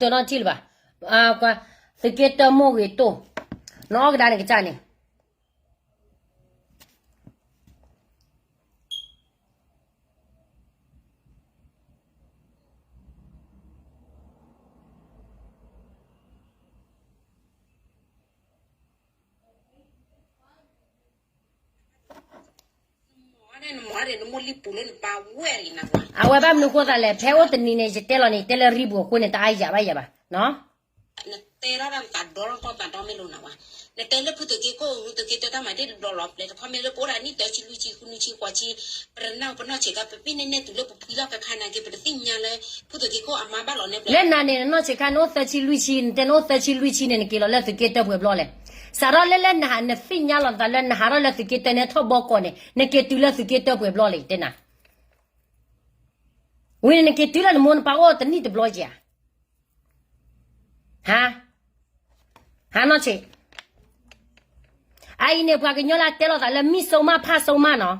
တၢ်နီၢ်ထံၣ်လၢၤဘၣ်, ကွၢ်, သုးက့တၢမိၢ်ဂ့ၤတိၢ်, နအီၣ်ကဒါန့ၣ်ကစၢ်န့ၣ် အဝဲဘၣ်မနုၤဃိသးလဲၣ်, ဖဲအိၣ်တနံၤန့ၣ် ယတဲလီၤန့ၣ် ယတဲလၢရံပူၤအဃိန့ၣ် တအါယၤဘၣ်ယၤဘၣ်, နတဲထီၣ်တၢ်သးဒီဖီသးဒီမ့ၢ်လိာ်နၤဝဲ, နတဲလၢဖုသုးက့ခိၣ် သုးက့တၢတၢ်မၤတ့ၢ်တဘျီလီၤ ပျဲတခီမ့ၢ်လၢပအိၣ်ဒၣ်နံၣ်တဆံလွံၢ်ဆံဃုနွံဆံဃိးဆံ, ပတနၢ်ပနီၢ်ဆံးခါ ပပ့ၢ်နဲၣ်နဲၣ်တုၤလၢပဖှံလီၤကခါနာ်က့ ပတသ့ၣ်ညါလၢ ဖုသုးက့ခိၣ်အမါဘၣ်လီၤန့ၣ် လၢနၤန့ၣ် နနီၢ်ဆံးခါ နအိၣ်သၢဆံလွံၢ်ဆံ, နတဲနအိၣ်သၢဆံလွံၢ်ဆံန့ၣ် နက့ၤလီၤလၢသုးက့တၢပှဲၤဘျီလဲၣ်. စးထီၣ်လၢလၢနဟး နသ့ၣ်ညါလီၤနသးလၢနဟးထီၣ်လၢသုးက့တၢန့ၣ်ထီၣ်ဘီကီၢ်န့ၣ် နက့ၤတုၤလၢသုးက့တၢပှဲၤဘျီလဲၣ် ယတဲနၤ. ဝံၤန့ၣ်နက့ၤတုၤလၢနမိၢ်နပၢ်အိၣ်တနံၣ်တဘျီဧါ. ဟါ, ဟါနီၢ်ဆံး, အအံၤန့ၣ် ပှၤကညီလၢအတဲလိာ်သးလၢမံၣ်စိမၣ်ဖၣ်စိမၣ်နီၤ,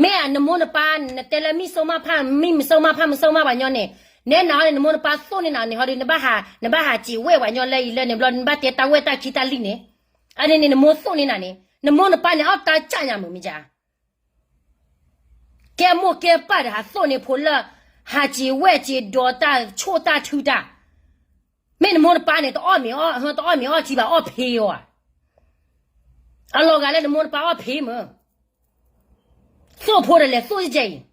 မ့ၢ်နမိၢ်နပၢ် နတဲလၢမံၣ်စိမၣ်ဖၣ် မံၣ်စိမၣ်ဖၣ် မံၣ်စိမၣ်ပှၤညီန့ၣ်, နဲနၤဟီန့ၣ် နမိၢ်နပၢ်သိၣ်န့ၢ်နၤန့ၣ်ဟီဒီး နဘၣ်ဟး, နဘၣ်ဟးစံးဝဲပှၤညီလၢအံၤလၢန့ၣ်ဘျီ နဘၣ်တဲတၢ်ဝဲတၢ်ခံတၢ်လံၢ်န့ၣ်, အန့ၣ်န့ၣ် နမိၢ်သိၣ်န့ၢ်နၤန့ၣ် နမိၢ်နပၢ်န့ၣ် အီၣ်တၢ်ကၢ်ညါမုာ်မ့ၢ်ဧါ. ကဲမိၢ်ကဲပၢ်ဒီး ဟးသိၣ်န့ၢ်ဖိလၢ ဟးစံးဝဲစံးဒီးတၢ်ဆိၣ်တၢ်ထုတၢ်, မ့ၢ်နမိၢ်နပၢ်န့ၣ် တအီၣ်မ့ၤအီၣ်, တအီၣ်မ့ၤအီၣ်ထံဘၣ် အီၣ်ဖ့အီၤဧါ. အလီၤဂာ်လၢနမိၢ်နပၢ်အီၣ်ဖ့မုာ်, သိၣ်ဖိဒီးလဲၤသိၣ်ကဲအံၤ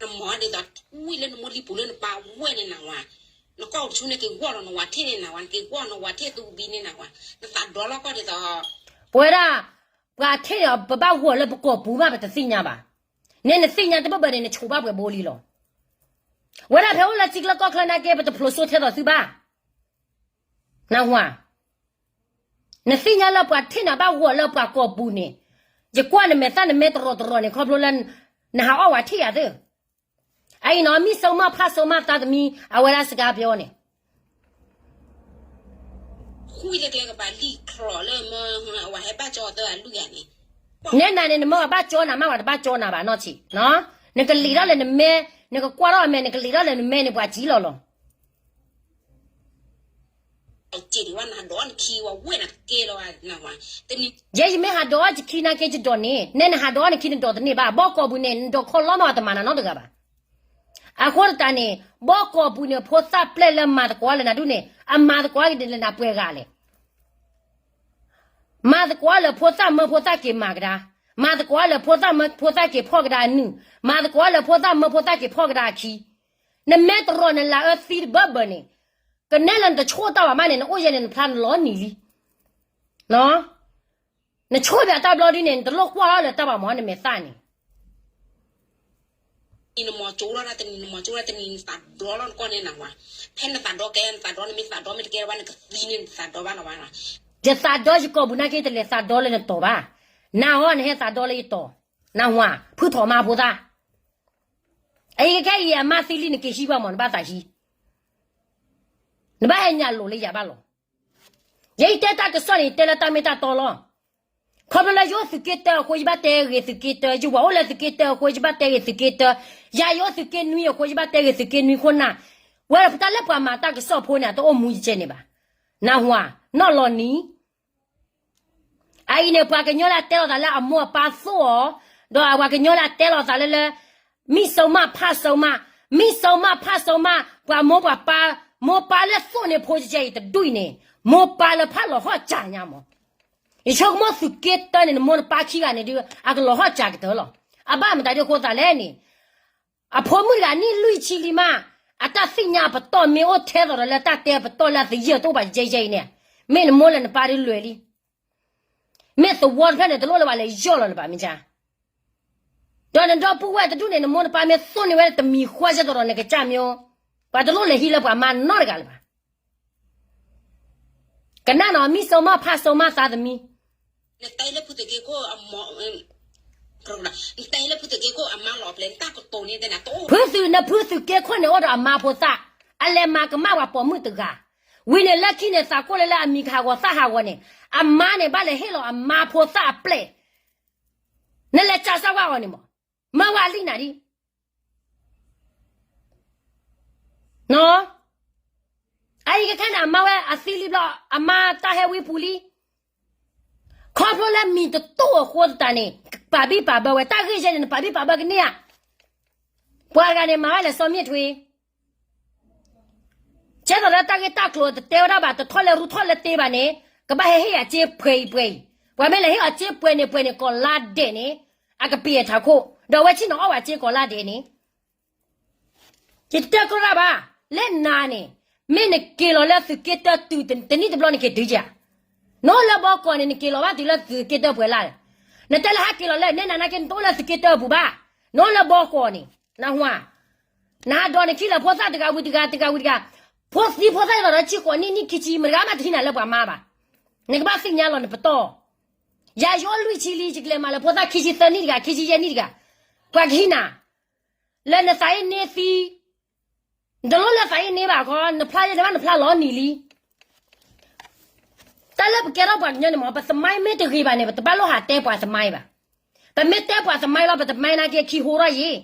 နမၤဒ်သိးထူဝံၤလၢနမိၢ်လံပူၤလၢနပၢ်ဝဲန့ၣ်နဝၤ, နကီၢ်တဆူန့ၣ်က့ၤဂီၢ်လီၤနဝၤထ့ၣ်န့ၣ်နဝၤ, နက့ၤဂီၢ်နဝၤထ့ၣ်သူကဘံန့ၣ်နဝၤ, နသးဒီလီၤကီၢ်ဒ်သိး, ပဝဲဒၣ်, ပှၤထ့ၣ်န့ၣ် ပဘၣ်ဂီၤလၢပကိာ်ပူၤမး ပတသ့ၣ်ညါဘၣ်. နဲနသ့ၣ်ညါတဘၣ်ဘၣ်န့ၣ် နဆိးဘၣ်ပှဲၤဘိလံလီၤ. ဝဲဒၣ်ဖဲအိၣ်လၢထံချၢကီၢ်ချၢနာ်က့ ပတဖျိးစိထဲသိးသုဘၣ်. နဝၤ နသ့ၣ်ညါလၢပှၤထ့ၣ်နၤဘၣ်ဂီၤလၢပှၤကိာ်ပူၤန့ၣ်, ယကွၢ်နမဲာ်သၣ်နမဲာ်တရီၤတရီၤန့ၣ် ခီဖျိလၢ နဟးအီၣ်ဝဲထ့ၣ်ယၤသ့ၣ်. အအံၤနီၤ မံၣ်စိမၣ်ဖၣ်စိမၣ်သးသမံ အဝဲဒၣ်စကားပြောန့ၣ်, နဲနၤန့ၣ် နမၢဘၣ်ကၠီနၤမး ပှၤတဘၣ်ကၠီနၤဘၣ်နီၢ်ဆံး, နကလံာ်ထီၣ်လၢနမဲ, နကကွၢ်ထီၣ်အမဲာ် နကလံာ်ထီၣ်လၢနမဲန့ၣ် ပှၤစံၣ်လီၤလီၤ. ယဲယမ့ၢ်ဟးဒိးအီၣ်နခံဝဲဝဲနကဲလီၤနဝၤ, ယဲယမ့ၢ်ဟးဒိးအီၣ်ယခံနကဲလီၤတန့ၢ်ဘၣ်, ဘီကီာ်ပူၤန့ၣ် နဒိးခီလီမး တမၤနၤနီတဂၤဘၣ်. အဃိသတးန့ၣ်, ဘီကီာ်ပူၤန့ၣ် ဖိသၣ်ပျဲၢ်လၢမၤသကိးလၢနၤဒုးန့ၣ် အမၤသကိးက့ၤလၢနၤပှဲၤဂၤလဲၣ်. မၤသကိးလၢဖိသၣ်မၢဖိသၣ်က့ၤမၤကဒါ, မၤသကိးလၢဖိသၣ်မၢဖိသၣ်က့ၤဖီၣ်ကဒါအနုၢ်, မၤသကိးလၢဖိသၣ်မၢဖိသၣ်က့ၤဖီၣ်ကဒါအခံ, နမဲာ်တရီၤနလၤအၢသံတဘၢဘၢန့ၣ်, ကနဲလၢနတဆိၣ်တၢ်ဘၣ်မးန့ၣ် နအိၣ်ယဲန့ၣ် နဖျါနလီၤနံၤလံ. နဆိၣ်ဘၣ်တၢ်ဘျီဒုးန့ၣ် နတလိၣ်ကွၢ်လၢတၢ်ဘၣ်မး နမဲာ်သၣ်န့ၣ် နမၤကၠိလီၤတၢ်တနံၤ နမၤကၠိလီၤတနံၤ နသးဒီလီၤနကီၢ်န့ၣ်နဝၤ, ဖဲနသးဒီကဲ နသးဒီမ့ၢ်သးဒီမ့ၢ်တကဲဘၣ် နကသံန့ၣ် နသးဒီဘၣ်လီၤဘၣ်. ယသးဒီယကိာ်ပူၤနာ်က့ တလဲၤသးဒီလၢနတီၤဘၣ်. နၤဟီ နဟဲသးဒီလၢယတီၤ, နဝၤ ဖုထီၣ်မါဖိသၣ်. အအံၤခဲအံၤအမါသံလံ နက့ၤဟံးဘၣ်မး နဘၣ်သးဟံး, နဘၣ်ဟဲညါလိာ်လၢယၤဘၣ်လီၤ. ယဲယတဲတၢ်ကစီၣ်န့ၣ် ယတဲလၢတၢ်မ့ၢ်တၢ်တီလီၤ. ခီဖျိလၢယအိၣ်သုးက့တၢအဃိ ယဘၣ်တဲဂ့ၤသုးက့တၢ, ယဝၤအိၣ်လၢသုးက့တၢအဃိ ယဘၣ်တဲဂ့ၤသုးက့တၢ, ယၤယအိၣ်သုးက့နွံအဃိ ယဘၣ်တဲဂ့ၤသုးက့နွံခိၣ်နၢ်. ဝဲဒၣ်ပတၢ်လၢပှၤမၤတၢ်ကစီၣ်ဖိန့ၣ် အတအိၣ်မူယကဲန့ၣ်ဘၣ်. နဝၤ နီၢ်လီၤနံၤ အအံၤန့ၣ် ပှၤကညီလၢအတဲလီၤသးလၢအမိၢ်အပၢ်သိၣ်အီၤ, ဒီးပှၤကညီလၢအတဲလီၤသးလၢလၢ မံၣ်စိမၣ်ဖၣ်စိမၣ်, မံၣ်စိမၣ်ဖၣ်စိမၣ်, ပှၤမိၢ်ပှၤပၢ်, မိၢ်ပၢ်လၢသိၣ်န့ၢ်ဖိကဲအံၤတဒူၣ်အံၤန့ၣ်, မိၢ်ပၢ်လၢဖးလီၤဟီၣ်ကၢညါမး. ယဆိကမိၣ်သုးက့တၢန့ၣ် နမိၢ်နပၢ်ခံဂၤန့ၣ်ဒုး အကလီၤဟီၣ်ကၢကတၢၢ်လီၤ. အဘၣ်မတၤဒ်အဃိသတးလဲၣ်န့ၣ် အဖိမုၣ်တဂၤနံၣ်လွံၢ်ဆံလံမး, အတၢ်သ့ၣ်ညါအပတီၢ်မ့ၢ်အိၣ်ထဲသိးဒီးလၢတၢ်တဲပတီၢ်လၢအသယုၢ်အတအိၣ်ဘၣ်ယဲယဲအံၤန့ၣ်, မ့ၢ်နမိၢ်လၢနပၢ်ဒုးလွဲၢ်လံ. မ့ၢ်သဝီတဖျၢၣ်န့ၣ် တလိၣ်လၢပှၤလဲၤယီၢ်လီၤလၢၤဘၣ်မ့ၢ်ဧါ. ဒီးနဒီပုၢ်ဝဲၢ်တဒူၣ်န့ၣ် နမိၢ်နပၢ်မ့ၢ်သိၣ်န့ၢ်ဝဲတမံၤဃီကဲသိးဒီးနကစၢ်မ့ၢ်, ပှၤတလိၣ်လဲၤဟံးလၢပှၤမါနီတဂၤလၢၤဘၣ်. ကနၣ်နီၤ မံၣ်စိမၣ်ဖးစိမၣ်သးသမံ နတဲလၢဖုသုးက့ခိၣ်အမါလီၤပျဲၢ် နတၢ်ကတိၤန့ၣ် ဖုသုး နဖုသုးက့ခိၣ်န့ၣ်အိၣ်ဒီးအမါဖိသၣ်, အလဲၤမၤကမၣ်ပှၤပိာ်မုၣ်တဂၤ, ဝံၤန့ၣ်လၢခံန့ၣ် သးကိၢ်လၢလၢအမံၤကဟးဂီၤသၣ်ဟးဂီၤန့ၣ်, အမါန့ၣ် ဘၣ်လဲၤဟ့ၣ်လီၤအမါဖိသၣ်အပျဲၢ်, နလဲၤကးစၢ်ဝဲအီၤန့ၣ်မး, မၢဝဲအလံၣ်နၤဒ် အမါဝဲအသံလံဘျီ အမါတၢ်ဟဲဝံပူၤလံ. ခီဖျိလၢမံၤတတိၢ်အဃိသတးန့ၣ် ပာ်ဘံၣ်ပာ်ဘၢဝဲ တၢ်ဂ့ၢ်ယဲန့ၣ် နပာ်ဘံၣ်ပာ်ဘၢကန့ၢ်ဧါ. ပှၤတဂၤန့ၣ် မၤဝဲလဲၤစီၤမ့ၣ်ထွ့ ကဲသိးလၢတၢ်ဂ့ၢ်တၢ်ကျိၤတတဲဝဲဒၣ်ဘၣ် တထီၣ်လၢရူထီၣ်လၢတ့ဘၣ်န့ၣ် ကဘၣ်ဟဲဟ့ၣ်အစ့ပှဲၤအံၤပှဲၤအံၤ, ပှၤမ့ၢ်လဲၤဟ့ၣ်အီၤစ့ပှဲၤန့ၣ်ပှဲၤန့ၣ် ကီၢ်လါဒဲးန့ၣ် အကပ့ၤအထးခိၣ် ဒီးအဝဲဆ့ၣ်နီၤအီၣ်ဝဲစ့ကီၢ်လါဒဲးန့ၣ် ယတတဲကြၢးတၢ်ဘၣ်, လၢနၤန့ၣ် မ့ၢ်နက့ၤလီၤလၢသုးက့တၢတုၤတနံၣ်တဘျီနက့ၤတုၤဧါ. နအိၣ်လၢဘီကီၢ်န့ၣ် နက့ၤလီၤဘၣ်တုၤလၢသုးက့တၢပှဲၤလၢ်လဲၣ်. နတဲလၢဟဲက့ၤလီၤလၢ နဲနၤနာ်က့ နတအိၣ်လၢသုးက့တၢအပူၤဘၣ်. နအိၣ်လၢဘီကီၢ်န့ၣ် နဟါ, နဟးဒီးနခံလၢဖိသၣ်တဂၤဝံၤတဂၤ တဂၤဝံၤတဂၤ, ဖိသံဖိသၣ်ဒ်သိးဒီးဆံဃိးနံၣ် နံၣ်ခံဆံ မတၤတဂၤမးတဟံးနၤလၢပှၤမါဘၣ်. နကဘၣ်သ့ၣ်ညါလီၤနပတီၢ် ယၤယအိၣ်လွံၢ်ဆံလံ ယကလဲၤမၤလၢဖိသၣ်ခံဆံသၢနံၣ်တဂၤ ခံဆံယဲၢ်နံၣ်တဂၤ, ပှၤကဟံးနၤ လၢနသးအ့န့သံ, နတလိၣ်လၢသးအ့န့ဘၣ်ခီ နဖျါယဲၢ်နဘၣ်နဖျါလီၤနံၤလံ. တၢ်လၢပကဲထီၣ်ပှၤကညီန့ၣ်မ့ၢ် ပသမိုင်းမ့ၢ်တဂ့ၤဘၣ်န့ၣ် ပတဘၣ်လိၣ်ဟးတဲပှၤသမိုင်းဘၣ်. ပမ့ၢ်တဲပှၤသမိုင်းလီၤ ပသမိုင်းနာ်က့ခံဟိထီၣ်ယံၤ,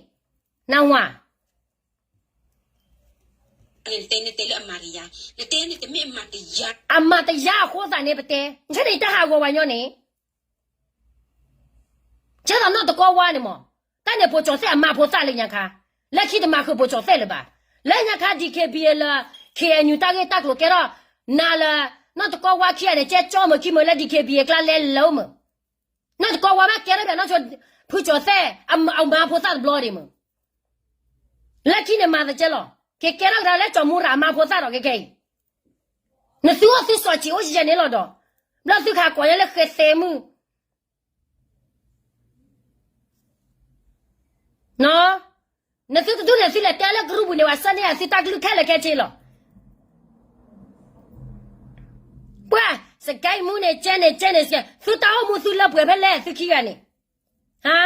နၢ်ဟူဧါ. နတဲနတဲလၢအမၤတယါ, နတဲနတမ့ၢ်အမၤတယါ, အမၤတယါအဃိသတးန့ၣ် ပတဲ, နဆၢန့ၣ် ယတၢ်ဟးဂီၤပှၤကညီန့ၣ် ကဲသိးနီၢ်တကီဝါန့ၣ်မ့ၢ်, တၢ်န့ၣ်ပိာ်ကၠီၤသဲၣ်အမါဖိသၣ်လၢညါခါ, လၢခံတမၤဃုာ်ပိာ်ကၠီၤသဲၣ်လၢၤဘၣ်. လၢညါခါ DKBA လၢ KNU တၢ်ဂ့ၢ်တၢ်ကျိၤကဲထီၣ်, နၤလၢ နီၢ်တကီဝါခံဂၤန့ၣ် ကဲကၠီမုာ်ခံမုာ်လၢ DKBA ကျါလဲၤလၢမုာ်, နီၢ်တကီဝါဘၣ်ကဲထီၣ်ဘၣ်နီၢ်ဆိ ဖုကၠီၤသဲၣ် အမါဖိသၣ်တဘျီဒံးမုာ်. လၢခံန့ၣ်မၤသကဲလီၤ, ကကဲထီၣ်ကဒါလၢကၠီၤမူရၤအမါဖိသၣ်ဒီးကဲကဲအံၤ, နသုအိၣ်သုစီၤဆံးအိၣ်ယဲၢ်န့ၣ်လီၤဒီး, ဘျီသုခးကွၢ်ညါလၢဃဲသဲမုၢ် နသုတဒူၣ်န့ၣ် သုလဲၤတဲလၢကရူၢ်ပူၤန့ၣ် ပှၤဆှၢန့ၢ်သုတၢ်ကလုၢ်ခဲလၢာ်ခဲဆ့လီၤ. ပှၤ စကဲမူန့ၣ် ကဲန့ၣ် ကဲန့ၣ် သုတၢ်အိၣ်မူသုလၢပှဲၤဖဲလဲၣ် သုခံဂၤန့ၣ်, ဟါ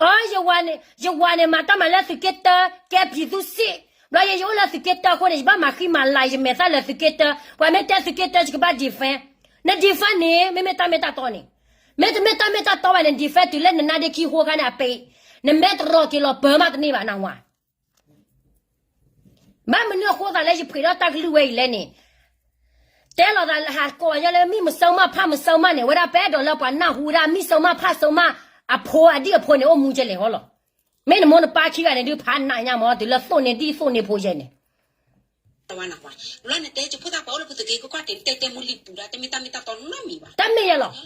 အ ယဝၤန့ၣ် ယဝၤန့ၣ် မၤတၢ်မၤလၢသုးက့တၢ ကဲဖံးသူစ့ၣ်, ဘျီယဲယအိၣ်လၢသုးက့တၢအဃိန့ၣ် ယဘၣ်မၤဃံမၤလၤ ယမဲာ်သၣ်လၢသုးက့တၢ, ပှၤမ့ၢ်တဲသုးက့တၢ ယကဘၣ် defend, န defend န့ၣ် မ့မ့ၢ်တၢ်မ့ၢ်တၢ်တီန့ၣ်, မ့တမ့ၢ်တၢ်မ့ၢ်တၢ်တီဘၣ်န့ၣ် defend တုၤလၢနနါဒ့ခံဃိခါန့ၣ် အပ့ၤ, နမဲတရီၤက့ၤလီၤပၢမးတန့ၢ်ဘၣ် နၢ်ဟူဧါ. ဘၣ်မနုၤအဃိသးလၢယဖှ့းထီၣ်တၢ်ကလုၢ်ဝဲအံၤလဲၣ်န့ၣ်, တဲလီၤသးဟးကိးညါလၢ မံၣ်မစၢမၣ်ဖၣ်မစၢမၣ်န့ၣ် ဝဲဒၣ်ပအဲၣ်ဒိးလၢပှၤနၢ်ဟူဝဲဒၣ် မံၣ်စၢမၣ်ဖၣ်စၢမၣ်အဖိအဒံၣ်အဖိန့ၣ် အိၣ်မူကဲလဲၣ်ဟီလီၤ. မ့ၢ်နမိၢ်နပၢ်ခံဂၤန့ၣ်ဒုး ဖးနးညါမး တုၤလၢသိၣ်န့ၢ်ဒံၣ်သိၣ်န့ၢ်ဖိယဲၢ်န့ၣ် တၢ်မ့ၢ်ယဲလီၤ,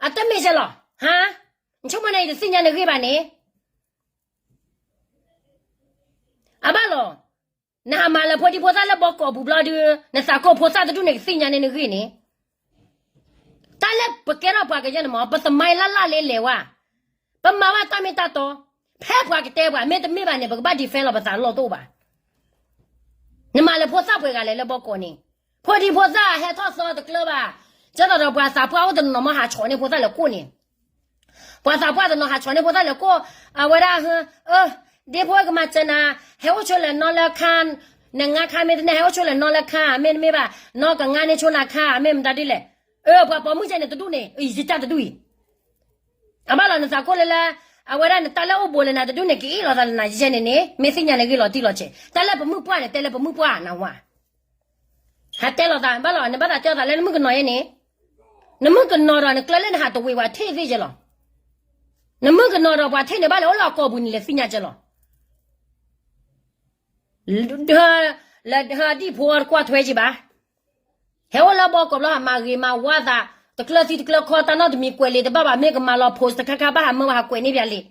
အတၢ်မ့ၢ်ယဲလီၤ, ဟါ, နဆိကမိၣ်န့ၣ် ယတသ့ၣ်ညါနဂ့ၢ်ဘၣ်န့ၣ်, အဘၣ်လီၤ, နဟးမၤလၢဖိဒံဖိသၣ်လၢဘီကီၢ်ပူၤဘျီဒုး နသးကိးဖိသၣ်တဒူၣ်န့ၣ် ကသ့ၣ်ညါန့ၣ်နဂ့ၢ်န့ၣ်, တၢ်လၢပကဲထီၣ်ပှၤကညီန့ၣ်မး ပသမိုင်းလၢ်လၢ်လၢလဲၤဝဲ, ပမၤဘၣ်တၢ်မ့ၢ်တၢ်တီ, ဖဲပှၤကတဲပှၤ မ့တမ့ၢ်ဘၣ်န့ၣ် ပကဘၣ် defend လီၤပသးလီၢ်တအိၣ်ဘၣ်. နမၤလၢဖိသၣ်ပှဲၤဂၤလဲၣ်လၢဘီကီၢ်န့ၣ်, ဖိဒံဖိသၣ်ဟဲထီၣ်သီတကျၢၤဘၣ်, ကဲသိးဒီးပှၤသးပှၢ်အိၣ်တနီၤမးဟးဆီၣ်န့ၢ်ဖိသၣ်လဲၤကိၢ်န့ၣ်, ပှၤသးပှၢ်တနီၤဟးဆီၣ်န့ၢ်ဖိသၣ်လဲၤကိၢ်, အဝဲဒၣ်, ဒ့ဖိကမၤစၢၤနၤ, ဟဲအိၣ်ဆိလၢၤနီလၢခါ, နငါခါမ့ၢ်တန့ၢ် ဟဲအိၣ်ဆိလၢၤနီလၢခါ မ့တမ့ၢ်ဘၣ်, နီၢ်ကငါန့ၢ်ဆိနၤခါ မ့ၢ်မတၤဒ်လဲၣ်, အၢ ပှၤပိာ်မုၣ်ကဲန့ၣ်တဒူၣ်န့ၣ် ယတၢ်တဒူၣ်အံၤ အဘၣ်လီၤနသးကိးလၢလၢ, အဝဲဒၣ်နတၢ်လၢအိၣ်ဘူးလၢနၤတဒူၣ်န့ၣ် ကအ့ၣ်လိာ်သးလၢနၤယဲန့ၣ်န့ၣ် မ့ၢ်သ့ၣ်ညါနဂ့ၢ်လီၤတံၢ်လီၤဆဲး, တၢ်လၢပမုၣ်ပှၢ်န့ၣ် တဲလၢပမုၣ်ပှၢ်နဝၤ, ဟးတဲလိာ်သးဘၣ်လီၤ နဘၣ်သးတဲသးလၢနမုၣ်ကနီၤယဲန့ၣ်, နမုၣ်ကနီၤဒီးနကျၢၤလၢနဟးတဝ့ၤပှၤထံၣ်သ့ၣ်ကဲလီၤ, နမုၣ်ကနီၤဒီးပှၤထံၣ်န့ၣ်ဘၣ်လဲၤအိၣ်လၢအကီၢ်ပူၤန့ၣ်လဲၤသ့ၣ်ညါကဲလီၤ လၢဒံၣ်ဖိတကွၢ်ထွဲက့ၤဘၣ်, ဟဲအိၣ်လၢဘီကီၢ်ဘျီ ဟးမၤဂ့ၤမၤဝါသး, တကျၢၤသံတကျၢၤခီ တၢ်နီတမံၤကွဲးလံာ်တဘၣ်ဘၣ် မ့ၢ်ကမၤလီၤ post တခါခါ ဘၣ်ဟးမၢဝဲဟးကွဲးန့ၢ်ပၠးလံာ်,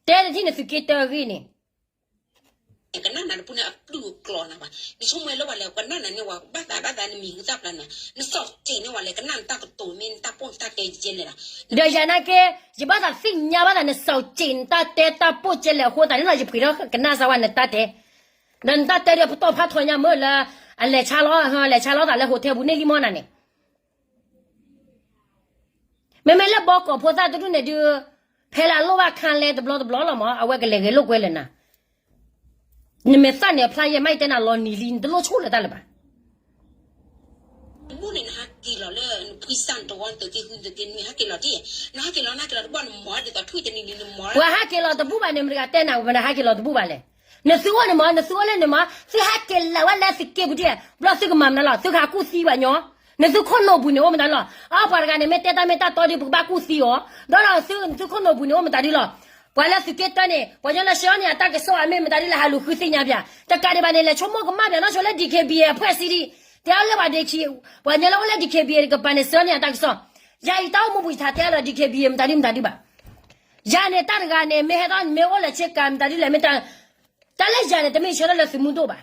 တဲတထံၣ်န့ၣ်သုးက့တၢအဂ့ၢ်န့ၣ် ကနၣ်နၤတပူၤန့ၣ်အပျုၢ်အကျိၤနၤဘၣ်, နဆိကမိၣ်လၢပှၤလဲၣ် ကနၣ်နၤန့ၣ်ဝဲ ဘၣ်သးဘၣ်သးနမံၤဟူသၣ်ဖျါနၤ, နစီၣ်စ့းန့ၢ်ဝဲလဲၣ် ကနၣ်နတၢ်ကတိၤမ့ၢ်နတၢ်ပိၢ်နတၢ်တဲယဲလဲၣ်ဒီး, ဒီးယၤနာ်က့, ယဘၣ်သးသ့ၣ်ညါဘၣ်သး နစီၣ်စ့းနတၢ်တဲတၢ်ပိၢ်ကဲလဲၣ်အဃိသတးန့ၣ်လီၤ ယပှ့ၤထီၣ်ကနၣ်စၢ်ဝဲနတၢ်တဲ, ဒီးနတၢ်တဲဒီးပတီၢ်ဖးထီညါမ့ၢ်လၢ, အလဲၤဆါလီၤ, လဲၤဆါလီၤသးလၢ hotel ပူၤန့ၢ်လံမီၢ်နၤန့ၣ် မ့မ့ၢ်လၢဘီကီၢ်ဖိသၣ်တဒူၣ်န့ၣ်ဒုး, ဖဲလၢအလိၣ်ဘၣ်ခါလဲတဘျီတဘျီလီၤမး အဝဲကလဲၤဂဲၤလိာ်ကွဲလၢနၤ, နမဲာ်သၣ်န့ၣ်အဖျါယဲၢ်မးယတဲနၤလီၤနံၤလံ နတလိၣ်ဆိၣ်လၢတၢ်လၢၤဘၣ်, မုၢ်န့ၣ်နဟး က့ၤလီၤလၢနဖှံစၢ်နတဝီ နသုးက့ဃု နသုးက့နွံ ဟဲက့ၤလီၤတ့ၢ်, နဟဲက့ၤလီၤ နဟဲက့ၤလီၤတဘၣ် နမၤဒ်သိးထွံၣ်တနံၤနံၤ နမၤ ပှၤဟဲက့ၤလီၤတဘူၣ်ဘၣ်န့ၣ် မတဂၤတဲနၤဝဲ ပှၤဟဲက့ၤလီၤတဘူၣ်ဘၣ်လဲၣ်. နသုအိၣ်န့ၣ်မး နသုအိၣ်လၢန့ၣ်မး သုဟဲက့ၤလီၤဝဲလၢသုးက့ပူၤဒ်လဲၣ် ဘျီသုကမၤမနုၤလီၤ သုကဟးကူၣ်သံဘၣ်ညီ, နသုခိၣ်နူာ်ပူၤန့ၣ် အိၣ်မတၤလီၤ. အပှၤတဂၤန့ၣ် မ့ၢ်တဲတၢ်မ့ၢ်တၢ်တီဒီး ပကဘၣ်ကူၣ်သံအီၤ, ဒီးဒီးသု နသုခိၣ်နူာ်ပူၤန့ၣ် အိၣ်မတၤဒ်လီၤ. ပှၤလၢသုးက့တၢန့ၣ် ပှၤညီလၢဆှၢန့ၢ်အတၢ်ကစီၣ်အမ့ၢ်မတၤဒ်လဲၣ် ဟးလူၤဃုသ့ၣ်ညါပၠး, တကးဒံးဘၣ်န့ၣ် လဲၤဆိကမိၣ်ကမၣ်ပၠးနီၢ်ဆိလၢ ဒီးခ့ဘံ အဖှဲးစံဒံး, တဲအီၤလၢပှၤဒ့ခံ, ပှၤညီလၢအိၣ်လၢ ဒီးခ့ဘံ တကပၤန့ၣ် ဆှၢန့ၢ်အတၢ်ကစီၣ်, ယၤအံၤတၢ်အိၣ်မူပူၤယထးတဲအီၤလၢ ဒီးခ့ဘံ မတၤဒ်မတၤဒ်ဘၣ်. ယၤန့ၣ်တၢ်တဂၤန့ၣ် မ့ၢ်ဟဲထီၣ်မ့ၢ်အိၣ်လၢဆ့ကၤမတၤဒ်လဲၣ် မ့ၢ်တၢ် တၢ်လၢယၤန့ၣ် တမ့ၢ်ဆၢထၢၣ်လၢသုးမုၢ်ဒိၣ်ဘၣ်.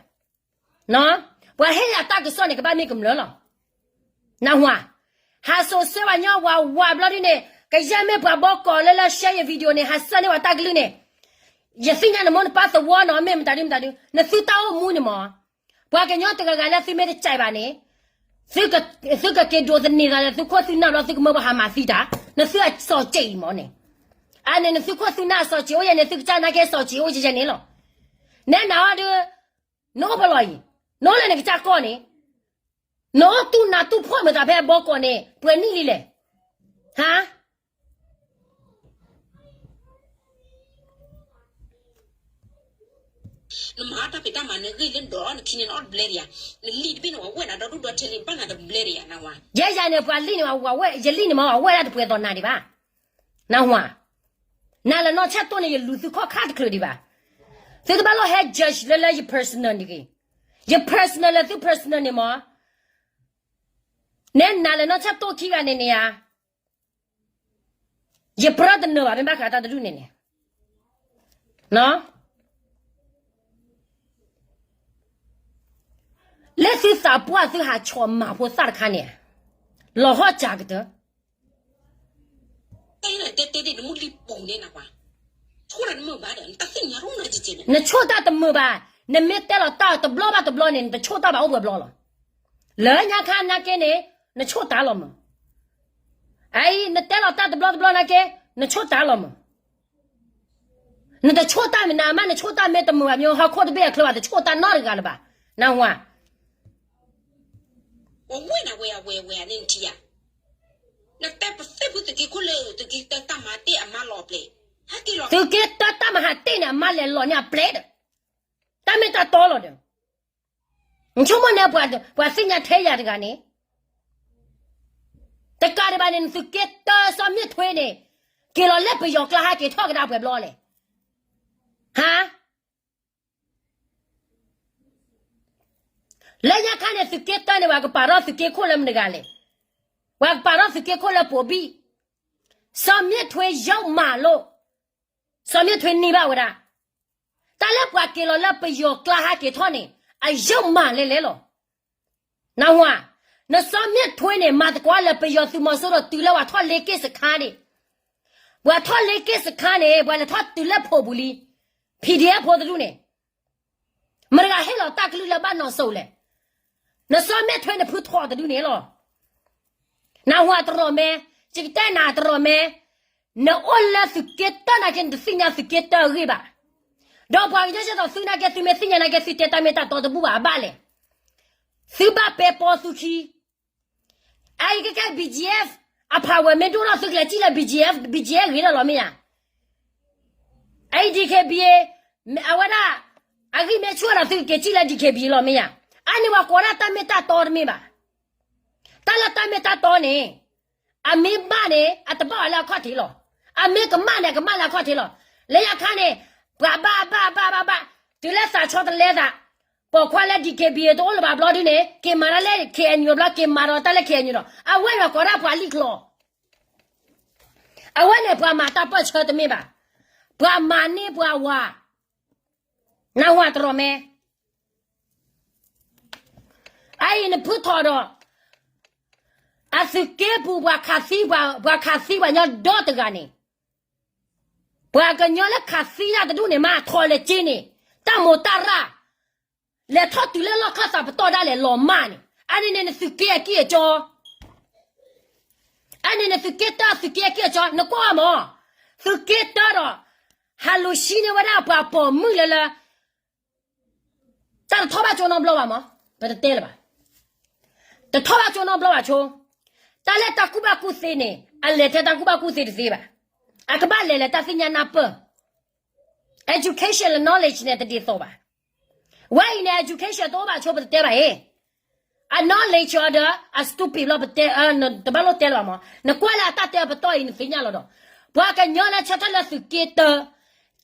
ပှၤဟ့ၣ်ယၤတၢ်ကစီၣ်န့ၣ် ကဘၣ်မ့ၢ်ကမျၢၢ်လီၤ. နၢ်ဟူဧါ, ဟးစိာ်ဆှၢဝဲညီဝးဝးဘျီဒ်န့ၣ် ကယဲၢ်မ့ၢ်ပှၤဘီကီးလၢလၢ share ယ video န့ၣ် ဟးဆှၢန့ၢ်ဝဲတၢ်ကလုၢ်န့ၣ်, ယသ့ၣ်ညါနမိၢ်နပၢ်သဝီနီၤ မ့ၢ်မတၤဒ်မတၤဒ် နသုတၢ်အိၣ်မူန့ၣ်မး, ပှၤကညီတဂၤဂၤလၢသုမ့ၢ်တကးဘၣ်န့ၣ်, သုကက့ၤဒိးသန့ၤသးလၢသုခိၣ်သုနၢ်ဘျီ သုကမၢပှၤဟးမၤသံတၢ်, နသုအစီၤစ့ၣ်အံၤမးန့ၣ်, အန့ၣ် နသုခိၣ်သုနၢ်အစီၤစ့ၣ်အိၣ်ယဲန့ၣ် သုကစၢ်နာ်က့စီၤစ့ၣ်အိၣ်ယဲန့ၣ်လီၤ. နဲနၤအီၤဒုး နအိၣ်ပလီၢ်အံၤ, နအိၣ်လၢနကစၢ်ကီၢ်န့ၣ်, နအိၣ်တူၢ်နးတူၢ်ဖှီၣ်မၤသးဖဲအဘီကီးန့ၣ် ပှဲၤနံၣ်လံလဲၣ်, ဟါ နမၤတၢ်ဖံးတၢ်မၤနဂ့ၢ်လၢနဒိးနခံန့ၣ် နအီၣ်တဘျဲဒံးဧါ, နလံာ်တဘ့ၣ်န့ၣ် ပှၤဝဲၢ်နၤဒီဒူၣ်ဒီထၢလံ ဘၣ်နၤတဘျဲဒံးဧါ နဝၤ. ယဲယၤန့ၣ် ပှၤလံာ်န့ၣ် ယလံာ်န့ၣ်မး ပှၤဝဲၢ်ဒၣ်တပှဲၤသိးနၤဒံးဘၣ်, နဝၤ. နၤလၢနီၢ်ဆဲၣ်တိၢ်န့ၣ် ယလူၤသုခီၣ်ခါတချုးဒံးဘၣ်. သုတဘၣ်လီၤဟဲ judge လၢလၢယ personal န့ၣ်ဂ့ၤ, ယ personal လၢသု personal န့ၣ်မး, နဲနၤလၢနီၢ်ဆဲၣ်တိၢ်ခံဂၤန့ၣ်န့ၣ်ဧါ ယပြၢတနၢၤဘၣ် မ့ၢ်ဘၣ်ဃးတၢ်တဒူၣ်န့ၣ်န့ၣ်, လၢသုသးပှၢ်သုဟးဆီၣ်မၤဖိသၣ်တခါန့ၣ်, လီၤဟီၣ်စၢ်ကတၢၢ် နဆိၣ်တၢ်တမုာ်ဘၣ်, နမ့ၢ်တဲလီၤတၢ်တမုာ်ဘၣ်, နမ့ၢ်တဲလီၤတၢ်တဘျီဘၣ်တဘျီန့ၣ် နတဆိၣ်တၢ်ဘၣ်အိၣ်ပှဲၤဘျီလီၤ. လၢညါခါနာ်က့န့ၣ် နဆိၣ်တၢ်လီၤမး. အအံၤ နတဲလီၤတၢ်တဘျီတဘျီနာ်က့ နဆိၣ်တၢ်လီၤမး. နတဆိၣ်တၢ်မ့ၢ်နမ့ၢ်နဆိၣ်တၢ်မ့ၢ်တမုာ်ဘၣ် မ့ၢ်ဟီၣ်ခိၣ်တဘ့ၣ်အချၢဘၣ် တဆိၣ်တၢ်နီတဂၤလၢၤဘၣ်. နၢ်ဟူဧါ. ဝဲဝဲနဝဲအဝဲအဝဲန့ၣ်ထံဧါ. နတဲပသ့ၣ်ဖုသုးက့ခိၣ်လၢ သုးက့တၢတၢ်မၤတ့ၢ်အမါလီၤအပျဲၢ်, ဟဲက့ၤလီၤ. သုးက့တၢတၢ်မၤဟးတ့ၢ်န့ၣ် အမါလဲၤလီၤန့ၢ်အပျဲၢ်ဒီး တၢ်မ့ၢ်တၢ်တီလီၤဒီး နဆိကမိၣ်န့ၣ် ပှၤသ့ၣ်ညါထဲယၤတဂၤန့ၣ်, တကးဒံးဘၣ်န့ၣ် နသုးက့တၢစီၤမ့ၣ်ထွ့န့ၣ် က့ၤလီၤလၢပယီၤကျါဟးက့ၤထီၣ်ကဒါပှဲၤဘျီလဲၣ်. ဟါ လၢညါခါန့ၣ် သုးက့တၢန့ၣ် ပှၤကပာ်ထီၣ်သုးက့ခိၣ်လၢမတဂၤလဲၣ်. ပှၤကပာ်ထီၣ်သုးက့ခိၣ်လၢပိာ်ဘံၣ်, စီၤမ့ၣ်ထွ့ယုၢ်မးလိာ်, စီၤမ့ၣ်ထွ့န့ၢ်ဘၣ်ဝဲဒၣ် တၢ်လၢပှၤက့ၤလီၤလၢပယီၤကျါဟးက့ၤထီၣ်န့ၣ် အယုၢ်မးလဲၣ်လဲၣ်လီၤ. နၢ်ဟူဧါ. နစီၤမ့ၣ်ထွ့န့ၣ် မၤသကိးလၢပယီၤသုးမီၤစိရိၤတုၤလၢပှၤထီၣ်လ့က့ၣ်စခါန့ၣ်, ပှၤထီၣ်လ့က့ၣ်စခါန့ၣ် ပှၤလဲၤထီၣ်တုၤလၢဖိပူၤလံ, PDF ဖိတဒူၣ်န့ၣ် မတဂၤဟ့ၣ်လီၤတၢ်ကလုၢ်လၢဘၣ်နီၢ်စိၤလဲၣ်. နစီၤမ့ၣ်ထွ့န့ၣ် ဖုထီၣ်တဒူၣ်န့ၣ်လီၤ. နၢ်ဟူဧါတရီၣ်မဲ, ယကတဲနၤတရီၣ်မဲ, နအိၣ်လၢသုးက့တၢနာ်က့ နတသ့ၣ်ညါသုးက့တၢအဂ့ၢ်ဘၣ်. ဒီးပှၤကညီကဲသိးသုနာ်က့ သုမ့ၢ်သ့ၣ်ညါနာ်က့ သုတဲတၢ်မ့ၢ်တၢ်တီတဘူၣ်ဘၣ်အဘၣ်လဲၣ်. သုဘၣ်ပဲပီသုခံ အအံၤကဲကဲ BGF အဖးဝဲမ့ၢ်ဒိၣ်ထီၣ်သုကလဲၤစံၣ်လၢ BGF, BGF ဂ့ၤလီၤလီၤမ့ၢ်ဧါ. အအံၤ DKBA အဝဲဒၣ် အဂံၢ်မ့ၢ်ဆူၣ်ဒီးသုကက့ၤစံၣ်လၢ DKBA လီၤမ့ၢ်ဧါ. အန့ၣ်ပှၤကိးဒၣ်တၢ်မ့ၢ်တၢ်တီတမ့ၢ်ဘၣ်. တၢ်လၢတၢ်မ့ၢ်တၢ်တီန့ၣ် အမ့ၢ်ဘၣ်န့ၣ် အတဘၣ်အီၤလၢအခီၣ်ထံးလီၤ. အမ့ၢ်ကမၣ်န့ၣ် အကမၣ်လၢအခီၣ်ထံးလီၤ. လၢညါခါန့ၣ် ပှၤဘၣ်ဘၣ်ဘၣ်ဘၣ်ဘၣ် တုၤလၢသးဆီတလဲသး ပိာ်ခွါလၢ DKBA တအိၣ်လၢၤဘၣ်ဘျီဒုန့ၣ် က့ၤမၤတၢ်လၢ KNU ဘျီ က့ၤမၤဒီးတၢ်လၢ KNU ဒီး အဝဲန့ၣ်ကိးဒၣ်ပှၤလံၣ်ချီ. အဝဲန့ၣ်ပှၤမၤတၢ်ပၢၢ်ဆၢတမ့ၢ်ဘၣ်. ပှၤမၤန့ၢ်ပှၤဝၤ နၢ်ဟူတရီၣ်မဲ. အအံၤနဖုထီၣ်ဒီး အသုးက့ပူၤ ပှၤခးသံ ပှၤခးသံပှၤညီဒီတဂၤန့ၣ် ပှၤကညီလၢခးသံတၢ်တဒူၣ်န့ၣ် မၤထီၣ်လဲၤက့န့ၣ် တၢ်မိၢ်တၢ်ရၢ် လဲၤထီၣ်တုၤလၢလီၢ်ခၢၣ်သးပတီၢ်ဒၣ်လဲာ်လီၤမၢ်န့ၣ် အန့ၣ်န့ၣ်နသုးက့အကံၢ်အကၠီ အန့ၣ်န့ၣ်သုးက့တၢ သုးက့အကံၢ်အကၠီ နကွၢ်မး သုးက့တၢဒီး ဟးလူၤဆှံန့ၢ်ဝဲဒၣ်ပှၤပိာ်မုၣ်လၢလၢ တၢ်တထီၣ်ဘၣ်ကၠိနီတဘျီဘၣ်မး ပတတဲလၢၤဘၣ်. တထီၣ်ဘၣ်ကၠိနီတဘျီဘၣ်ဆိ တၢ်လၢတၢ်ကူၣ်ဘၣ်ကူၣ်သ့န့ၣ် အလဲၤထဲတၢ်ကူၣ်ဘၣ်ကူၣ်သ့တသ့ဘၣ်. အကဘၣ်လဲၤလၢတၢ်သ့ၣ်ညါနၢ်ပၢၢ် education လၢ knowledge န့ၣ် တဒ်သိးဘၣ်. ဝဲအံၤန့ၣ် education တအိၣ်ဘၣ်ဆိ ပတတဲဘၣ်အံၤ, အ knowledge အီၤဒီး အ stupid လီၤ ပတဲ, တဘၣ်လိၣ်တဲလၢၤဘၣ်မး. နကွၢ်လၢအတၢ်တဲအပတီၢ်အံၤ နသ့ၣ်ညါလီၤဒီး ပှၤကညီလၢဆၢထၢၣ်လၢသုးက့တၢ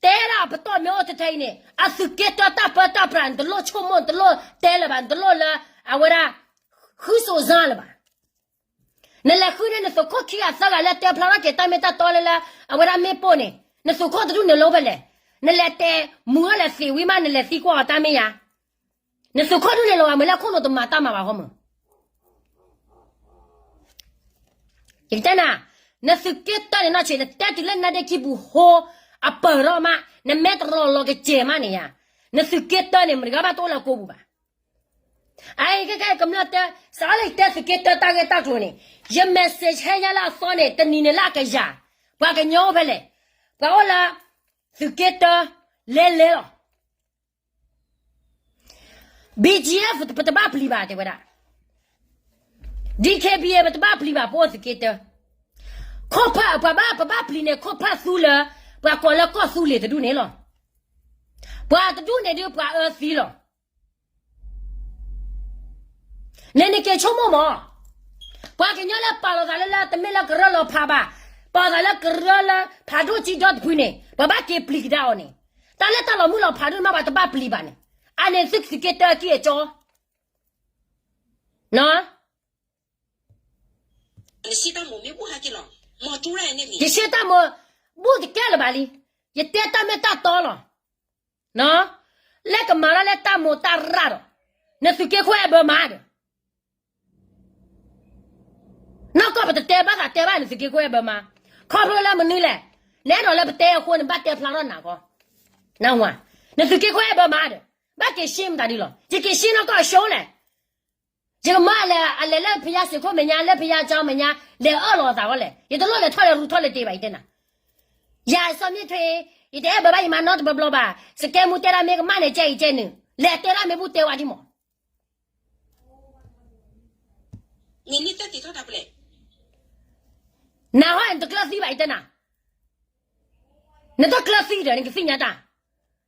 တဲဒၣ်အပတီၢ်မ့ၢ်အိၣ်ထဲထဲအံၤန့ၣ် အသုးက့တၢတၢ်ပၢတၢ်ပြး နတလိၣ်ဆိကမိၣ် နတလိၣ်တဲလၢၤဘၣ်, နတလိၣ်လၢ အဝဲဒၣ် ဃုစိၤစၢလၢၤဘၣ်. နလဲၤဃုန့ၢ်နသုးခိၣ်ခံဂၤသၢဂၤလၢတဲဖျါထီၣ်က့ၤတၢ်မ့ၢ်တၢ်တီလၢလၢ အဝဲဒၣ်မ့ၣ်ပိၢ်န့ၣ် နသုးခိၣ်တဒူၣ်န့ၣ်လၢအိၣ်ဖဲလဲၣ်. နလဲၤတဲမူထီၣ်လဲၤသံးဝံၤမး နလဲၤသံကွၢ်အီၤတၢ်မ့ၢ်ဧါ. နသုးခိၣ်ဒူၣ်န့ၣ်လီၤဂာ်မုာ်လၢခိၣ်နူာ်တမၤတၢ်မၤဘၣ်ဃီမုာ်. ယကတဲနၤ, နသုးက့တၢန့ၣ်နီၢ်ဆံး နတဲတုၤလၢနါဒ့ခံပူၤဟိ အပၢၢ်ထီၣ်မး နမဲတရီလီၤကစဲၤမးန့ၣ်ယါ, နသုးက့တၢန့ၣ် မတဂၤဘၣ်တအိၣ်လၢကိပူၤဘၣ်. အအံၤခဲကဲကမျၢၢ်တဲ, စးလၢယတဲသုးက့တၢတၢ်ဂ့ၢ်တၢ်ကျိၤန့ၣ် ယ message ဟဲညါလၢအသီန့ၣ် တနံၤန့ၣ်လၢအကယၤ, ပှၤကညီအိၣ်ဖဲလဲၣ်, ပှၤအိၣ်လၢ သုးက့တၢ လဲလဲလီၤ. BGF ပတဘၣ်ပျံၤဘၣ်တဲဝဲဒၣ်, DKBA ပတဘၣ်ပျံၤဘၣ် ပအိၣ်သုးက့တၢ, ခိၣ်ဖၢၣ်ပှၤဘၣ်ပဘၣ်ပျံၤန့ၣ် ခိၣ်ဖၢၣ်သူလၢ ပှၤကိးလၢကီၢ်သူလ့ၤတဒူၣ်န့ၣ်လီၤ. ပှၤတဒူၣ်န့ၣ်ဒုးပှၤအၢသံလီၤ. န့ၣ်နက့ၤဆိကမိၣ်မး, ပှၤကညီလၢပာ်လီၤသးလၢလၢတမ့ၢ်လၢကရၢလီၤဖးဘၣ်, ပာ်လီၤသးလၢကရၢလၢဖးဒိၣ်ကံဒီတဖုန့ၣ် ပှၤဘၣ်က့ၤပျံၤကဒါအီၤန့ၣ်, တၢ်လၢတၢ်လီၤမုၢ်လီၤဖးဒိၣ်မး ပှၤတဘၣ်ပျံၤဘၣ်န့ၣ်, အန့ၣ်သုးက့တၢကံၢ်အကၠီ ယဆ့တၢ်မုာ် ဘူၣ်တကဲလၢၤဘၣ်လံ, ယတဲတၢ်မ့ၢ်တၢ်တီလီၤ. လၢကမၤတၢ်လၢတၢ်မိၢ်တၢ်ရၢ်ဒီး နသုးက့ခိၣ်အဲၣ်ဘၢမါဒီး နီၢ်ကီၢ်ပတတဲဘၣ်သးတဲဘၣ်နသုးက့ခိၣ်အဲၣ်ဘၢမါ, ခီဖျိလၢမနုၤလဲၣ်, နအဲၣ်ဒိးလၢပတဲအဃိန့ၣ် ဘၣ်တဲဖျါထီၣ်နၤကီ, နဝၤ, နသုးက့ခိၣ်အဲၣ်ဘၢမါဒီး ဘၣ်က့ၤရှ့မတၤဒ်လီၤ, ယက့ၤရှ့နီၢ်ကီၢ်အရှုံးလဲၣ်. ယကမၤအလဲၤလၢဖယါစ့ၢ်ခိၣ်မဲာ်ညါ လၢဖယါကၠီမဲာ်ညါ လဲၤအၢၣ်လီၤအသးဃီလဲၣ်, ယတလိၣ်လဲၤထီၣ်လဲၤရူးထီၣ်လဲၤတ့ၢ်ဘၣ် ယတဲနၤ, ယၤစီၤမ့ၢ်ထွဲ, ယတအဲၣ်ဘၢဘၣ်ယမၤနီတဘျီဘျီဘၣ်, စကဲမူတဲဒၣ်မ့ၢ်ကမၣ်န့ၣ် ကဲအံၤကဲနုာ်, လဲၤတဲဒၣ်မ့ၢ်ဘူၣ်တဲဝဲဒ်မး နဟီၣ်နတကျၢၤသံဘၣ် ယတဲနၤ, နတကျၢၤသံဒီး နကသ့ၣ်ညါတၢ်,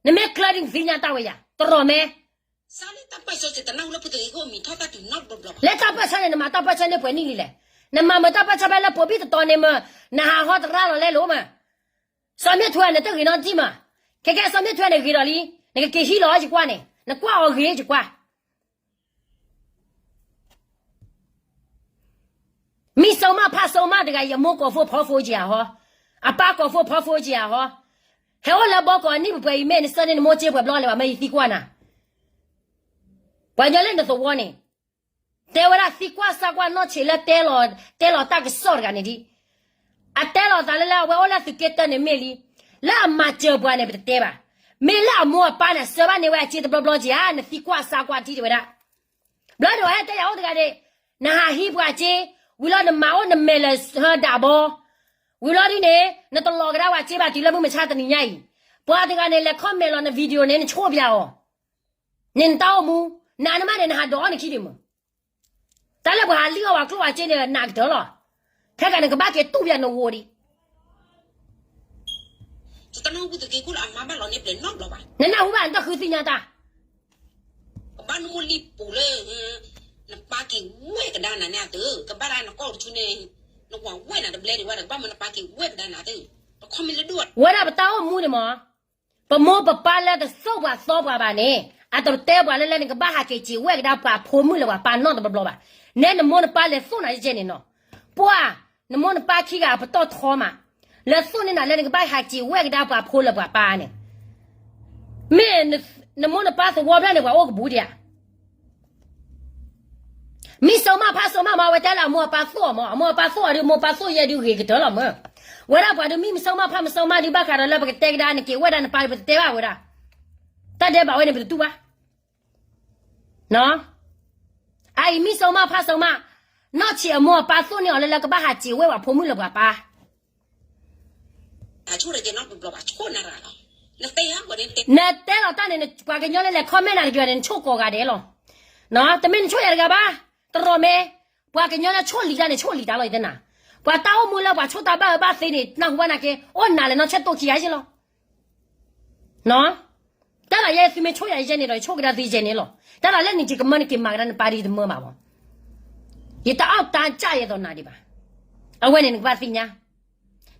နမ့ၢ်ကျၢၤဒ်နကသ့ၣ်ညါတၢ်ဝဲယၤ တရီၢ်မဲ, လၢတၢ်ပၢၢ်ဆၢန့ၣ် နမၤတၢ်ပၢၢ်ဆၢန့ၣ်ပှဲၤနံၣ်လံလဲၣ်, နမၤမၤတၢ်ပၢၢ်ဆၢန့ၣ်ပှဲၤဘျီလဲၣ်လီၤမး, စီၤမ့ၢ်ထွဲန့ၣ် နတဂ့ၤနီတထံၣ်မး, ခဲကဲစီၤမ့ၢ်ထွဲန့ၣ်ဂ့ၤဒီးလံ, နကက့ၤဟံးလီၤယကွၢ်န့ၣ် နကွၢ်အီၤဂ့ၤယကွၢ် မံစီမးဖါစီမးတဂၤအံၤ အမိၢ်ကိးဖိဖီဖိက့ၤဧါဟီ, အပၢ်ကိးဖိဖီဖိက့ၤဧါဟီ, ဟဲအိၣ်လၢဘီကီးအနံၣ်ပှဲၤပှဲၤအံၤ မ့ၢ်နဆၢန့ၢ်နမိၢ်စ့ပှဲၤဘျီလဲၣ်ဘၣ် မ့ၢ်ယသံကွၢ်နၤ, ပှၤကညီလၢနသဝီန့ၣ်, တဲဝဲဒၣ်သံကွၢ်စၢ်ကွၢ်နီၢ်ဆံးလၢ တဲလီၤတၢ်ကစီၣ်တဂၤန့ၣ်ဒ် အတဲလီၤသးလၢလၢအဝဲအိၣ်လၢသုးက့တၢန့ၣ်မ့ၢ်လံ, လၢအမၤစၢၤပှၤန့ၣ် ပတတဲဘၣ်, မ့ၢ်လၢအမိၢ်အပၢ်န့ၣ် ဆှၢဘၣ်န့ၢ်ဝဲအစ့တဘျီဘျီက့ၤဧါ, နသံကွၢ်စၢ်ကွၢ်ထံတဲဝဲဒၣ်, ဘျီန့ၣ်အဝဲဟဲတဲယၤအိၣ်တဂၤဒၣ်, နဟးဟံးပှၤစ့, ဝံၤလီၤနမၤအိၣ်နမဲာ်လၢဟၢဒၣ်ဘီ, ဝံၤလီၤဒ်န့ၣ် နတလီၤကဒါပှၤစ့ဘၣ်တုၤလၢမုၢ်မဆါတနံၤညါအံၤ, ပှၤတဂၤန့ၣ် လဲၤ comment လီၤန video န့ၣ် နဆိၣ်ပၠးအီၤ န့ၣ်နတၢ်အိၣ်မူ, နၤနမးန့ၣ် နဟးဒိးအီၣ်နခံဒံးမုၢ်, တၢ်လၢပှၤဟးလံၣ်အီၣ်ပှၤကျိၣ်ပှၤစ့န့ၣ် နးကတၢၢ်လီၤ, ခဲကနံၣ်နကဘၣ်က့ၤတူၢ်ပၠးနဂီၤဒံး, နနၢ်ဟူဘၣ်နတၢ်ဃုသ့ၣ်ညါတၢ်, ကဘၣ်နမိၢ်လံပူၤလၢ နပၢ်က့ၤဝဲကဒါနၤန့ၣ်အသိး ကဘၣ်ဒၣ်နကီၢ်တဆူန့ၣ်, နဝၤဝဲနၤတဘျဲဒံးဝဲဒီး ကဘၣ်မၢနပၢ်က့ၤဝဲကဒါနၤသ့, ပခီမ့ၢ်လၢဒိၣ်ဝဲဒၣ်ပတၢ်အိၣ်မူန့ၣ်မး, ပမိၢ်ပပၢ်လၢတသိၣ်ပှၤသီပှၤဘၣ်န့ၣ် အတတဲပှၤလၢလၢနကဘၣ်ဟးက့ၤစံးဝဲကဒါပှၤဖိမုၣ်လၢပှၤပၢ်နီတဘျီဘျီဘၣ်, နဲနမိၢ်နပၢ်လဲၤသိၣ်နၤယဲန့ၣ်နီၤ, ပှၤ, နမိၢ်နပၢ်ခံဂၤအပတီၢ်ထီမး, လဲၤသိၣ်န့ၢ်နၤလၢနကဘၣ်ဟးက့ၤဝဲကဒါပှၤဖိလၢပှၤပၢ်န့ၣ်, မ့ၢ်, နမိၢ်နပၢ်သဝီဖျၢၣ်န့ၣ် ပှၤအိၣ်ကဘူးဒံးဧါ မံစီမးဖါစီမးမး အဝဲတဲလၢအမိၢ်အပၢ်သိၣ်အီၤမး, အမိၢ်အပၢ်သိၣ်အီၤဒီး မိၢ်ပၢ်သိၣ်ယဲဒုးဂ့ၤကတၢၢ်လီၤမး, ဝဲဒၣ်ပှၤဒုးမံမံစီမးဖါမံစီမးဒုး ဘၣ်ဃးဒီးလၢပကတဲကဒါနက့ၤဝဲဒၣ်နပၢ်ဒုး ပတတဲဘၣ်ဝဲဒၣ်, တၢ်ဒဲးဘးဝဲန့ၣ် ပတတူၢ်ဘၣ်, အအံၤမံစီမးဖါစီမး, နီၢ်ဆံးအမိၢ်အပၢ်သိၣ်န့ၢ်အီၤလၢလၢကဘၣ်ဟးစံးဝဲပှၤဖိမုၣ်လၢပှၤပၢ် နတဲလီၤတၢ်န့ၣ် ပှၤကညီလၢလဲၤ comment နၤတက့ၤန့ၣ် နဆိၣ်ကိးဂၤဒဲးလီၤ, တမ့ၢ်နဆိၣ်ယၤတဂၤဘၣ်, တရီမ့ၢ်, ပှၤကညီလၢဆိၣ်လံၤတၢ်န့ၣ် ဆိၣ်လံၤတၢ်လီၤ ယတဲနၤ, ပှၤတၢ်အိၣ်မူလၢပှၤဆိၣ်တၢ်ဘၣ်အၢဘၣ်သီန့ၣ် နၢ်ဟူဘၣ်နာ်က့ အိၣ်နၤလဲၤနီၢ်ဆဲးတိၢ်ခံဂၤယ့ၢ်လီၤ. တၢ်သးယဲသုမ့ၢ်ဆိၣ်ယၤယဲန့ၣ်ဒီး ယဆိၣ်ကဒါသုယဲန့ၣ်လီၤ. တၢ်သးလၢနကမၢနက့ၤမၤကဒါနပၢ်ဒ်ယတမၢဘၣ်မး, ယတအီၣ်တၢ်ကၢ်ယဲသိးနၤဒံးဘၣ်. အဝဲန့ၣ်နကဘၣ်သ့ၣ်ညါ,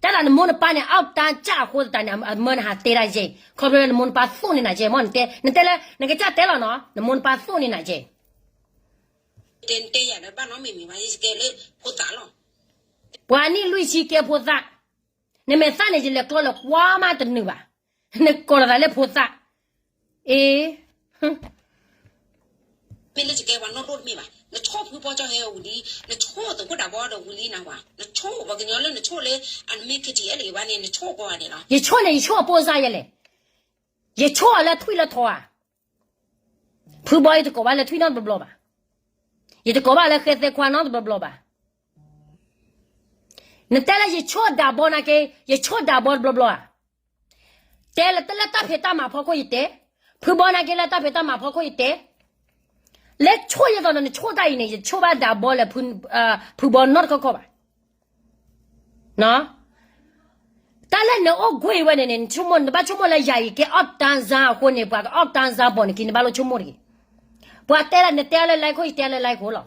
တၢ်သးနမိၢ်နပၢ်န့ၣ် အီၣ်တၢ်ကၢ်အဃိသတးန့ၣ် အမၢနဟးတဲဒၣ်ယဲ, ခီဖျိလၢနမိၢ်နပၢ်သိၣ်န့ၢ်နၤကဲမး, နတဲလၢနကစၢ်တဲလီၤနီၤ နမိၢ်နပၢ်သိၣ်န့ၢ်နၤကဲ ပှၤနံၣ်လွံၢ်ဆံကဲဖိသၣ်, နမဲာ်သၣ်န့ၣ် ယလဲၤကျီလၢကွၢ်မးတနုာ်ဘၣ်, နကိးလီၤသးလၢဖိသၣ်, အ့ မ့ၢ်လၢကဲပှၤနီၢ်ဒိၣ်တမ့ၢ်ဘၣ်, နဆိၣ်ဖုဘီကၠီဟဲဝံၤလံ, နဆိၣ်သုးခိၣ်ဒးဘီဒီးဝံၤလံနဝၤ, နဆိၣ်ပှၤကညီလၢနဆိၣ်လၢ အနမ့ၢ်ခ့တံၣ်အဲၣ်လၢဘၣ်န့ၣ် နဆိၣ်ပှၤဒဲးလီၤ. ယဆိၣ်န့ၣ် ယဆိၣ်အပိၢ်စါယဲလဲၣ်, ယဆိၣ်အီၤလၢထွံၣ်လၢထိဧါ, ဖုဘီယတကိးဘၣ်လၢထွံၣ်နီတဘျီဘျီဘၣ်, ယတကိးဘၣ်လၢဃဲသဲခွါနီတဘျီဘျီဘၣ်. နတဲလၢယဆိၣ်ဒးဘီနာ်က့ ယဆိၣ်ဒးဘီတဘျီဘျီဧါ, တဲလၢတၢ်ဖံးတၢ်မၤဖီခိၣ်ယတဲ, ဖုဘီနာ်က့လၢတၢ်ဖံးတၢ်မၤဖီခိၣ်ယတဲ, လၢဆိၣ်ယဲသိးဒီးနဆိၣ်တၢ်အံၤန့ၣ် ယဆိၣ်ဘၣ်ဒးဘီလၢ ဖုဘီနီတခီခီဘၣ်. တၢ်လၢနအိၣ်ကွ့ၢ်ဝဲန့ၣ်န့ၣ် နဆိကမိၣ် နဘၣ်ဆိကမိၣ်လၢယၤအံၤကဲအီၣ်တၢ်စါအဃိန့ၣ် ပှၤကအီၣ်တၢ်စါပိာ်နခံ နဘၣ်လိၣ်ဆိကမိၣ်တဂ့ၤ. ပှၤတဲလၢနတဲလၢ လဲခိၣ် ယတဲလၢ လဲခိၣ် လီၤ.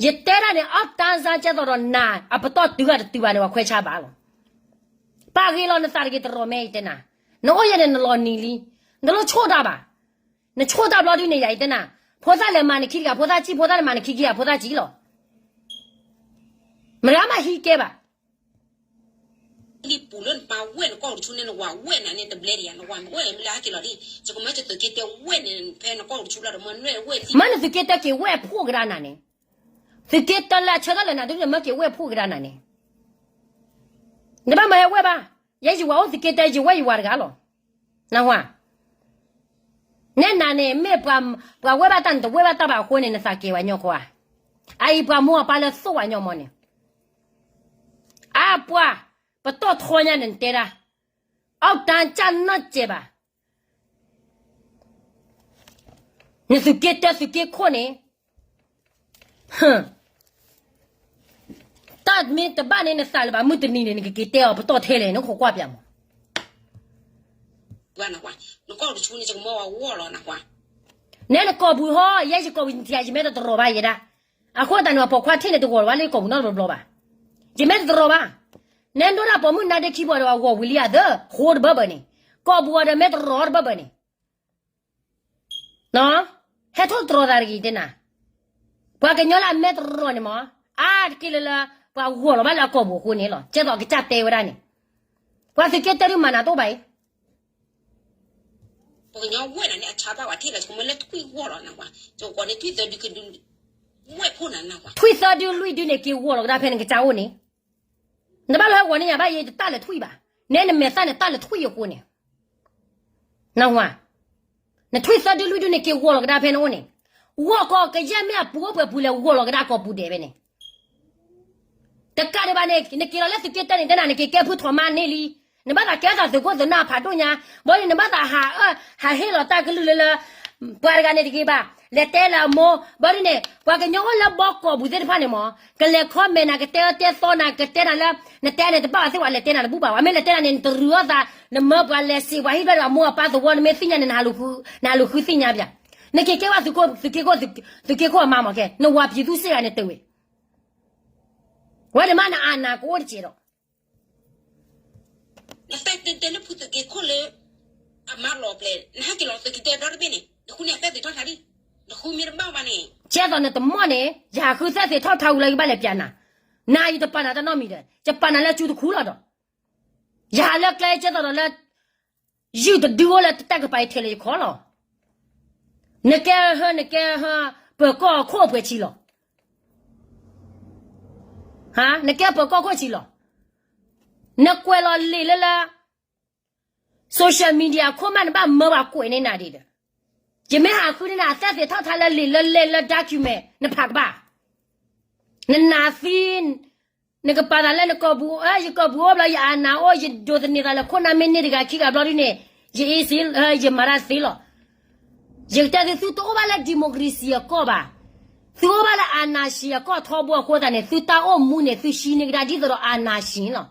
ယတဲဒၣ်န့ၣ် အီၣ်တၢ်စါကဲသိးဒီးနၤ အပတီၢ်တုၤဂၤတတုၤဘၣ်န့ၣ် ပှၤခွဲးဆါဘၣ်လီၤ. ပာ်ဂ့ၤလီၤနသးတဂ့ၤတရီးမဲ ယတဲနၤ, နအိၣ်ယဲန့ၣ် နလီၤနံၤလံ, နတလိၣ်ဆိၣ်တၢ်ဘၣ်. နဆိၣ်တၢ်ဘျီဒုန့ၣ် ယၤအံၤတဲနၤ, ဖိသၣ်လဲၤမၤနခံတဂၤ ဖိသၣ်ကံၣ်, ဖိသၣ်လဲၤမၤနခံခံဂၤ ဖိသၣ်ကံၣ်လီၤ. မတၤမၤဟံးကဲဘၣ် လံပူၤလၢနပၢ်ဝဲၢ်နကီၢ်အိၣ်တဆူန့ၣ် နဝၤဝဲၢ်နၤန့ၣ် တဘျဲဒံးယၤ နဝၤဝဲၢ်မ့ၢ်လၢဟဲက့ၤလီၤဒ် ယကမၢယသုးက့တၢဝဲၢ်န့ၣ် ဖဲနကီၢ်အိၣ်တဆူလီၤဒီးမၢနွဲၣ်ဝဲၢ်လံ မၢနသုးက့တၢက့ၤဝဲၢ်ဖှိၣ်ကဒါနၤန့ၣ်, သုးက့တၢလၢအဆၢထၢၣ်လၢနၤဒုန့ၣ် မၢက့ၤဝဲၢ်ဖှိၣ်ကဒါနၤန့ၣ်, နဘၣ်မၤဟဲဝဲၢ်ဘၣ်, ယဲယဝၤအိၣ်သုးက့တၢ ယဝဲၢ်ယဝၤတဂၤလီၤ. နဝၤ နဲနၤန့ၣ် မ့ၢ်ပှၤဝဲၢ်ဘၣ်တၢ် နတဝဲၢ်ဘၣ်တၢ်ဘၣ်အဃိန့ၣ် နသးကဲဝဲညီခိဧါ. အအံၤပှၤမိၢ်အပၢ်လၢသိၣ်ဝဲညီမီၤန့ၣ်, အါပှၤ ပတီၢ်ထီညါန့ၣ် နတဲဒၣ်, အီၣ်တၢ်ကၢ်နီၢ်စဲးဘၣ်, နသုးက့တၢသုးက့ခိၣ်န့ၣ် တၢ်မ့ၢ်တဘၣ်န့ၣ် နသးလၢၤဘၣ် မုၢ်တနံၤန့ၣ် နကက့ၤတဲအီၤပတီၢ်ထဲလဲၣ် နခိးကွၢ်ပၠးမး. နဲနကိာ်ပူၤဟီ ယဲယကိာ်ပူၤနထံၣ် ယမ့ၢ်တတရီၤဘၣ်ယဲဒၣ်. အဃိသတးန့ၣ် ပှၤပိာ်ခွါထံၣ်န့ၣ်တဂီၤလၢၤဘၣ်လၢယကိာ်ပူၤနီတဘျီဘျီဘၣ်. ယမ့ၢ်တတရီၤဘၣ်. နဲဒိၣ်ဒၣ်ပိာ်မုၣ်နါဒ့ခံဘီဒီး အဂီၤဝံၤလံအသၢ ဃိတဘၢဘၢန့ၣ်, ကိာ်ပူၤအီၤဒီးမ့ၢ်တရီၤတဘၢဘၢန့ၣ် ဟဲထီၣ်တရီၤသးတဂ့ၤတဲနၤ. ပှၤကညီလၢအမ့ၢ်တရီၤန့ၣ်မး, အါတက့ၢ်လၢလၢ ပှၤဂီၤလီၤဘၣ်လၢအကိာ်ပူၤအဃိန့ၣ်လီၤ. ကဲသိးကစၢ်တဲဝဲဒၣ်န့ၣ်, ပှၤသုးက့တၢဒုးမၤနၤတအိၣ်ဘၣ်အံၤ, ပှၤကညီဝဲဒၣ်န့ၣ် အဆါဘၣ်ဝဲထံၣ်လၢ ကမ့ၢ်လၢထွံၣ်ဂီၤလီၤနကွၢ်, ကကွၢ်န့ၣ် ထွံၣ်သၢဒုကဒု ဝဲၢ်ဖိနၤနကွၢ်, ထွံၣ်သၢဒုလွံၢ်ဒုန့ၣ် က့ၤဂီၤလီၤကဒါဖဲနကစၢ်အိၣ်န့ၣ်, နဘၣ်လၢဟဲဂီၤန့ၢ်ယၤဘၣ် ယတတၢ်လၢထွံၣ်ဘၣ်. နဲနမဲာ်သၣ်န့ၣ်တၢ်လၢထွံၣ်အဃိန့ၣ် နဝၤ, နထွံၣ်သၢဒုလွံၢ်ဒုန့ၣ် က့ၤဂီၤလီၤကဒါဖဲနအိၣ်န့ၣ်, ဂီၤကီးကယဲၢ်မ့ၢ်အပူၤအိၣ်ပှဲၤပူၤလဲၣ် ဂီၤလီၤကဒါကိာ်ပူၤဒဲးဖဲန့ၣ် တကးဒံးဘၣ်န့ၣ် နက့ၤလီၤလၢသုးက့တၢန့ၣ် တဲနၤနက့ၤကဲဖုထီၣ်မါန့ၢ်လံ, နဘၣ်သးကဲသးသုးခိၣ်သုးနၢ်ဖးဒိၣ်ညါ, ဘၣ်ဒ်န့ၣ် နဘၣ်သးဟးအၢ ဟးဟ့ၣ်လီၤတၢ်ကလုၢ်လၢလၢ ပှၤတဂၤန့ၣ်တဂ့ၤဘၣ်, လဲၤတဲလၢအမိၢ်, ဘၣ်ဒ်န့ၣ် ပှၤကညီအိၣ်လၢဘီကိာ်ပူၤသ့ၣ်တဖၣ်န့ၣ်မး, ကလဲၤ comment နၤ ကတဲအၢတဲသီနၤ ကတဲနၤလၢ နတဲန့ၣ်တဘၣ်ဘၣ်သ့ၣ်ဝဲ လဲၤတဲနၤတဘူၣ်ဘၣ်ဝဲ, မ့ၢ်လဲၤတဲနၤန့ၣ် နတရုၤအသး, နမၢပှၤလဲၤစံးပှၤဟံၣ်ဖျၢၣ်ဒီးအမိၢ်အပၢ်သဝီ နမ့ၢ်သ့ၣ်ညါန့ၣ် နဟးလူၤဃုသ့ၣ်ညါပၠး, နက့ၤကဲဝဲသုးခိၣ် သုးက့ခိၣ် သုးက့ခိၣ်အမါမးကဲ နဝၤပျံၤသူစ့ၢ်ကီးန့ၣ်တဝဲ ဝဲန့ၣ်မးနအနၢ်ကအိၣ်တစဲးဒီး နသးတဲတဲလၢဖုသုးက့ခိၣ်လၢ အမါလီၤပျဲၢ် နဟဲက့ၤလီၤသုးက့တၢဒီတဘ့ၣ်န့ၣ် နဃုန့ၢ်အသဲသ့ၣ်ထီၣ်ထါဒံး, နဃုမ့ၢ်တဘၣ်ဘၣ်န့ၣ်, ကဲသိးနတမီၢ်န့ၣ် ယဟးဃုသဲသ့ၣ်ထီၣ်ထါဝံၤလၢယဘၣ်လဲၤပၠးနၤ, နၤယတပာ်နၤတၢ်နီတမံၤဒီး ယပာ်နၤလၢကၠူတခူလီၤဒီး ယဟးလၢကျဲကဲသိးဒီးလၢ ယုၢ်တဒုအိၣ်လၢတၢ်ကပၤအံၤထဲလၢယခီလီၤ. နကဲဟၢ နကဲဟၢ ပၢၤကီၢ်ခိၣ်အပှဲၤဆံလီၤ. နကဲပၢၤကီၢ်ခိၣ်ဆံလီၤ. နကွဲးလီၤလံာ်လၢလၢ social media ခိၣ်မး နဘၣ်မၢပှၤကွဲးန့ၢ်နၤဒံးဒီး, ယမ့ၢ်ဟးဃုန့ၢ်နၤ အသဲသ့ၣ်ထီၣ်ထါလၢလံာ်လၢလဲၢ်လၢ document နဖးကဘၣ် နနာ်သံ, နကပာ်သးလၢနကိာ်ပူၤ, ယကိာ်ပူၤအိၣ်ဘျီ ယအနၢ်အိၣ် ယဒိးသန့ၤသးလၢခိၣ်နၢ်မ့ၢ်န့ၢ်တဂၤခံဂၤဘျီဒ်န့ၣ်, ယအ့စ့, ယမၤတၢ်သ့လီၤ. ယကတဲသု သုတအိၣ်ဘၣ်လၢ democracy အကီၢ်ဘၣ်. သုအိၣ်ဘၣ်လၢအာဏာရှင်အကီၢ်ထီဘိအဃိသတးန့ၣ် သုတၢ်အိၣ်မူန့ၣ် သုဆှံန့ၢ်ကဒါဒ်သိးဒီးအာဏာရှင်လီၤ.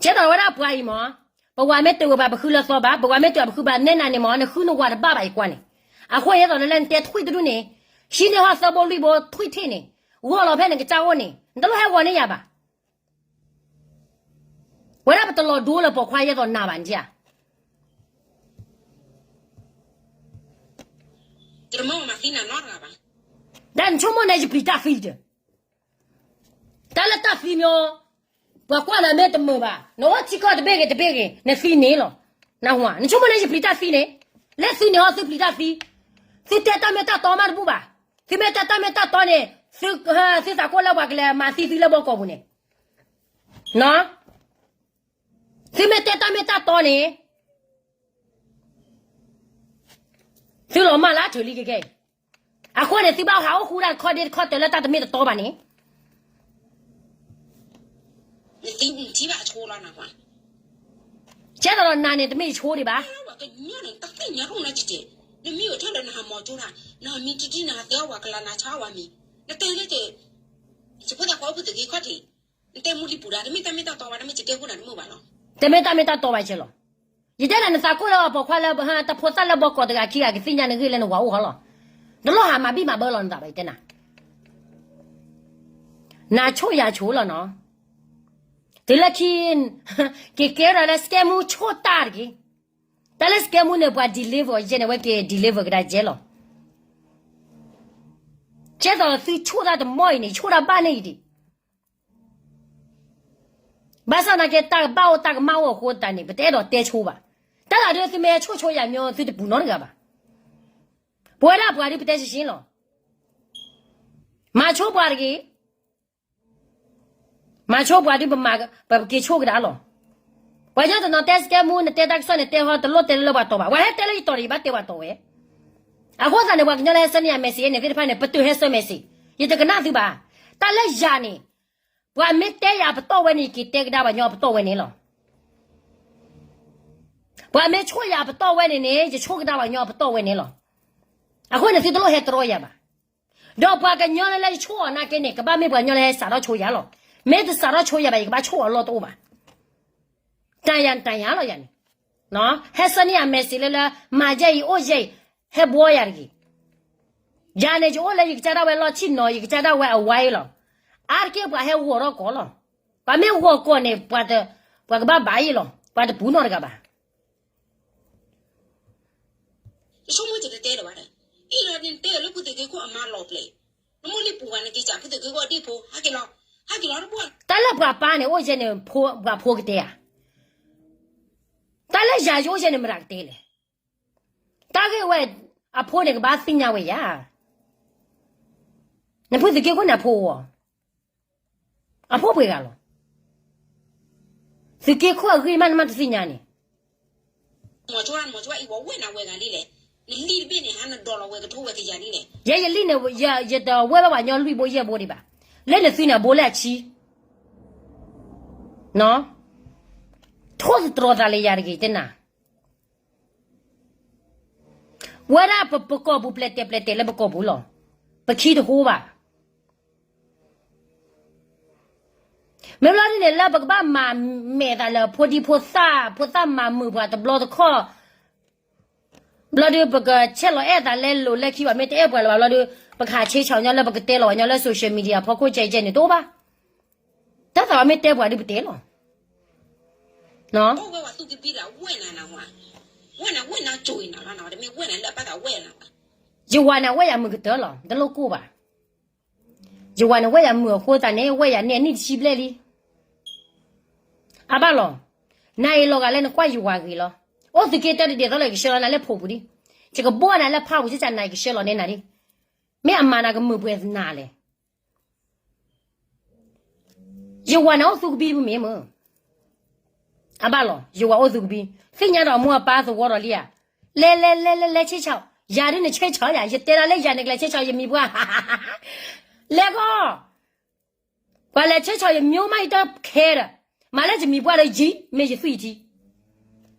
ကဲသိးဝဲဒၣ်ပှၤအံၤမ့ၢ် ပဝၤမ့ၢ်တဝဲဘၣ် ပဃုလၢသီဘၣ်, ပဝၤမ့ၢ်တဝဲဘၣ် ပဃုဘၣ်နဲၣ်နၤန့ၣ်မ့ၢ် နဃုနဝၤတဘၣ်ဘၣ် ယကွၢ်န့ၣ်. အဃိယဲသိးလၢနတဲထွံၣ်တဒူၣ်န့ၣ် ဟံးန့ၢ်ဟီၣ်သၢဘိလွံၢ်ဘိထွံၣ်ထံၣ်န့ၣ် ဂီၢ်လီၤဖဲနကစၢ်အိၣ်န့ၣ် နတလိၣ်ဟဲဂီၤန့ၢ်ယၤဘၣ်. ဝဲဒၣ်ပတလီၤဒိလၢပိာ်ခွါယဲသိးနၤဘၣ်န့ၣ်ဧါ. တၢ်နဆိကမိၣ်န့ၣ်ယပျံၤတၢ်သံဒီး တၢ်လၢတၢ်သံမ့ၢ် ပှၤကွၢ်နၤမ့ၢ်တမုာ်ဘၣ် နအိၣ်ထံကီၢ်တဘ့ၣ်ဂ့ၤတဘ့ၣ်ဂ့ၤ နသံန့ၣ်လီၤ. နဟါ နဆိကမိၣ်န့ၣ်ယပျံၤတၢ်သံန့ၣ် လၢသုန့ၣ်ဟီသုပျံၤတၢ်သံ သုတဲတၢ်မ့ၢ်တၢ်တီမးတဘူၣ်ဘၣ်. သုမ့ၢ်တဲတၢ်မ့ၢ်တၢ်တီန့ၣ် သုသးကိၢ်လၢပှၤကလဲၤမၤသံသုလၢဘီကီာ်ပူၤန့ၣ် သုမ့ၢ်တဲတၢ်မ့ၢ်တၢ်တီန့ၣ် သုလီၤမၢ်လၢအထုးလံကဲကဲအံၤ. အဃိန့ၣ် သုဘၣ်ဟးအိၣ်ဃူဒၣ်တခီဒ့တခီတၢၤလၢတၢ်တမ့ၢ်တတီဘၣ်န့ၣ် ကဲသိးဒီးနၤန့ၣ် တမ့ၢ်ယဆိဒံးဘၣ်. တမ့ၢ်တၢ်မ့ၢ်တၢ်တီဘၣ်က့လီၤ. တမ့ၢ်တၢ်မ့ၢ်တၢ်တီဘၣ်က့လီၤ. ယတဲနၤနသးကိၢ်လၢအပိာ်ခွါလၢတဖိသၣ်လၢဘီကီာ်တဂၤခံဂၤကသ့ၣ်ညါနဂ့ၢ်လၢနဝၤအိၣ်ဟီလီၤ. တလိၣ်ဟးမၤဘံၣ်မၤဘၢလီၤနသးဘၣ် ယတဲနၤ နဆိၣ်ယၤဆိလီၤနီၤ. တုၤလၢခံ က့ၤကဲထီၣ်လၢစကဲမူဆိၣ်တၢ်တက့ၢ်. တၢ်လၢစကဲမူန့ၣ် ပှၤ deliver ယဲန့ၣ် အဝဲက့ၤ deliver ကဒါယဲလီၤ. ကဲသိးသုဆိၣ်တၢ်တမီၢ်အံၤန့ၣ် ယဆိၣ်တၢ်ဘၣ်န့ၣ်အံၤဒံး ဘၣ်ဆၣ်သနာ်က့ တၢ်ကဘၣ်အိၣ်တၢ်ကမၣ်အိၣ်အဃိသတးန့ၣ် ပတအဲၣ်ဒိးတဲဆိဘၣ်. တၢ်လၢဒုးသုမ့ၢ်ဟဲဆိၣ်ဆိယၤမ့ၢ် သုတပူၤနီတဂၤဘၣ်. ပဝဲဒၣ်ပှၤဒုးပတဲရှဲရှဲလီၤ. မၤဆိပှၤတဂ့ၤ. မၤဆိပှၤဒုးပမၤ ပက့ၤဆိကဒါလီၤ. ပှၤကညီတနီၤတဲစကဲမူ နတဲတၢ်ကစီၣ်န့ၣ် တဲဟီတလိၣ်တဲလၢပှၤတီၤဘၣ်. ပှၤဟဲတဲလၢယတီၤဒီး ယဘၣ်တဲပှၤတီၤဝဲ. အဃိသတးန့ၣ် ပှၤကညီလၢဟဲဆှၢန့ၢ်ယၤ message န့ၣ်သ့ၣ်တဖၣ်န့ၣ် ပတုာ်ဟဲဆှၢ message ယတကနၣ်သုဘၣ်. တၢ်လၢယၤန့ၣ် ပှၤမ့ၢ်တဲယၤအပတီၢ်ဝဲန့ၣ် ယက့ၤတဲကဒါပှၤကညီအပတီၢ်ဝဲန့ၣ်လီၤ. ပှၤမ့ၢ်ဆိၣ်ယၤအပတီၢ်ဝဲန့ၣ်န့ၣ် ယဆိကဒါပှၤကညီအပတီၢ်ဝဲန့ၣ်လီၤ. အဃိန့ၣ်သုတလိၣ်ဟဲတြီယၤဘၣ်. ဒီးပှၤကညီလၢယဆိၣ်အီၤနာ်က့န့ၣ် ကဘၣ်မ့ၢ်ပှၤကညီလၢဟဲစးထီၣ်ဆိယၤလီၤ. မ့ၢ်တစးထီၣ်ဆိယၤဘၣ် ယကဘၣ်ဆိၣ်အီၤလီၢ်တအိၣ်ဘၣ်. တၢ်ယၤတၢ်ယၤလီၤယၤန့ၣ် ဟဲဆှၢန့ၢ်ယၤ message လၢလၢ မၤယဲအံၤအိၣ်ယဲအံၤ ဟဲဘှီယၤတဂ့ၤ. ယၤန့ၣ် ယအိၣ်လၢယကစၢ်ဒၣ်ဝဲလီၢ်ဆံၣ်နီၤ ယကစၢ်ဒၣ်ဝဲအဝါအံၤလီၤ. အါတက့ၢ်ပှၤဟဲဂီၤထီၣ်ကီးလီၤ. ပှၤမ့ၢ်ဂီၤကီးန့ၣ် ပှၤကဘၣ်ဘၣ်အံၤလီၤ. ပှၤတပူၤနီတဂၤဘၣ်. တၢ်လၢပှၤပၢ်န့ၣ် အိၣ်ယဲန့ၣ် ပှၤဖိကတဲဧါ. တၢ်လၢပှၤပၢ်န့ၣ်အိၣ်ယဲန့ၣ် ပှၤဖိကတဲဧါ. တၢ်လၢယၤယအိၣ်ယဲန့ၣ် မတၤကတဲလဲၣ်. တၢ်ဂ့ၢ်ဝဲ အဖိန့ၣ်ကဘၣ်သ့ၣ်ညါဝဲယၤ. နဖုသုးက့ခိၣ်န့ၣ်အဖိဧါ. အဖိပှဲၤဂၤလီၤ. သုးက့ခိၣ်အဂ့ၢ်မးနမ့ၢ်တသ့ၣ်ညါန့ၣ် ယဲယလံၣ်န့ၣ် ယတဝဲဘၣ်ပှၤညီလွံၢ်ဘိယဲၢ်ဘိဒံးဘၣ်. လၢနသုန့ၣ်အဘိလၢအဆံ ထိၣ်သတြီၤသးလၢယၤတဂ့ၤတဲနၤ. ဝဲဒၣ်ပကီၢ်ပူၤပျဲၢ်တဲာ်ပျဲၢ်တဲာ်လၢပကီၢ်ပူၤလီၤ. ပခံတဟိဘၣ်. မ့ၢ်ဘျီဒ်န့ၣ် လၢပကဘၣ်မၤမဲာ်သးလၢဖိဒံဖိသၣ် ဖိသၣ်မၤမုာ်ပှၤတဘျီတခီၣ် ဘျီဒုး ပကဆဲးလီၤအဲၣ်သးလဲလိာ်လဲခံဘၣ် မ့ၢ်တအဲၣ်ပှၤလၢၤဘၣ်ဘျီဒုး ပကဟးဆ့ဆၢညီလၢပကတဲလီၤညီလၢ social media ဖီခိၣ်ကဲကဲန့ၣ်တအိၣ်ဘၣ်. တၢ်သးမ့ၢ်တဲပှၤဒုးပတဲလီၤ. ယဝၤန့ၣ် အဝဲယၤမုာ်ကတၢၢ်လီၤ တလိၣ်ကိၢ်ဘၣ်. ယဝၤန့ၣ် အဝဲယၤမုာ်ကတၢၢ်လီၤ တလိၣ်ကိၢ်ဘၣ်. ယဝၤန့ၣ် အဝဲယၤမုာ်အဃိသတးန့ၣ် အဝဲယၤန့ၣ်အနံၣ်တဆံဘျဲၣ်လံ. အဘၣ်လီၤ. နအံၤလီၤဂာ်လၢနကွၢ်ယဝၤဂ့ၤလီၤ. အိၣ်သုးက့တၢ်တဒဲးသီလၢယကဆှၢလီၤနၤလၢဖိပူၤဒံး. ယကဘီနၤလၢဖးပူၤ ကစၢ်နၤယကဆှၢလီၤန့ၢ်နၤဒံး. မ့ၢ်အမၤနၤကမုာ်ပှဲၤနၤလဲၣ်. ယဝၤန့ၣ်အိၣ်သူကဘံတမ့ၢ်မ့ၢ် အဘၣ်လီၤ ယဝၤအိၣ်သူကဘံ, သ့ၣ်ညါဒီးအမိၢ်အပၢ်သဝီဒီးလံဧါ, လဲၤလဲၤလဲၤလဲၤလဲၤဆ့ဆၢ, ယၤဒ်နဆ့ဆၢယၤ, ယတဲဒၣ်လၢယၤနကလဲၤဆ့ဆၢယမံၤပှၢ်, လဲၤကီၢ်, ပှၤလဲၤဆ့ဆၢယမံၤမးယတခဲဒီး, မၤလၢယမံၤပှၢ်ဒီးယံၤ မ့ၢ်ယသွံၣ်ယထံ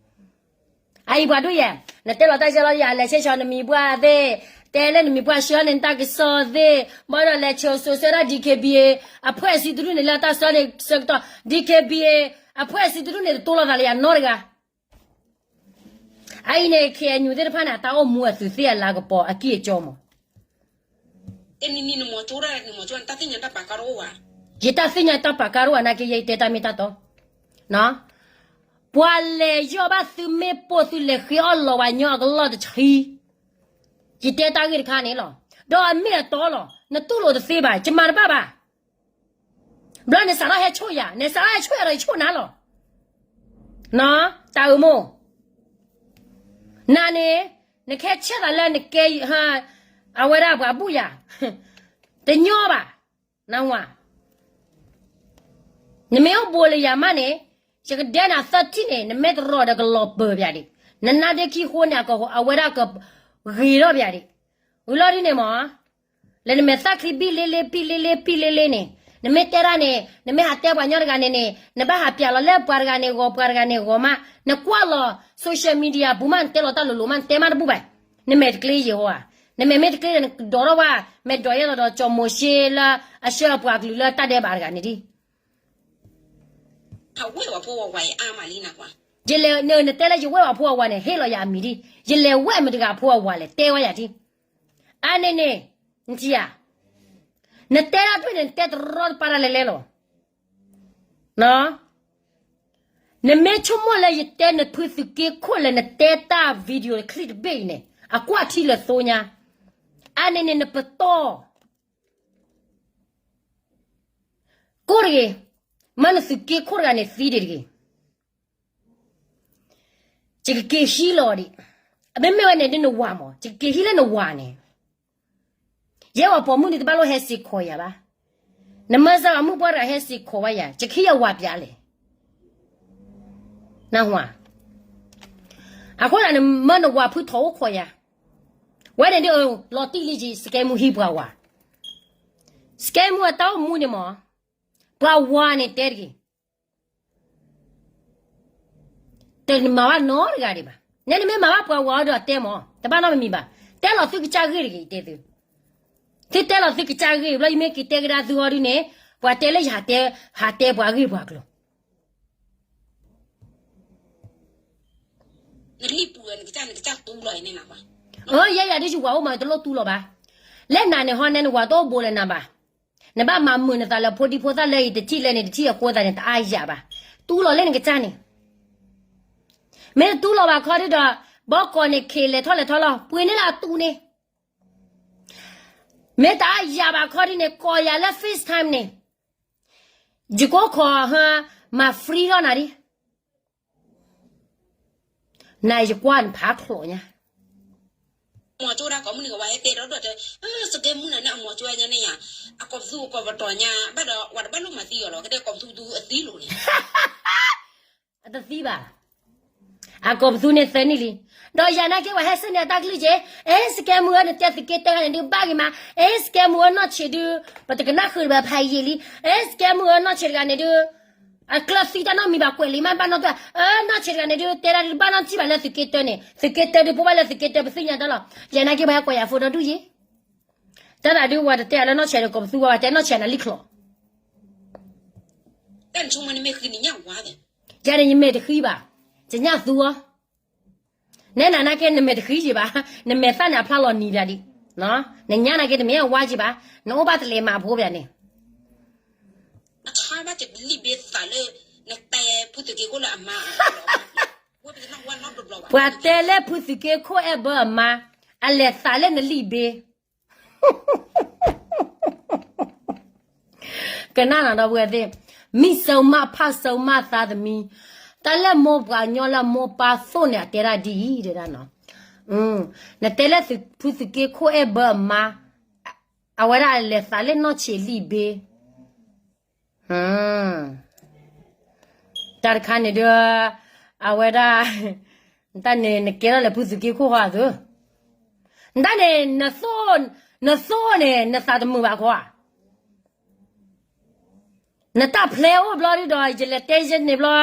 အအံၤပှၤဒိၣ်ယဲ, နတဲလီၤတၢ်ယဲလီၤယၤ လဲၤဆ့ဆၢနမံၤပှၢ်သ့ၣ်, တဲလၢနမံၤပှၢ်ဆှၢန့ၣ် နတၢ်ကစီၣ်သ့ၣ် ဘၣ်ဒီးလဲၤဆှၢစိဆှၢဒၣ် D K B A အဖှဲးစံးတဒူၣ်န့ၣ် လၢတၢ်ကစီၣ်န့ၣ်ဆၢကတီၢ် D K B A အဖှဲးစံးတဒူၣ်န့ၣ် တတိၢ်လိာ်သးလၢယၤနီတဂၤ အအံၤန့ၣ် K N U သ့ၣ်တဖၣ်န့ၣ် အတၢ်အိၣ်မူအသုးသ့ၣ်အလၤကပီၤအကံၢ်အကၠီမး ယတၢ်သ့ၣ်ညါတၢ်ပာ်ကါတအိၣ်ဘၣ်နာ်က့ ယတဲတၢ်မ့ၢ်တၢ်တီ ပှၤလဲၤယီၢ်ဘၣ်သုမ့ၣ်ပိၢ်သုလဲၤဃ့အီၣ်လီၤဝဲညီအကလီၢ်တဆံ ယတဲတၢ်ဂ့ၢ်တခါန့ၣ်လီၤ. ဒီးအမ့ၢ်အတီလီၤ. နတူၢ်လိာ်တသ့ဘၣ်, ယမၤတဘၣ်ဘၣ်. ဘျီနစးထီၣ်ဟဲဆိၣ်ယၤ, နစးထီၣ်ဟဲဆိၣ်ယၤဒီးယဆိၣ်နၤလီၤ. တၢ်အၢမိၢ်, နၤန့ၣ်, နကဟဲဆဲးသးလၢနကဲ, အဝဲဒၣ်ပှၤဘူၣ်ယၤ, တညီဘၣ်. နဝၤ နမ့ၢ်အိၣ်ဘူးလၢယၤမးန့ၣ်, ယကဒဲနၤသၢထံၣ်န့ၣ် နမ့ၢ်တရီဒီးကလီၤပၢၤပၠးဒံး, နနါဒ့ခံဃိန့ၣ် အကဂ့ၤထီၣ်ပၠးဒံး. ဝံၤလီၤဒ်န့ၣ်မး, လၢနမဲာ်သၣ်ချံဘံၣ်လ့လ့ ဘံၣ်လ့လ့ ဘံၣ်လ့လ့န့ၣ်, နမ့ၢ်တဲဒၣ်န့ၣ် နမ့ၢ်ဟးတဲပှၤညီတဂၤန့ၣ်န့ၣ် နဘၣ်ဟးပၠးလီၤလၢပှၤတဂၤန့ၣ်ဂီၤ ပှၤတဂၤန့ၣ်ဂီၤမး, နကွၢ်လီၤ social media ပူၤမး နတဲလီၤတၢ်လိၤလိၤမး နတဲမးတဘူၣ်ဘၣ်. နမဲာ်တကျ့ယဲၢ်ဟီဧါ. နမဲာ်မ့ၢ်တကျ့ဒီး နကဒိးထီၣ်ဝဲ, မဲာ်ဒိးယဲၢ်လီၤဒီးကၠီၤမိၤၡ့လၢအဆှၢပှၤကလုာ်လၢတၢ်ဒဲးဘးတဂၤန့ၣ်ဒံး. နတဲလၢယဝဲၢ်ပှၤဖိအဝၤန့ၣ် ဟ့ၣ်လီၤယၤအမံၤဒံး. ယလဲၤဝဲၢ်မတဂၤဖိအဝၤလဲၣ် တဲဝဲယၤဒံး. အါန့ၣ်န့ၣ်, နထံၣ်ဧါ, နတဲဒၣ်တဖၣ်န့ၣ် နတဲတရီတပါတၢ်လဲၤလဲၤလီၤ. နမ့ၢ်ဆိကမိၣ်လၢယတဲနဖုသုးက့ခိၣ်လၢနတဲတၢ် video clip တဘ့ၣ်အံၤန့ၣ် အကွၢ်ထံလၢသိညါ, အါန့ၣ်န့ၣ် နပတီၢ် ကိၢ်တဂ့ၤ, မ့ၢ်နသုးက့ခိၣ်တဂၤန့ၣ်သံဒံးတဂ့ၤ. ယကက့ၤဟံးလီၤဒံး. မ့မ့ၢ်ဝဲန့ၣ်ဒ်နဝၤမး, ယကက့ၤဟံးလၢနဝၤန့ၣ်. ယဲဝဲပိာ်မုၣ်န့ၣ်တဘၣ်လိၣ်ဟဲစ့ၢ်ကီးယၤဘၣ်. နမၢစၢၤအမုၣ်ပှၢ်တဂၤဟဲစ့ၢ်ကီးဝဲယၤ, ယကဟံးယဝၤပၠးလဲၣ်. နဝၤ, အဃိသတးန့ၣ် မၢနဝၤဖုထီၣ်အိၣ်ခိးယၤ. ဝဲန့ၣ်ဒ်အလီၤတံၢ်လံက့ၤ စကဲမူဟံးပှၤဝၤ. စကဲမူအတၢ်အိၣ်မူန့ၣ်မး, ပှၤဝၤန့ၣ်တဲတဂ့ၤ. တမၤဘၣ်နီတဂၤဒံးဘၣ်. နဲနမ့ၢ်မၤဘၣ်ပှၤဝၤအီၤဒီးတဲမး, တဘၣ်နီတမံၤဘၣ်. တဲလီၤသုကစၢ်ဂ့ၢ်တဂ့ၤ ယတဲသု. သုတဲလီၤသုကစၢ်ဂ့ၢ် ဘျီယမ့ၢ်က့ၤတဲကဒါသုအီၤဒ်န့ၣ်, ပှၤတဲလၢယဟးတဲ, ဟးတဲပှၤဂ့ၢ်ပှၤကျိၤ. နလံၣ်ပူၤနကစၢ်နကစၢ်တူလီၤန့ၣ်နၤဘၣ်. အၢ ယဲယၤဒ်ယဝၤအိၣ်မး တလိၣ်တူလီၤဘၣ်. လၢနၤန့ၣ်ဟီနဲနဝၤတအိၣ်ဘူးလၢနၤဘၣ်. နဘၣ်မၤမုာ်နသးလၢဖိဒံဖိသၣ်လၢအံၤတထံၣ်လၢန့ၣ်တထံၣ်အဃိသတးန့ၣ် တအါယၤဘၣ်. တူလီၤလၢနကစၢ်န့ၣ်. မ့ၢ်တတူလီၤဘၣ်ခီဒ်ဒီး, ဘီကီးန့ၣ်ခ့လဲၤထီၣ်လဲၤထီလီၤ ပှ့ၤန့ၢ်လၢအတူန့ၣ်. မ့ၢ်တအါယၤဘၣ်ခီဒ်န့ၣ် ကိးယၤလၢ FaceTime န့ၣ်, ယကအိၣ်ခိးဟါ, မၤ free ထီၣ်နၤဒ်. နၤယကွၢ်နဖးချိးညါ. မီၤကၠိဒၣ်ကိးမုၢ်နံၤကဝၤဟဲတဲဒီးဒိၣ်တဲ, စကဲမုၢ်နၤန့ၣ် အမီၤကၠိညါန့ၣ်ယၤ, အကိးပသူအကိးပတီၤညါ, ဘၣ်ဒီးဝၤတဘၣ်လိၣ်မၤသံအီၤလီၤ, ကဒဲကိးပသူပသူအသံလိၤန့ၣ်. အတသံဘၣ်. အကိးပသူန့ၣ်သၢနံၣ်လံ. ဒီးယၤနာ်က့ပှၤဟဲဆှၢန့ၢ်အတၢ်ကလုၢ်က့, အဲ စကဲမုၢ်ဧၢ နတဲသုးက့တၢတဂၤန့ၣ်ဒုးဘၣ်ဂ့ၤမး, အဲ စကဲမုၢ်ဧၢ နီၢ်ဆံးဒုး, ပတကနၣ်ဃုာ်ဘၣ်ဖးယံာ်လံ, အဲ စကဲမုၢ်ဧၢ နီၢ်ဆံးတဂၤန့ၣ်ဒုး, အကျၢၢ်သံတၢ်နီတမံၤဘၣ်ကွဲးလံမး ဘၣ်နီၢ်တၢၢ်, အဲ နီၢ်ဆံးတဂၤန့ၣ်ဒုး တဲဒၣ်ဒုးဘၣ်နီၢ်ထံၣ်ဘၣ်လၢသုးက့တၢန့ၣ်, သုးက့တၢဒုးဖိဘၣ်လၢသုးက့တၢ ပသ့ၣ်ညါတၢ်လီၤ. ယၤနာ်က့ပှၤဟဲကိးယၤဖိဒီဒူၣ်ယ့ တၢ်သးဒုးဝၤတတဲအလၢနီၢ်ဆံးဒီးကိးပသူဝဲ ပှၤတဲနီၢ်ဆံးနၤလံၣ်ချီး. တၢ်နဆိကမိၣ်နမ့ၢ်ဃံနညၣ်ဝါ, ယၤန့ၣ်ယမဲာ်တဃံဘၣ်, ယညၣ်သူအီၤ. နဲနၤနာ်က့နမဲာ်တဃံယံၤဘၣ်, နမဲာ်သၣ်န့ၣ်အဖျါလီၤနံၤဘၣ်ဒံး, နညၣ်နာ်က့တမ့ၢ်အဝါယံၤဘၣ်, နအိၣ်ဘၣ်တလဲၤမၤဖိဘၣ်န့ၣ်. ပှၤတဲလၢဖုသုးက့ခိၣ်အဲၣ်ဘၢအမါ, အလဲၤသးလၢနလံာ်ဘ့ ကနၣ်နၤဒီပုၢ်ဝဲၢ်သ့ၣ်, မံစုမးဖးစုမးသးသမံ, တၢ်လၢမိၢ်ပှၢ်ညီလၢမိၢ်ပၢ်သိၣ်န့ၣ် အတဲဒၣ်ဒ်အံၤတဲဒၣ်နီၤ, နတဲလၢဖုသုးက့ခိၣ်အဲၣ်ဘၢအမါ, အဝဲဒၣ်လဲၤသးလၢနီၢ်ဆံးလံာ်ဘ့ တၢ်တခါန့ၣ်ဒုး, အဝဲဒၣ်, တၢ်န့ၣ်နကဲထီၣ်လဲၤဖုသုးက့ခိၣ်ဃီအသိး, တၢ်န့ၣ်, နသိၣ်န့ၣ် နသးတမုာ်ဘၣ်ခီဧါ, နတၢ်ဖျဲအိၣ်ဘျီဒုဒီး ယလဲၤတဲယဲန့ၣ်ဘျီ,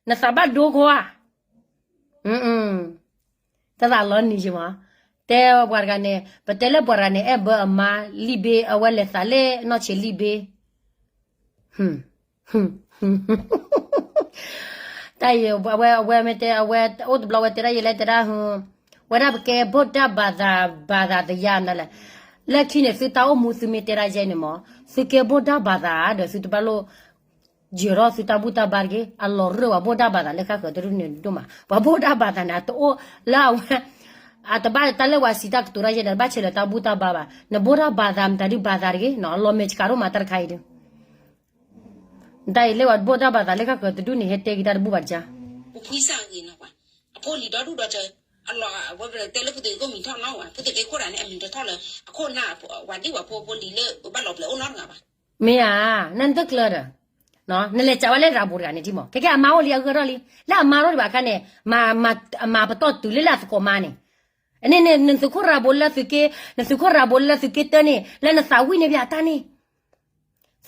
နသးဘၣ်ဒိခီဧါ, တၢ်သးလီၤနံၤယမး, တဲပှၤတဂၤန့ၣ် ပတဲလၢပှၤတဂၤန့ၣ် အဲၣ်ဘၢအမါလံာ်ဘ့ အဝဲလဲၤသးလၢနီၢ်ဆံးလံာ်ဘ့ တၢ်အံၤ အဝဲ အဝဲမ့ၢ်တဲ အဝဲအိၣ်တဘျီဝဲတဲဒၣ်ယဲလဲၣ်တဲဒၣ် ဝဲဒၣ်ပကဲဗုဒ္ဓဘာသာ ဘာသာတရားနၤလဲၣ်, လၢခံန့ၣ် သုတၢ်အိၣ်မူသုမ့ၢ်တဲဒၣ်ယဲန့ၣ်မး သုကဲဗုဒ္ဓဘာသာဒီး သုတဘၣ်လိၣ် ယၢၤထီၣ်သုတၢ်ဘူၣ်တၢ်ဘါတဂ့ၤ, အလီၤရၢၢ်ပှၤဗုဒ္ဓဘာသာလၢဃၣ်ဃၢၤတဒူၣ်န့ၣ်ဒိၣ်မး, ပှၤဗုဒ္ဓဘာသာန့ၣ် အတအိၣ်လၢအဝဲ အတဘၣ်တၢ်လၢပှၤစံးတၢ်ကတိၤတၢ်ယဲဒီး ဘၣ်ဆဲးလၢတၢ်ဘူၣ်တၢ်ဘါဘၣ်, နဗုဒ္ဓဘာသာမတၤဒု ဘာသာတဂ့ၤနီၤ, အလီၤမဲာ်ဆှးဒိၣ်မးတၢ်တခါအံၤဒု တၢ်အံၤလၢပှၤဗုဒ္ဓဘာသာလၢဃၣ်ဃၢၤတဒူၣ်န့ၣ် ဟဲတဲက့ၤတၢ်တဘူၣ်ဘၣ်တကါ ပဖှံစၢ်ဂ့ၤနီၤပှၤ, အဖိလံၤဒီဒူၣ်ဒီထၢ, အလီၤ အဝဲတဲလၢဖိသ့ၣ်ကီၢ်မံၤထီၣ်နီၤဝဲ ဖိသ့ၣ်ကီၢ်ခိၣ်တၢ်န့ၣ် အမံၤတထီၣ်လၢ အခိၣ်နၢ် ဝၤဒံၣ်ဝၤဖိဖိလံၤလၢဘၣ်လီၤပျဲၤအိၣ်နီတဂၤဘၣ်. မ့ၢ်ဧါ, နတကျၢၤဒီး, နလဲၤစးဝဲလၢရၤဘိတဂၤန့ၣ်ထံမး ခဲကဲအမါအိၣ်လံအဂၢၢ်ထီၣ်လံ, လၢအမါထီၣ်ဒံးဘၣ်အခါန့ၣ်, မၤပတီၢ်တုၤလၢလၢအသကိးမါန့ၣ်, အန့ၣ်န့ၣ် နသုးခိၣ်ရၤဘိလၢသုးက့, နသုးခိၣ်ရၤဘိလၢသုးက့တၢန့ၣ် လၢနသးဝံၣ်န့ၢ်ဘၣ်အတၢ်န့ၣ်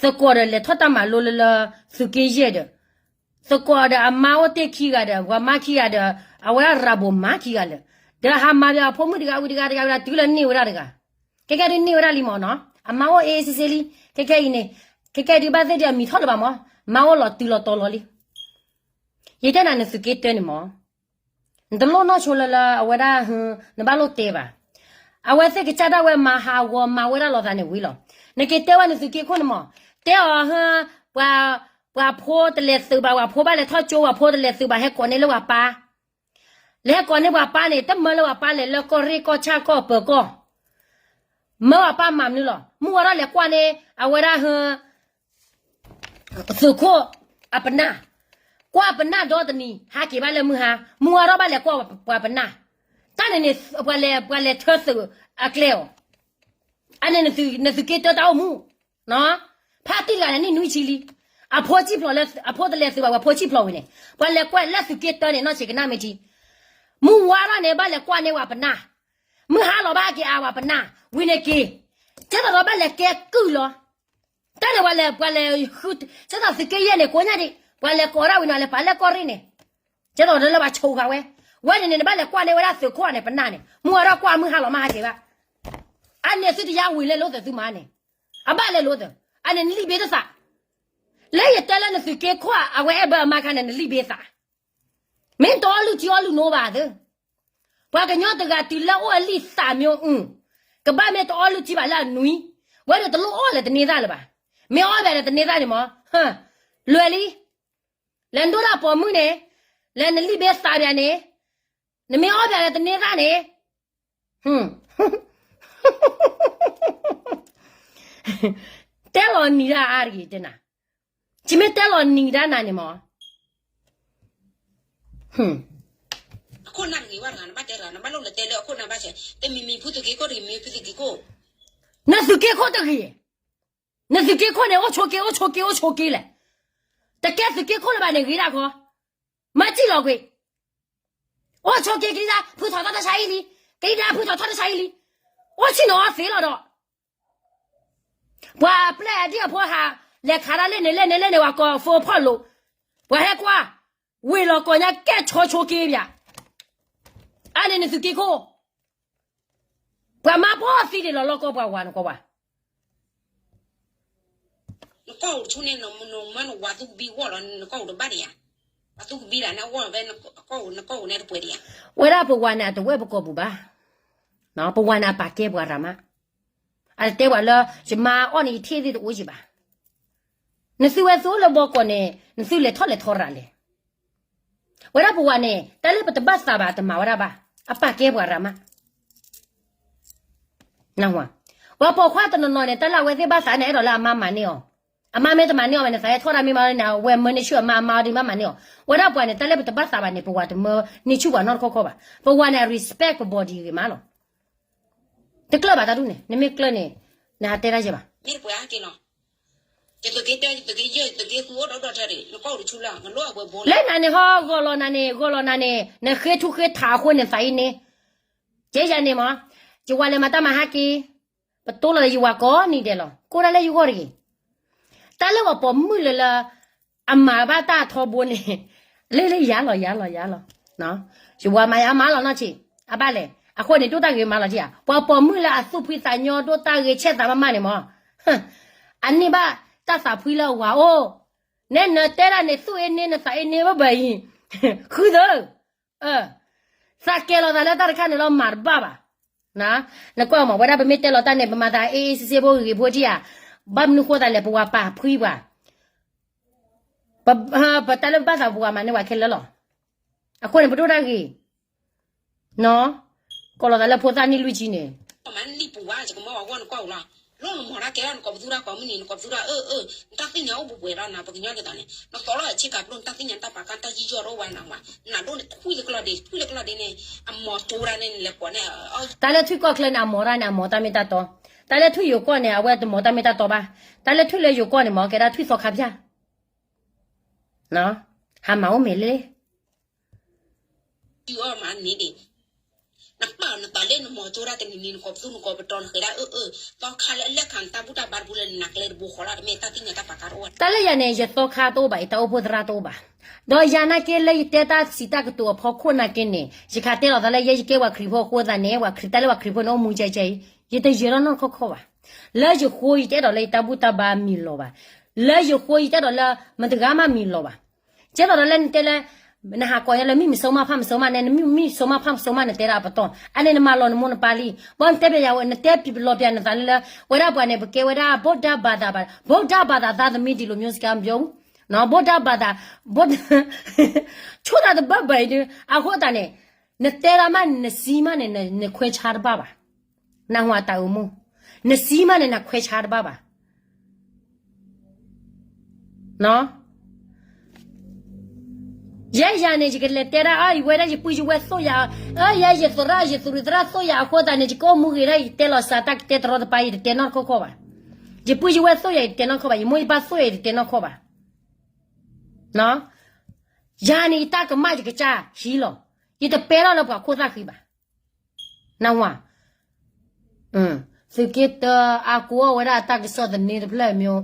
သကိးဒီးလဲၤထီၣ်တၢ်မၤလိလၢလၢသုးက့ယဲၢ်ဒီး, သကိးဒီးအမါအိၣ်တ့ၢ်ခံဂၤဒီး ပှၤမါခံဂၤဒီး, အဝဲဒၣ်ရၤဘိမါခံဂၤလၢာ်, ဒီးဟးမၤဘၣ်အဖိမုၣ်တဂၤဝံၤတဂၤတဂၤဝံၤဒီးတုၤလၢန့ၢ်ဝဲဒၣ်တဂၤ, ခဲကဲဒုးန့ၢ်ဝဲဒၣ်လံမးနီၤ, အမါအိၣ်အ့စ့စ့လံ, ခဲကဲအံၤန့ၣ်, ခဲကဲဒုးဘၣ်သ့ၣ်ဒုးအမံၤထီၣ်လၢၤဘၣ်မး, မါအိၣ်လီၤတုၤလီၤတီၤလီၤလံ. ယတဲနၤနသုးက့တၢန့ၣ်မး နတလိၣ်နီၢ်ဆိလၢလၢအဝဲဒၣ်, နဘၣ်လိၣ်တဲဘၣ်. အဝဲသ့ၣ်ကစၢ်ဒၣ်ဝဲမၤဟးဂီၤမၤဝဲဒၣ်လိာ်သးန့ၣ်ဝံၤလီၤ. နက့ၤတဲဝဲနသုးက့ခိၣ်န့ၣ်မး, တဲအီၤ, ပှၤဖိတလဲၤသုးဘၣ်, ပှၤဖိဘၣ်လဲၤထီၣ်ကၠိ, ပှၤဖိတလဲၤသုးဘၣ် ဟဲကိးန့ၢ်လၢပှၤပၢ်, လဲၤဟဲကိးန့ၢ်ပှၤပၢ်န့ၣ် တမၢလၢပှၤပၢ်လဲၤလၢကီၢ်ရ့ၣ်ကီၢ်ဆၣ်ကီၢ်ပၢၤကီၢ် မၢပှၤပၢ်မၤမနုၤလီၤ. မုၢ်ဝါထီၣ်လဲၤကွၢ်န့ၢ် အဝဲဒၣ်ဟ သုးခိၣ်အပနၢ်, ကွၢ်ပနၢ်ဒီတနံၤ ဟးက့ၤဘၣ်လၢမုၢ်ဟါ, မုၢ်ဝါထီၣ်ဘၣ်လဲၤကွၢ်ပှၤပနၢ်, တၢ်န့ၣ်န့ၣ် ပှၤလဲၤ, ပှၤလဲၤထၢသုးအကျဲအီၤ, အန့ၣ်နသုးက့တၢတၢ်အိၣ်မူ, ဖါတံၢ်တဂၤန့ၣ်နံၣ်နွံဆံလံ, အဖိဆံၣ်ဖျိးလၢ, အဖိတလဲၤသုးဘၣ် ပှၤဖိဆံၣ်ဖျိးဝံၤန့ၣ်, ပှၤလဲၤကွၢ်လၢသုးက့တၢန့ၣ် နီၢ်ဆံးကနၣ်မ့ၢ်ထံ, မုၢ်ဝါထီၣ်န့ၣ် ဘၣ်လဲၤကွၢ်န့ၢ်ပှၤပနၢ်, မုၢ်ဟါလီၤဘၣ်က့ၤအါပှၤပနၢ်, ဝံၤန့ၣ်က့ၤ, ကဲသိးဒီးဘၣ်လဲၤကဲကုၢ်လီၤ. တၢ်န့ၣ်ပှၤလဲၤ, ပှၤလဲၤ, ကဲသိးသုးက့ယဲၢ်န့ၣ် ကိးညါဒံး, ပှၤလဲၤကိးဒၣ်ဝံၤန့ၣ် လဲၤပာ်လၢကီၢ်ရ့ၣ်န့ၣ်, ကဲသိးဒီးလၢပှၤဆိးဃာ်ဝဲ, ဝဲန့ၣ်န့ၣ် နဘၣ်လဲၤကွၢ်န့ၢ်ဝဲဒၣ်သုးခိၣ်န့ၣ် ပနၢ်န့ၣ် မုၢ်ဝါထီၣ်ကွၢ်မုၢ်ဟါလီၤမးဟးက့ၤဘၣ်, အန့ၣ်သုတယါဝံၤလဲၤလိာ်သးသုမါန့ၣ်, အဘၣ်လဲၤလိာ်သး, အန့ၣ်နလံာ်ဘ့တသး, လၢယတဲလၢနသုးက့ခိၣ် အဝဲအဲၣ်ဘၢအမါခါန့ၣ် နလံာ်ဘ့သး မ့ၢ်တအီလုၢ်ထံအီလုၢ်နိဘၣ်သၢ, ပှၤကညီတဂၤတုၤလၢအိၣ်အလံာ်သးမ့ၢ်အူ, ကဘၣ်မ့ၢ်တအီလုၢ်ထံဘၣ်လၢအနွံ, ဝဲဒၣ်တလိၣ်အီၣ်လၢတန့ၢ်သၣ်လၢၤဘၣ်, မ့ၢ်အီၣ်ဘၣ်လၢတန့ၢ်သၣ်န့ၣ်မး, လွဲလံ, လၢနဒိၣ်ဒၣ်ပိာ်မုၣ်န့ၣ်, လၢနလံာ်ဘ့သးဘၣ်န့ၣ်, နမ့ၢ်အီၣ်ဘၣ်လၢတန့ၢ်သၣ်န့ၣ် တဲလီၤနံၤဒၣ်အါတဂ့ၤတဲနၤ, ယမ့ၢ်တဲလီၤနံၤဒၣ်နၤန့ၣ်မး, အခိၣ်နၢ်တဂ့ၤဘၣ်တဂၤ နဘၣ်တဲတဂၤ နဘၣ်လိၣ်လၢတဲလၢအခိၣ်နၢ်ဘၣ်ဆဲး တမံၤမံၤဖုသုးက့ခိၣ်တဂ့ၤ မ့ၢ်ဖုသုးက့ခိၣ်, နသုးက့ခိၣ်တဂ့ၤ, နသုးက့ခိၣ်န့ၣ် အိၣ်ဆိးက့ အိၣ်ဆိးက့ အိၣ်ဆိးက့လဲၣ်, တကဲသုးက့ခိၣ်လၢၤဘၣ်န့ၣ်ဂ့ၤဒၣ်ခီ, မၤစံၣ်လီၤကွံာ် အိၣ်ဆိးက့ ကလံၤဒၣ် ဖုထီၣ်ထီၣ်တၢ်ဆါဟံၣ်လံ, ကလံၤဒၣ်ဖုထီၣ်ထီၣ်တၢ်ဆါဟံၣ်လံ, အိၣ်ဆံၣ်နီၤအီသ့လီၤဒီး, ပှၤအပျဲၢ်အဒံၣ်အဖိဟး, လဲၤခးတၢ်လၢန့ၣ်လၢန့ၣ်လၢန့ၣ် ပှၤကိးဖိဖီၣ်လိာ်, ပှၤဟဲကွၢ်, ဝ့ၢ်လီၤကိးညါကဲဆီဆိးက့ဘၣ်, အန့ၣ်နသုးက့ခိၣ်, ပှၤမါဖိသံန့ၣ်လီၤလီၤကီပှၤဝၤနကွၢ်ဝဲ နကီၢ်အိၣ်တဆူန့ၣ် နမၢနဝၤသူကဘံဂီၢ်လီၤ နကီၢ်အိၣ်တဘၣ်ဒံးဧါ, ဝၤသူကဘံဒၣ်နဂီၢ်ဖဲနကီၢ်အိၣ် နကီၢ်အိၣ်န့ၣ်တပှဲၤဒံးဧါ, ဝဲဒၣ်ပဝၤန့ၣ် အတဝဲၢ်ပကိာ်ပူၤဘၣ်, ပဝၤန့ၣ်အပာ်ကဲပှၤရၤမး, အတတဲပှၤလၢ ယမါအီၣ်န့ၣ် ယထံၣ်သ့ၣ်တအိၣ်ယံၤဘၣ်, နသုဝဲသုအိၣ်လၢဘီကီၢ်န့ၣ် နသုလဲၤထီၣ်လဲၤထီရၤလဲၣ် ဝဲဒၣ်ပဝၤန့ၣ် တၢ်လၢပတဘၣ်သးဘၣ် တမၤဝဲဒၣ်ဘၣ်, အပာ်ကဲပှၤရၤမး, ပှၤပိာ်ခွါတနီၤနီၤန့ၣ် တၢ်လၢအဝဲသ့ၣ်ဘၣ်သးန့ၣ် အဲၣ်ဒိးလၢအမါမၤန့ၢ်အီၤ, အမါမ့ၢ်တမၤန့ၢ်အီၤဘၣ်န့ၣ် သးဟဲထီၣ်တၢ်မ့ၢ်မးန့ၣ် အဝဲမၢန့ၢ်ဆူၣ်အမါ အမါအီၤဒုးမ့ၢ်မၤန့ၢ်အီၤ, ဝဲဒၣ်ပှၤန့ၣ် တၢ်လၢပတဘၣ်သးဘၣ်န့ၣ် ပဝၤတမၢန့ၢ်ဆူၣ်ပှၤနီတခီခီဘၣ်, ပဝၤန့ၣ် အ respect ပ body ဂ့ၤမးလီၤ တကျၢၢ်ဘၣ်တၢ်ဒူၣ်န့ၣ် နမ့ၢ်ကျၢၢ်န့ၣ် နဟးတဲတၢ်ယဲၢ်ဘၣ်, လၢနၤန့ၣ်ဟီဂီၤလီၤနၤန့ၣ် ဂီၤလီၤနၤန့ၣ် နဃ့ထူဃ့ထးအဃိန့ၣ်သးအံၤန့ၣ်, ကဲယၤန့ၣ်မး, ယဝၤလဲၤမၤတၢ်မၤဟါက့ၤ, ပတိၢ်လီၤယဝၤကိးနံၤဒဲးလီၤ ကိးဒၣ်လၢယဂီၢ်တဂ့ၤ, တၢ်လၢပှၤပိာ်မုၣ်လၢလၢ အမၤဘၣ်တၢ်အထီဘိန့ၣ်, လၢလၢယၤလီၤယၤလီၤယၤလီၤ, ယဝၤမၤယမါလီၤနီၢ်ဆံး, အဘၣ်လဲၣ်, အဃိန့ၣ် ဒိၣ်တၢ်ဂ့ၤမးလီၤက့ဧါ, ပှၤပိာ်မုၣ်လၢအသူၣ်ဖှံသးညီ ဒိၣ်တၢ်ဂ့ၤဆဲးသးမးမးန့ၣ်မး, အန့ၢ်ဘၣ်တၢ်သးဖှံလၢအဝၤအိၣ်, နဲနတဲဒၣ်န့ၣ် သူၣ်အ့န့နသးအ့န့ဘၣ်ဘၣ်အံၤ, ဃုသၢ, သးကဲၤလီၤသးလၢတၢ်တခါန့ၣ်လီၤ မၤတဘၣ်ဘၣ်. နကွၢ်မး ဝဲဒၣ်ပမ့ၢ်တဲလီၤတၢ်န့ၣ် ပမၤသးအ့အ့စ့စ့ဖိဂ့ၤဂ့ၤဖိထံၣ်ဧါ, ဘၣ်မနုၤဃိသးလဲၣ် ပဝၤပာ်ဖှံပှၤ, ပတၢ်လၢပဘၣ်သးပဝၤမၤန့ၢ်ပှၤခဲလၢာ်လီၤ. အဃိန့ၣ် ပဒိၣ်တၢ်ဂ့ၤ, ကိးလီၤသးလၢဖိသၣ်န့ၣ်လွံၢ်ဆံန့ၣ် မၤလံပဝါ ယကမၢဝဲနကွၢ်အူလီၤ, လီၤနမၤတၢ်ကဲလီၤ နကိးပသူတၢ်ကိးမုၢ်နံၤ နကိးပသူတၢ်အၢအၢ, နတၢ်သ့ၣ်ညါအိၣ်ပှဲၤပှဲၤလီၤ နပှၤကညီဒ်သိးန့ၣ် နသိးလီၤအဆ့ကၤပျိ နတၢ်သ့ၣ်ညါတၢ်ပာ်ကါ တၢ်ယံာ်ယီၢ်တအိၣ်ဝဲနဝဲ, နဒိၣ်န့ၣ်ထွံၣ်လၢကျီၢ်ဒ့ ထွံၣ်လၢကျီၢ်ဒ့န့ၣ် အမၤကၠိဒၣ်န့ၣ် နလဲၤကိးန့ၣ်, တၢ်လၢထွံၣ်ကီၢ်ချၢန့ၣ် အမၤတၢ်န့ၣ် အမၤတၢ်မ့ၢ်တၢ်တီ, တၢ်လၢထွံၣ်ယိၤကီၢ်န့ၣ် အဝဲတမၤတၢ်မ့ၢ်တၢ်တီဘၣ်, တၢ်လၢထွံၣ်လၢယိၤကီၢ်န့ၣ် မၤကဲဒၣ်ထွံၣ်သီခါဖၠၣ် ဟးမၤအိၣ်မဲာ်လံ အမၤန့ၣ်ဒံး, နပာ်နသးလၢနမၤကၠိဒၣ်တနံၤနံၤ နကိးပသူ နကိးပတီၤ နဃဲၤဒၣ်အၢအၢ, သီခါလၢအလၢခံနတၢ်ဘူၣ်တၢ်ဘါတဘူၣ်လၢနနၤကျဲတဘိဃီလီၤ တမ့ၢ်တၢ်သ့ၣ်ညါတၢ်ပာ်ကါတအိၣ်ဝဲ, တၢ်လၢယၤန့ၣ် ယသီခါတအိၣ်ဘၣ် ယတၢ်အိၣ်ဖှိၣ်သရၣ်တအိၣ်ဘၣ်, ဒီးယၤနာ်က့လၢယတဲတၢ်စံးတၢ်ကတိၤအဖီခိၣ်နာ်က့န့ၣ် ယခးတဲလီၤသးလၢယဲယကဲပှၤခရံာ်ဖိအဃိသတးန့ၣ် ပှၤခရံာ်တၢ်လၢပှၤခရံာ်ဖိန့ၣ်အိၣ်မူကဲကဲအံၤ, ယတယၢၤထီၣ်နီတခီခီဘၣ်, လၢယဃိယတအဲၣ်ဒိးလၢယတၢ်ဘူၣ်တၢ်ဘါမံၤလီၤဘၣ်, လၢယဃိယတအဲၣ်ဒိးလၢမတဂၤမးမံၤလီၤဘၣ် ကဲသိးဒီးလၢနတဲလၢ နဟးကိးညါလၢမ့ၢ်မ့ၢ်စိမးဖးမ့ၢ်စိမးန့ၣ် နမ့ၢ်မ့ၢ်စိမးဖးမ့ၢ်စိမးန့ၣ် တဲဒၣ်အပတီၢ် အန့ၣ်နမၤလီၤနမိၢ်နပၢ်လံ. ဘၣ်နတဲပျးယၤဝဲ နတဲလီၤပျးနသးလၢလၢ ဝဲဒၣ်ပှၤန့ၣ် ပကဲဝဲဒၣ် ဗုဒ္ဓဘာသာ ဗုဒ္ဓဘာသာသားသမီး ဒ်လိုမျိုးစကားပြောဘူး ဗုဒ္ဓဘာသာ ဗုဒ္ဓ ဆိသးတဘၣ်ဘၣ်အံၤဒုး အဃိသတးန့ၣ် နတဲဒၣ်မးန့ၣ် နစံမးန့ၣ် နခွဲခြားတဘၣ်ဘၣ်. နၢ်ဟူအတၢ်အိၣ်မူ နစံမးန့ၣ် နခွဲခြားတဘၣ်ဘၣ်. ယဲယၤန့ၣ် ယကလဲၤတဲဒၣ်အီၤ ယဝဲဒၣ်ယပုၢ်ယဝဲၢ်သိၣ်ယၤ, အၢ ယဲယသရၣ် ယသူၣ်ရူးသရၣ်သိၣ်ယၤအဃိသတးန့ၣ် ယကအိၣ်မူဂ့ၤဒၣ် ယတဲလီၤစှၤတၢ်ကတဲတရီတပါ ယတတဲနီတခီခီဘၣ်. ယပုၢ်ယဝဲၢ်သိၣ်ယၤ ယတတဲနီတခီဘၣ်, ယမိၢ်ယပၢ်သိၣ်ယၤ ယတတဲနီတခီဘၣ်. ယၤန့ၣ် ယတၢ်ကမၣ်ယကစၢ်ဟံးလီၤ, ယတပဲထီၣ်လၢပှၤခိၣ်သၣ်ဃံဘၣ်. နၢ်ဟူဧါ. သုးက့တၢ အါကိးအီၣ်ဝဲဒၣ်အတၢ်ကစီၣ်သန့တဖျၢၣ်မ့ၢ်,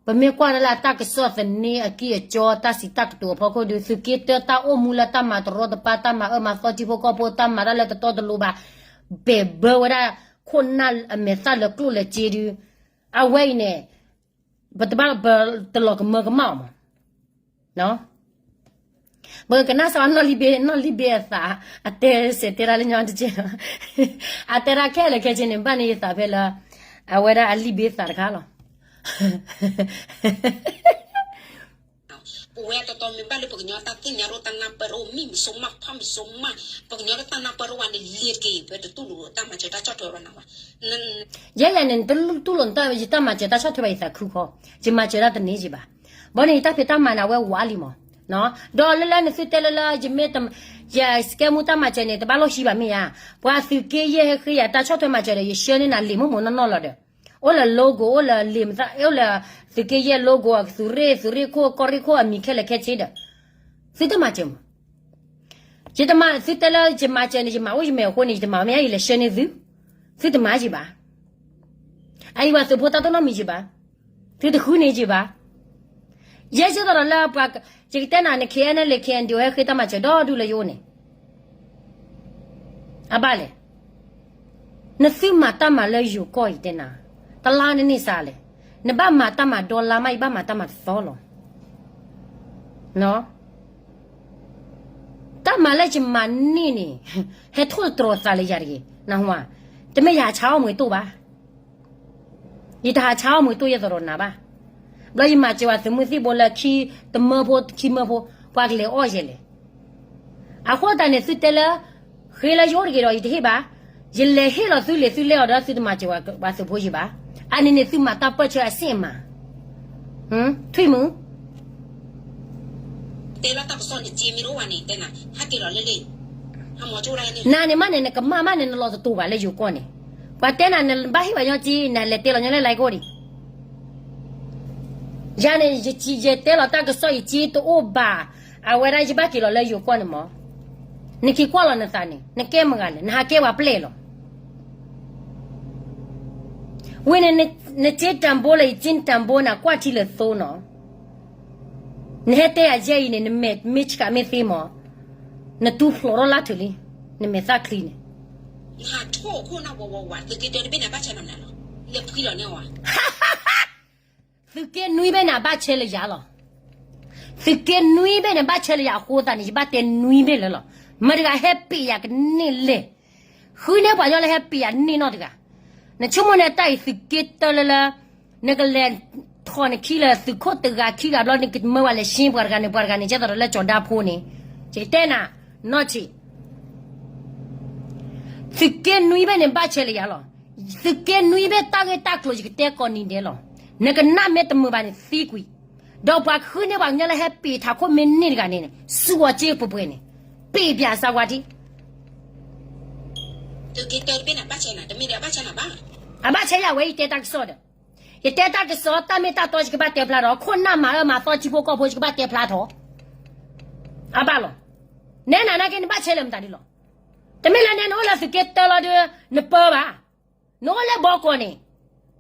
ပမ့ၢ်ကွၢ်ဒၣ်လၢအတၢ်ကစီၣ်သန့အကံၢ်အကီ တၢ်စံးတၢ်ကတိၤအဖီခိၣ်ဒီး သုးက့တၢ တၢ်အိၣ်မူလၢတၢ်မၤတရီတပါ တၢ်မၤအၢမၤသီထံဖိကီၢ်ဖိ တၢ်မၤတၢ်လၢတတီတလိၤဘၣ်, ဘဲၣ်ဘၢဝဲဒၣ် ခိၣ်နၢ်အမဲာ်သၣ်လၢကျိၣ်လၢစ့ဒုး, အဝဲအံၤန့ၣ် ပတဘၣ်ပတလီၤကမၢကမၣ်အီၤမး. ပကနၣ်စ့ၢ်နီၢ်လံၣ်ဘ့ နီၢ်လံၣ်ဘ့အသး, အတဲစဲးတဲဒၣ်လၢညီတကဲးလီၤ, အတဲဒၣ်ခဲလၢာ်ခဲဆ့န့ၣ် ဘၣ်န့ၢ်ယသးဖဲလၢ အဝဲဒၣ်အလံၣ်ဘ့သးတခါလီၤ. ပဝဲတီတီမ့ၢ်ဘၣ်လၢပကညီတၢ်သ့ၣ်ညါတအိၣ် တၢ်နၢ်ပၢၢ်တအိၣ် မ့ၢ်မ့ၢ်စိမးဖးမ့ၢ်စိမး, ပကညီတၢ်နၢ်ပၢၢ်တအိၣ်ဝဲန့ၣ် လ့ၤတက့ၢ် ပတတူၢ်လိာ်တၢ်မၤစၢၤတၢ်ဆီၣ်ထွဲဘၣ်နၤဝဲ ယဲယၤန့ၣ် နတတူၢ်လိာ်နတၢ် ယတၢ်မၤစၢၤတၢ်ဆီၣ်ထွဲဘၣ်ယသးခုခီ, ယမၤစၢၤတၢ်တန့ၢ်က့ဘၣ်. ဘၣ်န့ၣ် ယတၢ်ဖံးတၢ်မၤန့ၣ် အဝဲဝးလံမး, ဒီးလၢလၢနသုတဲလၢလၢ ယမ့ၢ် ယစကဲမူတၢ်မၤစၢၤန့ၣ် တဘၣ်လိၣ်ဟံးဘၣ်မ့ၢ်ဧါ, ပှၤသုးက့ယဲၢ်ဟဲဃ့ယၤတၢ်ဆီၣ်ထွဲမၤစၢၤဒီး ယဆှၢန့ၢ်နၤလံာ်မိၢ်မိၢ်နီၢ်နီၢ်လီၤဒီး, အိၣ်လၢ logo အိၣ်လၢလံာ်မသၣ် အိၣ်လၢ သုးက့ယဲၢ် logo သုးရ့ၣ် သုးရ့ၣ်ခိၣ် ကီၢ်ရ့ၣ်ခိၣ်အမံၤခဲလၢာ်ခဲဆ့ဒီး, သုတမၤစၢၤမး ယတမၤ သုတဲလၢယမၤစၢၤန့ၣ် ယမၤအိၣ်ယမဲာ်အဃိန့ၣ် ယတမၤမ့ၢ်ယလဲၤဆှၢန့ၢ်သု, သုတမၤယံၤဘၣ်. အအံၤပှၤသုးဖိတၢ်တနီတမံၤယံၤဘၣ်, သုတဃုန့ၢ်ယံၤဘၣ်. ယဲယဲသိးဒီးလၢပှၤ, ယကတဲနၤန့ၣ် KNLA KNDO ဟဲဃ့တၢ်မၤစၢၤဒီဒူၣ်လၢယအိၣ်န့ၣ် အဘၣ်လဲၣ်. နသုမၤတၢ်မၤလၢယိၤကီၢ်အံၤတဲနၤ, တလါန့ၣ်န့ၢ်စးလဲၣ်. နဘၣ်မၤတၢ်မၤဒီလါမး ယဘၣ်မၤတၢ်မၤတသီလီၤ. တၢ်မၤလၢယမၤန့ၢ်န့ၣ် ဟဲထိၣ်သတြီၤသးလၢယၤတဂ့ၤ, နၢ်ဟူဧါ. တမ့ၢ်ယဟးဆါအီၣ်မွဲတိၢ်ဘၣ်. ယတဟးဆါအီၣ်မွဲတိၢ်ယဲသိးဒီးနၤဘၣ်. ဘျီယမၤစၢၤဝဲသုးမုၢ်သံၣ်ဘိလၢခံတမၢဖိ ခံမၢဖိ, ပှၤကလဲၤအီၣ်ယဲလဲၣ်. အဃိသတးန့ၣ် သုတဲလၢ ဃ့လၢယအိၣ်တဂ့ၤဒီး ယတဟ့ၣ်ဘၣ်. ယလဲၤဟ့ၣ်လီၤသုလံာ်သုလဲအီၤဒီး သုတမၤစၢၤပှၤသုးဖိယံၤဘၣ်. အန့ၣ်န့ၣ် သုမၤတၢ်ပၢၢ်ဆၢအစ့ၣ်အမၤ, ထွံၣ်မုၣ် တဲလၢတၢ်ကစီၣ်န့ၣ် က့မ့ၢ်တအိၣ်ဘၣ်န့ၣ် တဲနၤ ဟဲက့ၤလီၤလၢလံာ်, နၤန့ၣ်မးန့ၣ် နကမၣ်မးန့ၣ် နလီၤတတိာ်ဘၣ်လၢယိၤကီၢ်န့ၣ်, ပှၤတဲနၤ နဘၣ်ဟ့ၣ်ဘၣ်ညီက့ နလဲၤတဲလီၤညီလၢ like အိၣ်ဒံး. ယၤန့ၣ် ယတဲလီၤတၢ်ကစီၣ် ယက့တအိၣ်ဘၣ်, အဝဲဒၣ်ယဘၣ်က့ၤလီၤလၢယိၤကီၢ်န့ၣ်မး, နက့ၤကွၢ်လီၤနသးန့ၣ် နကဲမတၤဂၤလဲၣ် နဟးကဲပှၤပျဲၢ်လီၤ. ဝံၤန့ၣ် နစ့တၢ်ဘိလၢ ယစ့တၢ်ဘိန့ၣ် ကွၢ်ထံလၢသိနီၤ, နဟဲတဲယၤယဲအံၤန့ၣ် နမဲာ်မ့ၢ်ဆှးမ့ၢ်သ့မး, နတူၢ်ဖျိးထီၣ်လၢထုးလံ, နမဲာ်သၣ်ချံန့ၣ် နဟးထိၣ်ခိၣ်နၢ်ဝးဝးဝး သုးက့တၢတဘ့ၣ်န့ၣ် အဘၣ်ဆဲလီၤနၤလီၤ. လဲၤဖှံလီၤန့ၢ်ဝဲ သုးက့နွံဘ့ၣ်န့ၣ် အဘၣ်ဆဲလၢယၤလီၤ. သုးက့နွံဘ့ၣ်န့ၣ် ဘၣ်ဆဲလၢယၤအဃိသတးန့ၣ် ယဘၣ်တဲနွံဘ့ၣ်လၢလီၤ. မတၤတဂၤဟဲပ့ၤယၤကန့ၢ်လဲၣ်. ဃုန့ၢ်ပှၤကညီလၢဟဲပ့ၤယၤန့ၢ်နီတဂၤ. နဆိကမိၣ်န့ၣ်တၢ်အံၤသုးက့တၢလၢလၢ နကလဲၤထီၣ်နခံလၢသုးခိၣ်တဂၤခံဂၤဘျီ နကမၢဝဲလဲၤရှင်းပှၤတဂၤန့ၣ် ပှၤတဂၤန့ၣ် ကဲသိးဒီးလၢကၠီၤဒါဖိန့ၣ် ယကတဲနၤ နီၢ်ဆံး သုးက့နွံဘ့ၣ်န့ၣ် ဘၣ်ဆဲလၢယၤလီၤ. သုးက့နွံဘ့ၣ်တၢ်ဂ့ၢ်တၢ်ကျိၤ ယကတဲကိးနံၤဒဲးလီၤ. နကနၣ်မ့ၢ်တမုာ်ဘၣ်န့ၣ် သံကွံာ်, ဒီးပှၤဃုန့ၢ်ပှၤကညီလၢဟဲပ့ၤထးခိၣ်မ့ၢ်န့ၢ်တဂၤန့ၣ် စူးအီၤစ့ပှဲၤပှဲၤန့ၣ် ပ့ၤပၠးစးဝါထံ အဘၣ်ဆဲယၤဝဲ ယတဲတၢ်ကစီၣ်ဒီး ယတဲတၢ်ကစီၣ် တၢ်မ့ၢ်တၢ်တီ ယကဘၣ်တဲဖျါထီၣ်, ခိၣ်နၢ်မၤအၢမၤသီ ထံဖိကီၢ်ဖိ ယကဘၣ်တဲဖျါထီၣ်, အဘၣ်လီၤ. နဲနၤနာ်က့ နဘၣ်ဆဲလၢမတၤဒ်လီၤ. တမ့ၢ်လၢနဲ နအိၣ်လၢသုးက့တၢလီၤဒီး နပၢဘၣ်. နအိၣ်လၢဘီကီးန့ၣ်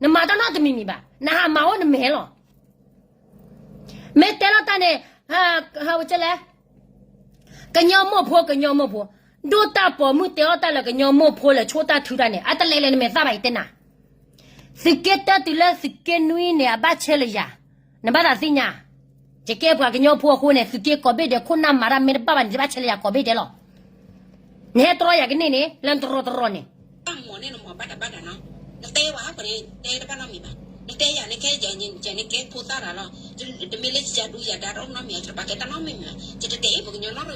နမၤတၢ်နီတမံၤမံၤဘၣ်, နဟးမၤအိၣ်နမဲာ်လီၤ. မ့ၢ်တဲလီၤတၢ်န့ၣ် ဟဝဲလဲၣ် ကညီမိၢ်ဖိ ကညီမိၢ်ဖိ, ဒိၣ်တၢ်ပိာ်မုၣ်တဲအီၣ်တၢ်လၢကညီမိၢ်ဖိ လဲၤဆိၣ်တၢ်ထုတၢ်န့ၣ် အတလဲၤလဲၤနမဲာ်သၣ်ဘၣ် ယတဲနၤ. သုးက့တၢတုၤလၢသုးက့နွံန့ၣ် အဘၣ်ဆဲလၢယၤ, နဘၣ်သးသ့ၣ်ညါ, ယကဲပှၤကညီဖိအဃိန့ၣ် သုးက့ကိးဘ့ၣ်ဒဲး ခိၣ်နၢ်မၤတၢ်မ့ၢ်တဘၣ်ဘၣ်န့ၣ် ယဘၣ်ဆဲလၢယၤကိးဘ့ၣ်ဒဲးလီၤ. နဟဲတြီယၤကန့ၢ်န့ၣ် လၢနတရီတရီန့ၣ် တၢ်မၤန့ၣ် နမၤဘၣ်တၢ်ဘၣ်တၢ်နီၤ, နတဲဝဲဟးပှၤန့ၣ် တဲတဘၣ်နီတမံၤဘၣ်, နတဲယၤန့ၣ် ခဲယၤန့ၣ် ကဲဖိသၣ်တၢ်လီၤ, တမ့ၢ်လၢယၤဒူယၤဒါတအိၣ်နီတမံၤ ယတဘၣ်ကဲတၢ်နီတမံၤမံၤဘၣ်, ယတတဲအံၤပှၤကညီနီတဂၤဘၣ်.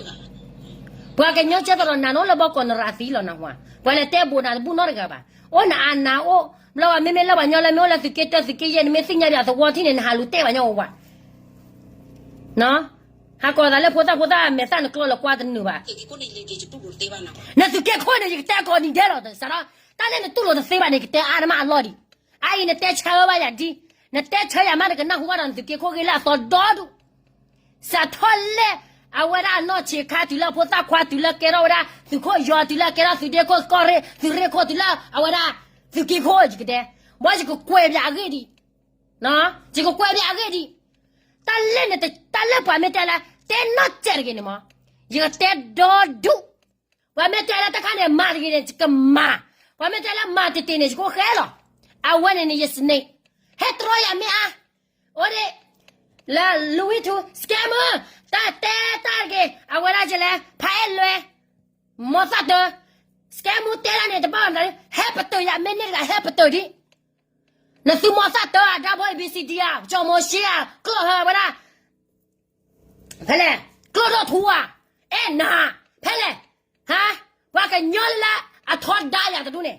ပှၤကညီကဲသိးဒီးနၤ နအိၣ်လၢဘီကီး နရၤသံလီၤနဟါ, ပှၤလဲၤတဲဘိးနၤတဘူၣ်နီတဂၤဘၣ်, အိၣ်နအါနၤအိၣ်, ဘျီဝဲမ့မ့ၢ်လၢပှၤကညီလၢမ့ၢ်အိၣ်လၢသုးက့တၢ သုးက့ယဲၢ် နမ့ၢ်သ့ၣ်ညါဒံးအသဝီထံၣ်န့ၣ် နဟးလူၤတဲဘၣ်ညီဝဲဝဲ ဟးကိးသးလၢဖိသၣ်ဖိသၣ်မဲာ်သၣ်နကျီလီၤကွၢ်တနုာ်ဘၣ်. နသုးက့ခိၣ်န့ၣ် ယကတဲကိးနံၤဒဲးလီၤ, စးထီၣ်တၢ်လၢနတူၢ်လိာ်တသ့ဘၣ်န့ၣ် ယကတဲအါနမးအလီၢ်ဒံး, အအံၤနတဲဆၢဝဲဘၣ်ယၤဒ်, နတဲဆၢယၤမး နကနၢ်ဟူဘၣ်ဒီးနသုးက့ခိၣ်ဂ့ၢ်လၢအသီဒီဒူၣ်, စးထီၣ်လၢ အဝဲဒၣ်အနီၢ်ဆံးခါတုၤလၢအဖိသၣ်ခွါ တုၤလၢကဲထီၣ်ဝဲဒၣ်သုးခိၣ်ယီၤ တုၤလၢအကဲထီၣ်သုးဒ့ခိၣ်ကီၢ်ရ့ၣ် သုးရ့ၣ်ခိၣ် တုၤလၢအဝဲဒၣ်သုးက့ခိၣ် ယကတဲ, ဘၣ်ယကကွဲးပၠးအဂ့ၢ်ဒံး ယကကွဲးပၠးအဂ့ၢ်ဒံး, တၢ်လၢနတ တၢ်လၢပှၤမ့ၢ်တဲလၢ တဲနီၢ်စဲးတဂ့ၤန့ၣ်မး, ယကတဲဒီဒူၣ်, ပှၤမ့ၢ်တဲလၢတခါန့ၣ် မၤတဂ့ၤန့ၣ် ယကမၤ, ပှၤမ့ၢ်တဲလၢမၤတတ့ၢ်န့ၣ် ယကအိၣ်ဃဲလီၤ, အဝဲန့ၣ်န့ၣ် ယစန့ၢ်, ဟဲတြီယၤမ့ၢ်အါ, အိၣ်ဒ့ၣ်, လၢ Louis two, scammer, တၢ်တဲတၢ်တဂ့ၤ အဝဲဒၣ်ကလဲၣ် ဖးအဲၣ်လွဲ, မီၤသၣ်တၢ, scammer တဲဒၣ်န့ၣ် တဘၣ်မတၤဒ် ဟဲပတၢၢ်ယၤမ့ၢ်န့ၢ်တဂၤ ဟဲပတၢၢ်ဒံး နသုးမီၤသၣ်တၢအဒါဖိ A B C D ဧါ ကၠီၤမိၤၡ့ဧါ ကျီၢ်ဟၢဝဲဒၣ်, ဖဲလဲၣ်, ကျီၢ်ဒီၣ်ထူဧါ, အဲၣ်နၤ, ဖဲလဲၣ်, ဟါ, ပှၤကညီလၢအထီဒါယၤတဒူၣ်န့ၣ်,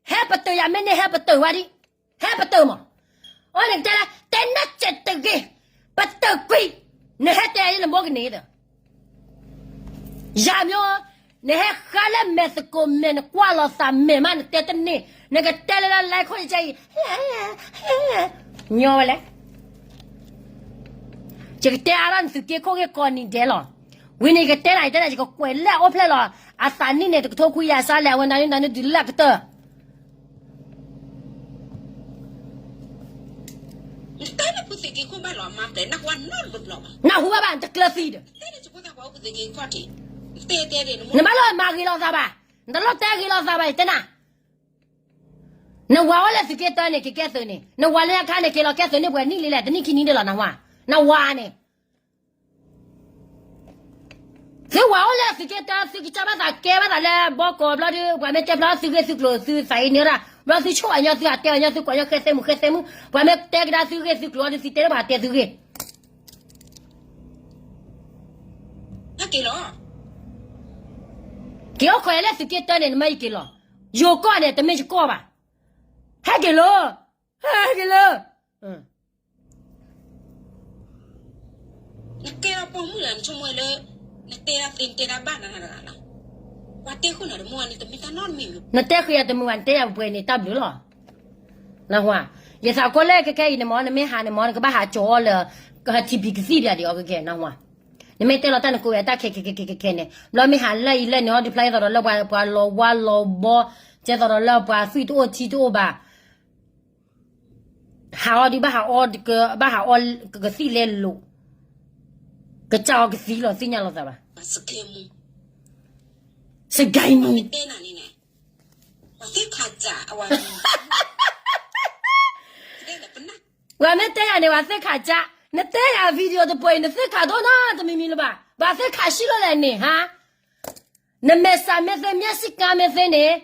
ဟဲပတၢၢ်ယၤမ့ၢ်န့ၢ် ဟဲပတၢၢ်ဝဲဒံး, ဟဲပတၢၢ်မး, အိၣ်န့ၣ်ကတဲလၢ တဲနၢ်စဲးတဂ့ၤ, ပတၢၢ်ကွံာ်, နဟဲတဲယလၢမိၢ်ကန့ၣ်ဒီး ယၤမၠိ, နဟဲဃါလၢမဲာ်သကိးမဲာ် နကွၢ်လီၤသးမဲာ်မး နတဲတန့ၢ်, နကတဲလၢလၢ လဲခိၣ်ယကဲအံၤ, ညီဝဲလဲၣ်. ယကတဲအါထီၣ်နသုးက့ခိၣ်ဂ့ၢ်ကိးနံၤဒဲးလီၤ. ဝံၤန့ၣ်ယကတဲနၤ ယတဲနၤ ယကကွဲးလၢအအိၣ်ဖျဲၣ်လီၤ. အသးနံၣ်န့ၣ် တကထိခွံကယၤစါလဲၣ် အဝဲနၤနၤနၤနၤဒုးလၢအကတၢၢ် နဟူဘၣ်ဘၣ် နတကျၢၤသံဒီး နဘၣ်လီၤမၤဂ့ၤလိာ်သးဘၣ်, နတလီၤတဲဂ့ၤလိာ်သးဘၣ် ယတဲနၤ. နဝၤအိၣ်လၢသုးက့တၢန့ၣ် က့ၤကဲသုးန့ၣ်, နဝၤလၢအခါန့ၣ် က့ၤလီၤကဲသုးန့ၢ်ပှဲၤနံၣ်လံလဲၣ်, တနံၣ်ခံနံၣ်ဒၣ်လီၤ နဝၤ, နဝၤန့ၣ် သုဝၤအိၣ်လၢသုးက့တၢ သုကစၢ်ဘၣ်သးကဲဘၣ်သးလၢဘီကီးဘျီဒီး ပှၤမ့ၢ်တဲဖျါသုဂ့ၢ်သုကျိၤသုသးအံၤန့ၣ်ဒၣ် ဘျီသုဆိၣ်အညီသုဟးတဲအီၤညီသုကိးညီဃဲသဲမုၢ်ဃဲသဲမုၢ် ပှၤမ့ၢ်တဲကဒါသုဂ့ၢ်သုကျိၤအီၤဒီး သုတဲလၢပှၤတဲသုဂ့ၢ် ဟဲက့ၤလီၤ. က့ၤအိၣ်ခိးယၤလၢသုးက့တၢန့ၣ် နမ့ၢ်ယက့ၤလီၤ. ယိၤကီၢ်န့ၣ် တမ့ၢ်ယကီၢ်ဘၣ်. ဟဲက့ၤလီၤ. ဟဲက့ၤလီၤ. နကဲထီၣ်ပိာ်မုၣ်လၢ နဆိကမိၣ်လၢ နတဲဒၣ်သ့ နတဲဒၣ်ဘၣ်နၤတဂၤလီၤ. ပှၤတဲဃုာ်နၤတမူန့ၣ် တမ့ၢ်တၢ်နီတမံၤမံၤ. နတဲဃုာ်ယၤတမုာ်ဘၣ် နတဲယၤပှဲၤန့ၣ် တၢ်ဘျုးလီၤ. နဟါ, ယသးကိးလၢခဲခဲအံၤန့ၣ်မ့ၢ် နမ့ၢ်ဟးန့ၣ်မ့ၢ် နကဘၣ်ဟးကၠီလၢ ထံပံၤကသံၣ်ပၠးဒံးအီၤခဲခဲ နဟါ. နမ့ၢ်တဲလီၤတၢ်နကိးဝဲတၢ်ခဲခဲခဲခဲခဲန့ၣ် ဘျီမ့ၢ်ဟးလၢအံၤလၢန့ၣ်အီၤ ဒုးဖျါအသးဒီးလၢပှၤလီၤဝါလီၤဘီ ကဲသိးဒီးလၢပှၤသွံၣ်တအိၣ်ထံတအိၣ်ဘၣ် ဟးအီၤဒုးဘၣ်ဟးအီ ဘၣ်ဟးအီကသံၣ်လဲလိာ် ကစၢ်အီကသံၣ်လီၤ သ့ၣ်ညါလိာ်သးဘၣ်. စကဲမူ စကဲမူ တဲနၤန့ၣ်န့ၣ် သ့ၣ်ခးစး, ပှၤမ့ၢ်တဲယၤန့ၣ် ပှၤသ့ၣ်ခးစး, နတဲယၤ video တပှဲၤအံၤ နသ့ၣ်ခးဒိၣ်နီတမံၤမံၤလၢၤဘၣ်, ပှၤသ့ၣ်ခးဆံးလီၤလဲၣ်န့ၣ်ဟါ, နမဲာ်ဆှးမ့ၢ်သ့ မျက်စိကန်းမ့ၢ်သ့န့ၣ်,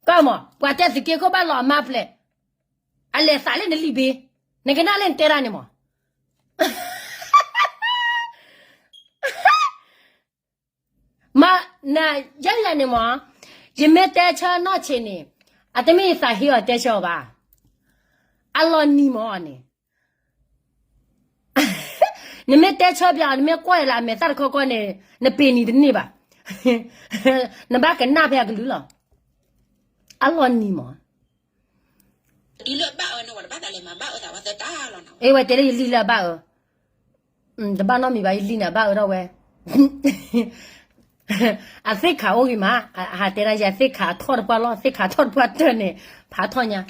ကီမး ပှၤတဲသုးက့ခိၣ်ဘၣ်လီၤအမါပျဲၢ်, အလဲၤသးလၢနလံာ်ဘ့, နကနၣ်လၢနတဲတၢ်န့ၣ်မး မ့ၢ်နယဲယၤန့ၣ်မး, ယမ့ၢ်တဲဆၢနီၢ်ဆံးန့ၣ်, အတမ့ၢ်ယသးဟ့အီၤတဲဆၢအီၤဘၣ်, အလီၤနံၤမးန့ၣ်, နမ့ၢ်တဲဆၢပျးအီၤ နမ့ၢ်ကွၢ်အီၤလၢအမဲာ်သၣ်တခီခီန့ၣ် နပ့ၤနံၤတန့ၢ်ဘၣ်, နဘၣ်ကနၣ်ဖဲအကလုၢ်လီၤ, အလီၤနံၤမး အဝဲတဲလၢယလံၣ်လၢအဘၣ်အၢ, တဘၣ်နီတမံၤဘၣ် ယလံၣ်န့ၣ်အဘၣ်အၢထီၣ်ဝဲ, အသ့ၣ်ခးအိၣ်ဂ့ၤမး, အဟးတဲဒၣ်ယၤသ့ၣ်ခးအထီၣ်တပှၢ်လီၤ, သ့ၣ်ခးထီၣ်တပှၢ်တၢၢ်န့ၣ်, ဖးထီၣ်ညါ,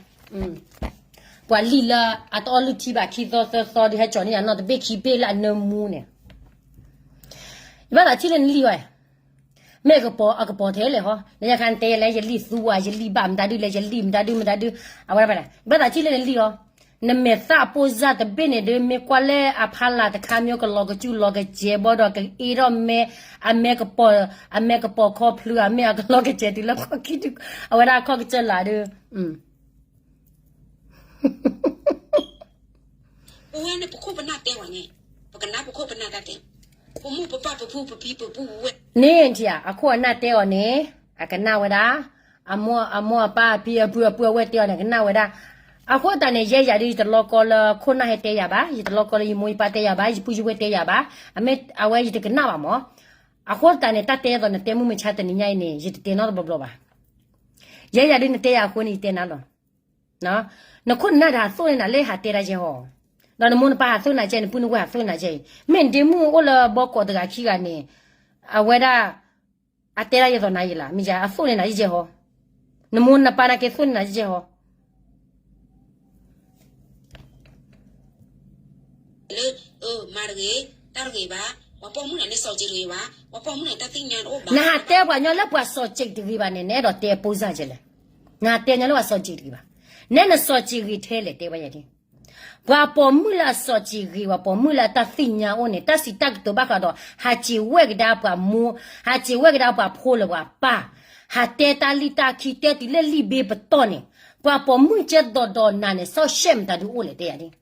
ပှၤလံၣ်လၢအတအီၣ်လုၢ်ထံဘၣ်ခံသီသၢသီဒီး ဟဲကၠီၤန့ၢ်ယၤနီၢ်တဘ့ၣ်ခံဘ့ၣ်လၢအနၢမူန့ၣ် ယဘၣ်သးထံၣ်လၢနလံၣ်ဝဲ, မ့ၢ်အကပီၤအကပီၤထဲလဲၣ်ဟီ, နညါခါနတဲယၤလၢယလံၣ်သူဝဲ ယလံၣ်ဘၣ်မတၤဒုလဲၣ် ယလံၣ်မတၤဒုမတၤဒု, အဝဲဒၣ်ဘၣ်လဲၣ် ယဘၣ်သးထံၣ်လၢနလံၣ်အီၤ, နမဲာ်သၣ်အပိၢ်စၢ်တဘ့ၣ်န့ၣ်ဒု မ့ၢ်ကွၢ်လၢအဖီလာ်တခါ မ့ၢ်ကလီၤကစူၣ်လီၤကစဲးဘီဒီး ကအ့ထီၣ်မဲ, အမဲာ်ကပီၤ, အမဲာ်ကပီၤခီဖျိ အမဲာ်အကလီၤကစဲးတုၤလၢခီၣ်ခံဒု, အဝဲဒၣ်ခီၣ်ကစၢၢ်လးဒု ပဝဲန့ၣ်ပခိၣ်ပနၢ်တဲဝဲန့ၣ်, ပကနၣ်ပခိၣ်ပနၢ်တၢ်တဲ, ပမိၢ်ပပၢ်ပဖုပဖံပဖုပဝဲၢ်န့ၣ် အခိၣ်အနၢ်တဲအီၤန့ၣ်, အကနၣ်ဝဲဒၣ်, အမိၢ်အမိၢ်အပၢ်အဖံအဖုအဖုအဝဲၢ်တဲအီၤန့ၣ် ကနၣ်ဝဲဒၣ်, အဃိသတးန့ၣ် ယဲယၤဒု ယတလီကီလၢခိၣ်နၢ်ဟဲတဲယၤဘၣ်, ယတလီကီလၢယမိၢ်ယပၢ်တဲယၤဘၣ်, ယပုၢ်ယဝဲၢ်တဲယၤဘၣ်, အမ့ၢ်အဝဲယတကနၣ်ဘၣ်မး, အဃိသတးန့ၣ် တၢ်တဲအသိးနတဲမုၢ်မဆါတနံၤညါအံၤန့ၣ် ယတတဲနီတဘျီဘျီဘၣ်, ယဲယၤဒုနတဲယၤအဃိန့ၣ် ယတဲနၤလီၤ နခိၣ်နနၢ်တဟးသိၣ်န့ၢ်နၤလၢဟးတဲတၢ်ယဲဟီ, ဒီးနမိၢ်နပၢ်ဟးသိၣ်နၤကဲ နပုၢ်နဝဲၢ်ဟးသိၣ်နၤကဲအံၤ မ့ၢ်ဒ့မုၣ်အိၣ်လၢဘီကီးတဂၤခံဂၤန့ၣ်, အဝဲဒၣ်, အတဲဒၣ်ယသိးနၤယဲလီၤ မ့ၢ်ယၤအသိၣ်န့ၢ်နၤယဲဟီ, နမိၢ်နပၢ်နကဲသိၣ်န့ၢ်နၤယဲဟီ လၢ, မၤတဂ့ၤ, တၢ်တဂ့ၤဘၣ်, ပှၤပိာ်မုၣ်န့ၣ် စီၤစ့းတဂ့ၤဘၣ်, ပှၤပိာ်မုၣ်န့ၣ် တၢ်သ့ၣ်ညါတအိၣ်ဘၣ်, နဟးတဲပှၤကညီလၢပှၤစီၤစ့းတဂ့ၤဘၣ်န့ၣ် နအဲၣ်ဒိးတဲအပိၢ်စၢ်ကဲလဲၣ်, နဟးတဲညီလၢပှၤစီၤစ့းတဂ့ၤဘၣ်, နဲနစီၤစ့းဂ့ၤထဲလဲၣ်တဲဝဲယဲန့ၣ်, ပှၤပိာ်မုၣ်လၢအစီၤစ့းဂ့ၤ ပှၤပိာ်မုၣ်လၢအတၢ်သ့ၣ်ညါအိၣ်န့ၣ် တၢ်စံးတၢ်ကတိၤဘၣ်ဃးဒီး ဟးစံးဝဲကဒါပှၤမိၢ်, ဟးစံးဝဲကဒါပှၤဖိလၢပှၤပၢ်, ဟးတဲတၢ်လံၣ်တၢ်ခံ တဲတုၤလၢလံာ်ဘ့ပတီၢ်န့ၣ်, ပှၤပိာ်မုၣ်ကဲဒီးဒီးနၤန့ၣ် စီၤရှဲမတၤဒုအိၣ်လဲၣ်တဲယၤဒ်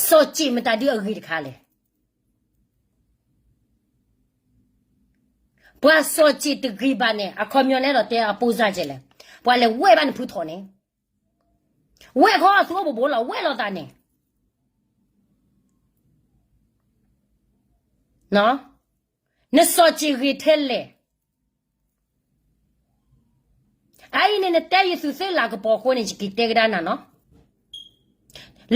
စီၤစ့းမတၤဒုအဂ့ၤတခါလဲၣ်. ပှၤစီၤစ့းတဂ့ၤဘၣ်န့ၣ် အခီပညီနအဲၣ်ဒိးတဲအပိၢ်စၢ်ကဲလဲၣ်. ပှၤလဲၤဝဲၢ်ဘၣ်နဖုထီၣ်န့ၣ်, ဝဲၢ်ခီအသူအိၣ်ဘိးဘိးလီၤ ဝဲၢ်လိာ်သးန့ၣ် နစီၤစ့းဂ့ၤထဲလဲၣ်. အအံၤန့ၣ် နတဲယသူးသ့ၣ်လၤကပီၤအဃိန့ၣ် ယက့ၤတဲကဒါနၤနီၤ.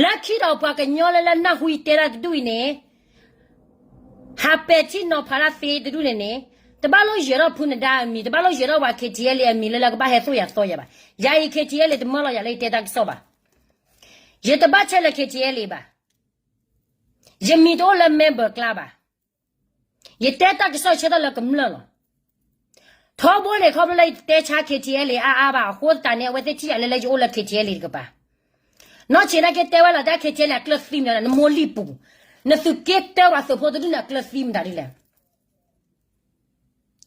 လၢခံဒီးပှၤကညီလၢလၢနၢ်ဟူယတဲဒၣ်တဒူၣ်အံၤန့ၣ်, ဟးပဲာ်ထံနီၤဖးတၢ်သ့တဒူၣ်န့ၣ်န့ၣ်, တဘၣ်လိၣ်ယၢၤထီၣ်ဖုနဒါအမံၤ, တဘၣ်လိၣ်ယၢၤထီၣ်ပှၤ K T L A အမံၤလၢလၢကဘၣ်ဟဲသိၣ်ယၤသီယၤဘၣ်. ယၤအံၤ K T L A တမၢလီၤယၤလၢယတဲတၢ်ကစီၣ်ဘၣ်. ယတဘၣ်ဆဲးလၢ K T L A ဘၣ်. ယမံၤတအိၣ်လၢ member ကျါဘၣ်. ယတဲတၢ်ကစီၣ်ဆၢထၢၣ်လၢကမျၢၢ်လီၤ. ထီဘိန့ၣ် ခီဖျိလၢယတတဲဆါ K T L A အါအါဘၣ်အဃိသတးန့ၣ် အဝဲသ့ၣ်ထံၣ်ယၤလၢလၢယအိၣ်လၢ K T L A တကပၤ. နီၢ်ဆံးနာ်က့တဲဝဲလီၤတၢ် K T L A အကျၢၢ်သံမတၤဒ်လဲၣ်, နမိၢ်လံၢ်ပူၤ, နသုးက့တၢပှၤသုးဖိတဒူၣ်န့ၣ် အကျၢၢ်သံမတၤဒ်လဲၣ်.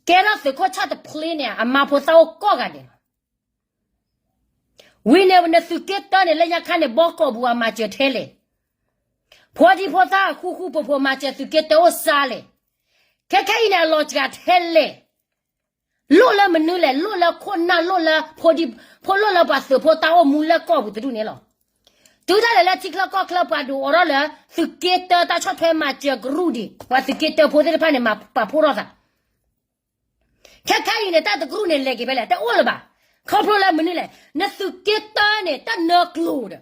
ကဲထီၣ်သုးခိၣ်ဆၣ်တဖျ့န့ၣ် အမါဖိသၣ်အိၣ်ကိးဂၤဒဲးလီၤ. ဝံၤန့ၣ် နသုးက့တၢန့ၣ် လၢညါခါန့ၣ် ဘီကီၢ်ပူၤအမၤစၢၤထဲလဲၣ်. ဖိဒံဖိသၣ်ဃူဃူဖိးဖိးမၤစၢၤသုးက့တၢအိၣ်စါလဲၣ်. ခဲခဲအံၤန့ၣ် အလီၤစှၤထဲလဲၣ်. လိၣ်လၢမနုၤလဲၣ်, လိၣ်လၢခိၣ်နၢ်, လိၣ်လၢဖိဒံဖိ, လိၣ်လၢပှၤသုးဖိတၢ်အိၣ်မူလၢကီၢ်ပူၤတဒူၣ်န့ၣ်လီၤ. တုၤဒၣ်လဲာ်လၢထံချၢကီၢ်ချၢပှၤဒုးအိးထီၣ်လၢ သုးက့တၢတၢ်ဆီၣ်ထွဲမၤစၢၤကရူၢ်ဒံး, ပှၤသုးက့တၢဖိသ့ၣ်တဖၣ်န့ၣ် မၤပာ်ဖှိၣ်ထီၣ်သး ခဲခဲအံၤန့ၣ် တၢ်တကရူၢ်န့ၣ် လဲၤက့ၤဖဲလဲၣ်, တအိၣ်လၢၤဘၣ်. ခီဖျိလၢမနုၤလဲၣ်, နသုးက့တၢန့ၣ် တၢ်နၢကျိၤဒီး,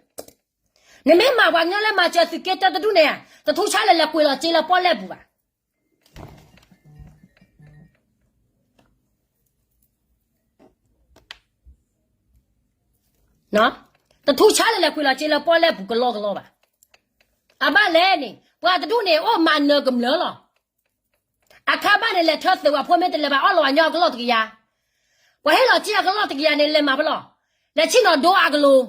နမ့ၢ်မၤပှၤကညီလၢမၤစၢၤသုးက့တၢတဒူၣ်န့ၣ်, တထူၣ်ဆါလဲၣ် လဲၤကွံာ်လီၤစ့လၢပီၣ်လဲၣ်ပူၤဘၣ်. တထူၣ်ဆါလဲၣ် လဲၤကွံာ်လီၤစ့လၢပီၣ်လဲၣ်ပူၤကလီကလီဘၣ်. အဘၣ်လဲၣ်န့ၣ် ပှၤတဒူၣ်န့ၣ် အိၣ်မၤနၢၤကမျၢၢ်လီၤ. အခါဘၣ်န့ၣ် လဲၤထၢသုးဝဲဖိမ့ၢ်တလဲၤဘၣ် အီၣ်လီၤဝဲညီအကလီၢ်တကယၤ. ပှၤဟ့ၣ်လီၤစ့အကလီၢ်တကယၤန့ၣ် လဲၤမၤပလီၢ်, လဲၤဆ့ၣ်နီၤဒိအကလိၤ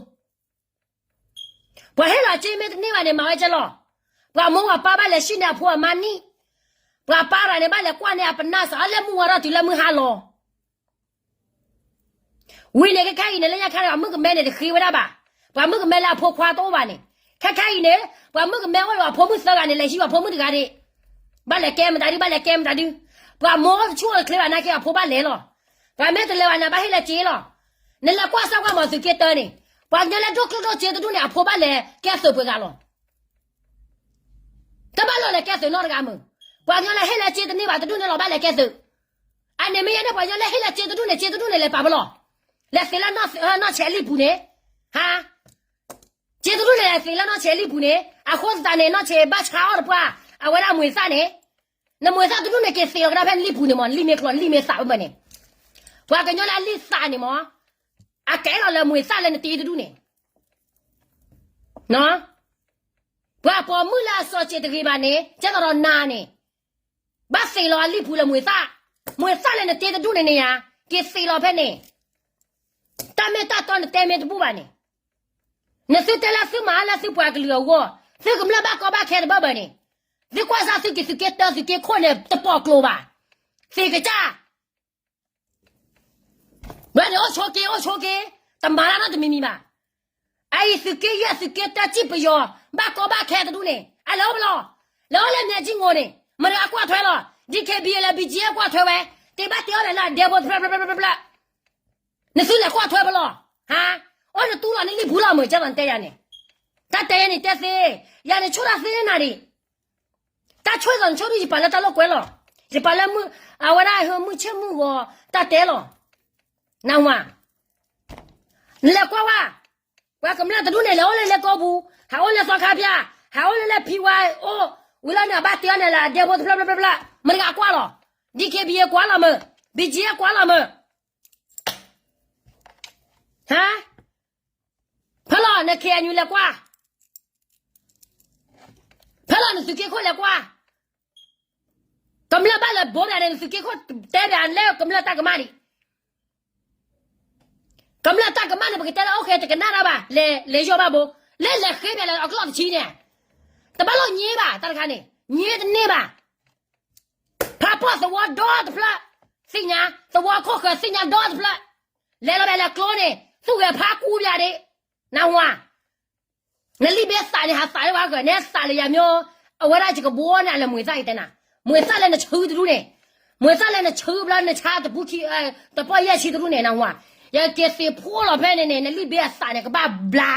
ပှၤဟ့ၣ်လီၤစ့မ့ၢ်တန့ၢ်ဘၣ်န့ၣ် မၤဝဲကဲလီၤ. ပှၤမိၢ်ပှၤပၢ်ဘၣ်လဲၤဆံၣ်န့ၢ်အဖိအမါနံၣ်, ပှၤပၢ်ရၤန့ၣ် ဘၣ်လဲၤကွၢ်န့ၢ်အပနၢ်စး အလၢမုၢ်ဝါထီၣ်တုၤလၢမုၢ်ဟါလီၤ. ဝံၤန့ၣ် ခဲခါအံၤန့ၣ် လၢညါခါန့ၣ် ပှၤမုၣ်ကမဲန့ၣ် တဃ့ဝဲဒၣ်ဘၣ်. ပှၤမုၣ်ကမဲလၢအဖိခွါတအိၣ်ဘၣ်န့ၣ်, ခဲခါအံၤန့ၣ် ပှၤမုၣ်ကမဲအိၣ်ဒီးအဖိမုၣ်သၢဂၤန့ၣ် လဲၤဟံးပှၤဖိမုၣ်တဂၤဒံး, ဘၣ်လဲၤကဲမတၤဒု ဘၣ်လဲၤကဲမတၤဒု. ပှၤမိၢ်အိၣ်တဆူၣ်အိၣ်တချ့ဘၣ်နာ်က့ အဖိဘၣ်လဲၤလီၤ. ပှၤမ့ၢ်တလဲၤဘၣ်န့ၣ် ဘၣ်ဟ့ၣ်လၢစ့လီၤ. နလဲၤကွၢ်စၢ်ကွၢ်မး သုးက့တၢန့ၣ်, ပှၤကညီလၢဒိၣ်ကျိၣ်ဒိၣ်စ့တဒူၣ်န့ၣ် အဖိဘၣ်လဲၤကဲသုးပှဲၤဂၤလီၤ. တဘၣ်လီၤလဲၤကဲသုးနီတဂၤမုၢ်, ပှၤကညီလၢဟ့ၣ်လၢစ့တန့ၢ်ဘၣ်တဒူၣ်န့ၣ်လီၤ ဘၣ်လဲၤကဲသုး. အန့ၣ်မ့ၢ်ယဲန့ၣ် ပှၤကညီလၢဟ့ၣ်လၢစ့တဒူၣ်န့ၣ် စ့တဒူၣ်န့ၣ် လဲၤပာ်ပလီၢ်, လဲၤသ့လၢနီၢ်ဆဲးအလံၣ်ပူၤန့ၣ်, ဟါ စ့တဒူၣ်န့ၣ် လဲၤသ့လၢနီၢ်ဆဲးအလံၣ်ပူၤန့ၣ်, အဃိသတးန့ၣ် နီၢ်ဆဲးဘၣ်ဆါအီၣ်တပှၢ်, အဝဲဒၣ်မွေသၣ်န့ၣ်, နမွေသၣ်တဒူၣ်န့ၣ် က့ၤသ့လီၤကဒါဖဲနလံၣ်ပူၤန့ၣ်မး, လံၣ်မ့ၢ်ကျိၤ လံၣ်မ့ၢ်သးဝဲဘၣ်န့ၣ်, ပှၤကညီလၢအလံၣ်သးန့ၣ်မး, အကဲလီၤလၢမွေသၣ်လၢနတ့တဒူၣ်န့ၣ် ပှၤပိာ်မုၣ်လၢအစီၤစ့းတဂ့ၤဘၣ်န့ၣ် ကဲသိးဒီးနၤန့ၣ်, ဘၣ်သ့လီၤအလံၣ်ပူၤလၢမွေသၣ်, မွေသၣ်လၢနတ့တဒူၣ်န့ၣ်န့ၣ်ယါ, က့ၤသ့လီၤဖဲန့ၣ်, တၢ်မ့ၢ်တၢ်တီနတဲမ့ၢ်တဘူၣ်ဘၣ်န့ၣ်, နသုတဲလၢသုမၤလၢသုပှၤကလုာ်အဂီၢ်, သုကမျၢၢ်ဘၣ်ကီဘၣ်ခဲတဘၣ်ဘၣ်န့ၣ်, သုကွၢ်စၢ်သုက့ၤသုးက့တၢသုးက့ခိၣ်န့ၣ် တပိာ်ကျိၤဘၣ်, သ့ကစၢ် ဘျီန့ၣ် အိၣ်ဆိးက့ အိၣ်ဆိးက့, တမၤတၢ်နီတမံၤမံၤဘၣ်. အအံၤသုးက့ယဲၢ်သုးက့တၢစံၣ်ပယီၤ, ဘၣ်ကီဘၣ်ခဲတဒူၣ်န့ၣ် အလဲၤအိၣ်ပလီၢ်, လဲၤအိၣ်လၢမဲာ်ကၠံငိၤန့ၣ် မတၤဂၤကွၢ်ထွဲလီၤ, DKBA လၢ BGF ကွၢ်ထွဲဝဲ, တ့ဘၣ်တ့အီၣ်လဲၤလၢအဒဲဖိတဖျၢၣ်ဖျၢၣ်ဖျၢၣ်ဖျၢၣ်, နသုလဲၤကွၢ်ထွဲပလီၢ်, ဟါ, အိၣ်နတူၢ်လီၤနလံၣ်ပူၤလီၤမုၢ် ကဲသိးနတဲယၤန့ၣ်, တၢ်တဲယၤန့ၣ်တဲသ့, ယၤန့ၣ်ဆိၣ်တၢ်သ့နၤဒံး တၢ်ဆိၣ်သးနဆိၣ်ဒုး ယပာ်လၢတၢ်လိာ်ကွဲလီၤ, ယပာ်လၢ အဝဲဒၣ်မုၢ်ဆ့ၣ်မုၢ်ဂီၤ တၢ်တဲလီၤ, နၢ်ဟူဧါ, နလဲၤကွၢ်ဝဲ, ပှၤကမျၢၢ်တဒူၣ်န့ၣ် လဲၤအိၣ်လၢလၢကီၢ်ပူၤ, ဟးအိၣ်လၢသီခါဖၠၣ်, ဟးအိၣ်လၢလၢဖံဝါအိၣ်, ဝံၤလၢန့ၣ်အဘၣ်တ့အီၣ်န့ၣ်လၢအဒဲဖိတဖျၢၣ်ဖျၢၣ်ဖျၢၣ်ဖျၢၣ်, မတၤဂၤကွၢ်လီၤ, DKBA ကွၢ်လီၤမုၢ်, BGF ကွၢ်လီၤမုၢ် ဟါ, ဖဲလီၤန KNU လဲၤကွၢ်, ဖဲလီၤနသုးက့ခိၣ်လဲၤကွၢ်, ကမျၢၢ်ဘၣ်လဲၤဘိးဒၣ်န့ၣ် နသုးက့ခိၣ်တဲဒၣ်လၢကမျၢၢ်တၢ်ကမၣ်ဒံး, ကမျၢၢ်တၢ်ကမၣ်န့ၣ် ပကတဲလၢ အိၣ်ဃဲ တကနၣ်တၢ်ဘၣ်, လဲၤယီၢ်ဘၣ်ဘိ, လၢလဲၤဃ့ဘၣ်လၢအကျီၢ်တဆံန့ၣ်, တဘၣ်လိၣ်ညံဘၣ် တၢ်တခါန့ၣ် ညံတန့ၢ်ဘၣ် ဖးပီၣ်သဝီဒီတဖျၢၣ်, သ့ၣ်ညါ, သဝီခိၣ်ဃၢၤသ့ၣ်ညါဒီတဖျၢၣ်, လဲၤလီၤဘၣ်လဲၤကျိန့ၣ် သူၣ်ဂဲၤဖးကူဘၣ်ဒံး, နၢ်ဟူဧါ, နလံာ်ဘ့သးန့ၣ် ဟးသးလၢဝဲဃၢၤ နသးလၢယၤမ့ၢ်, အဝဲဒၣ်ယကဘိန့ၣ် အလၢမွေသၣ်ယတဲနၤ, မွေသၣ်လၢနဆှၢတဒူၣ်န့ၣ်, မွေသၣ်လၢနဆှၢဘျီနဆါတပူၤခံ, တပီၢ်ယဲၢ်ဆံတဒူၣ်န့ၣ် နၢ်ဟူဧါ, ယက့ၤသ့ၣ်ဖိလီၤဖဲန့ၣ်န့ၣ် နလံာ်ဘ့အသးန့ၣ် ကဘၣ်ဘျါ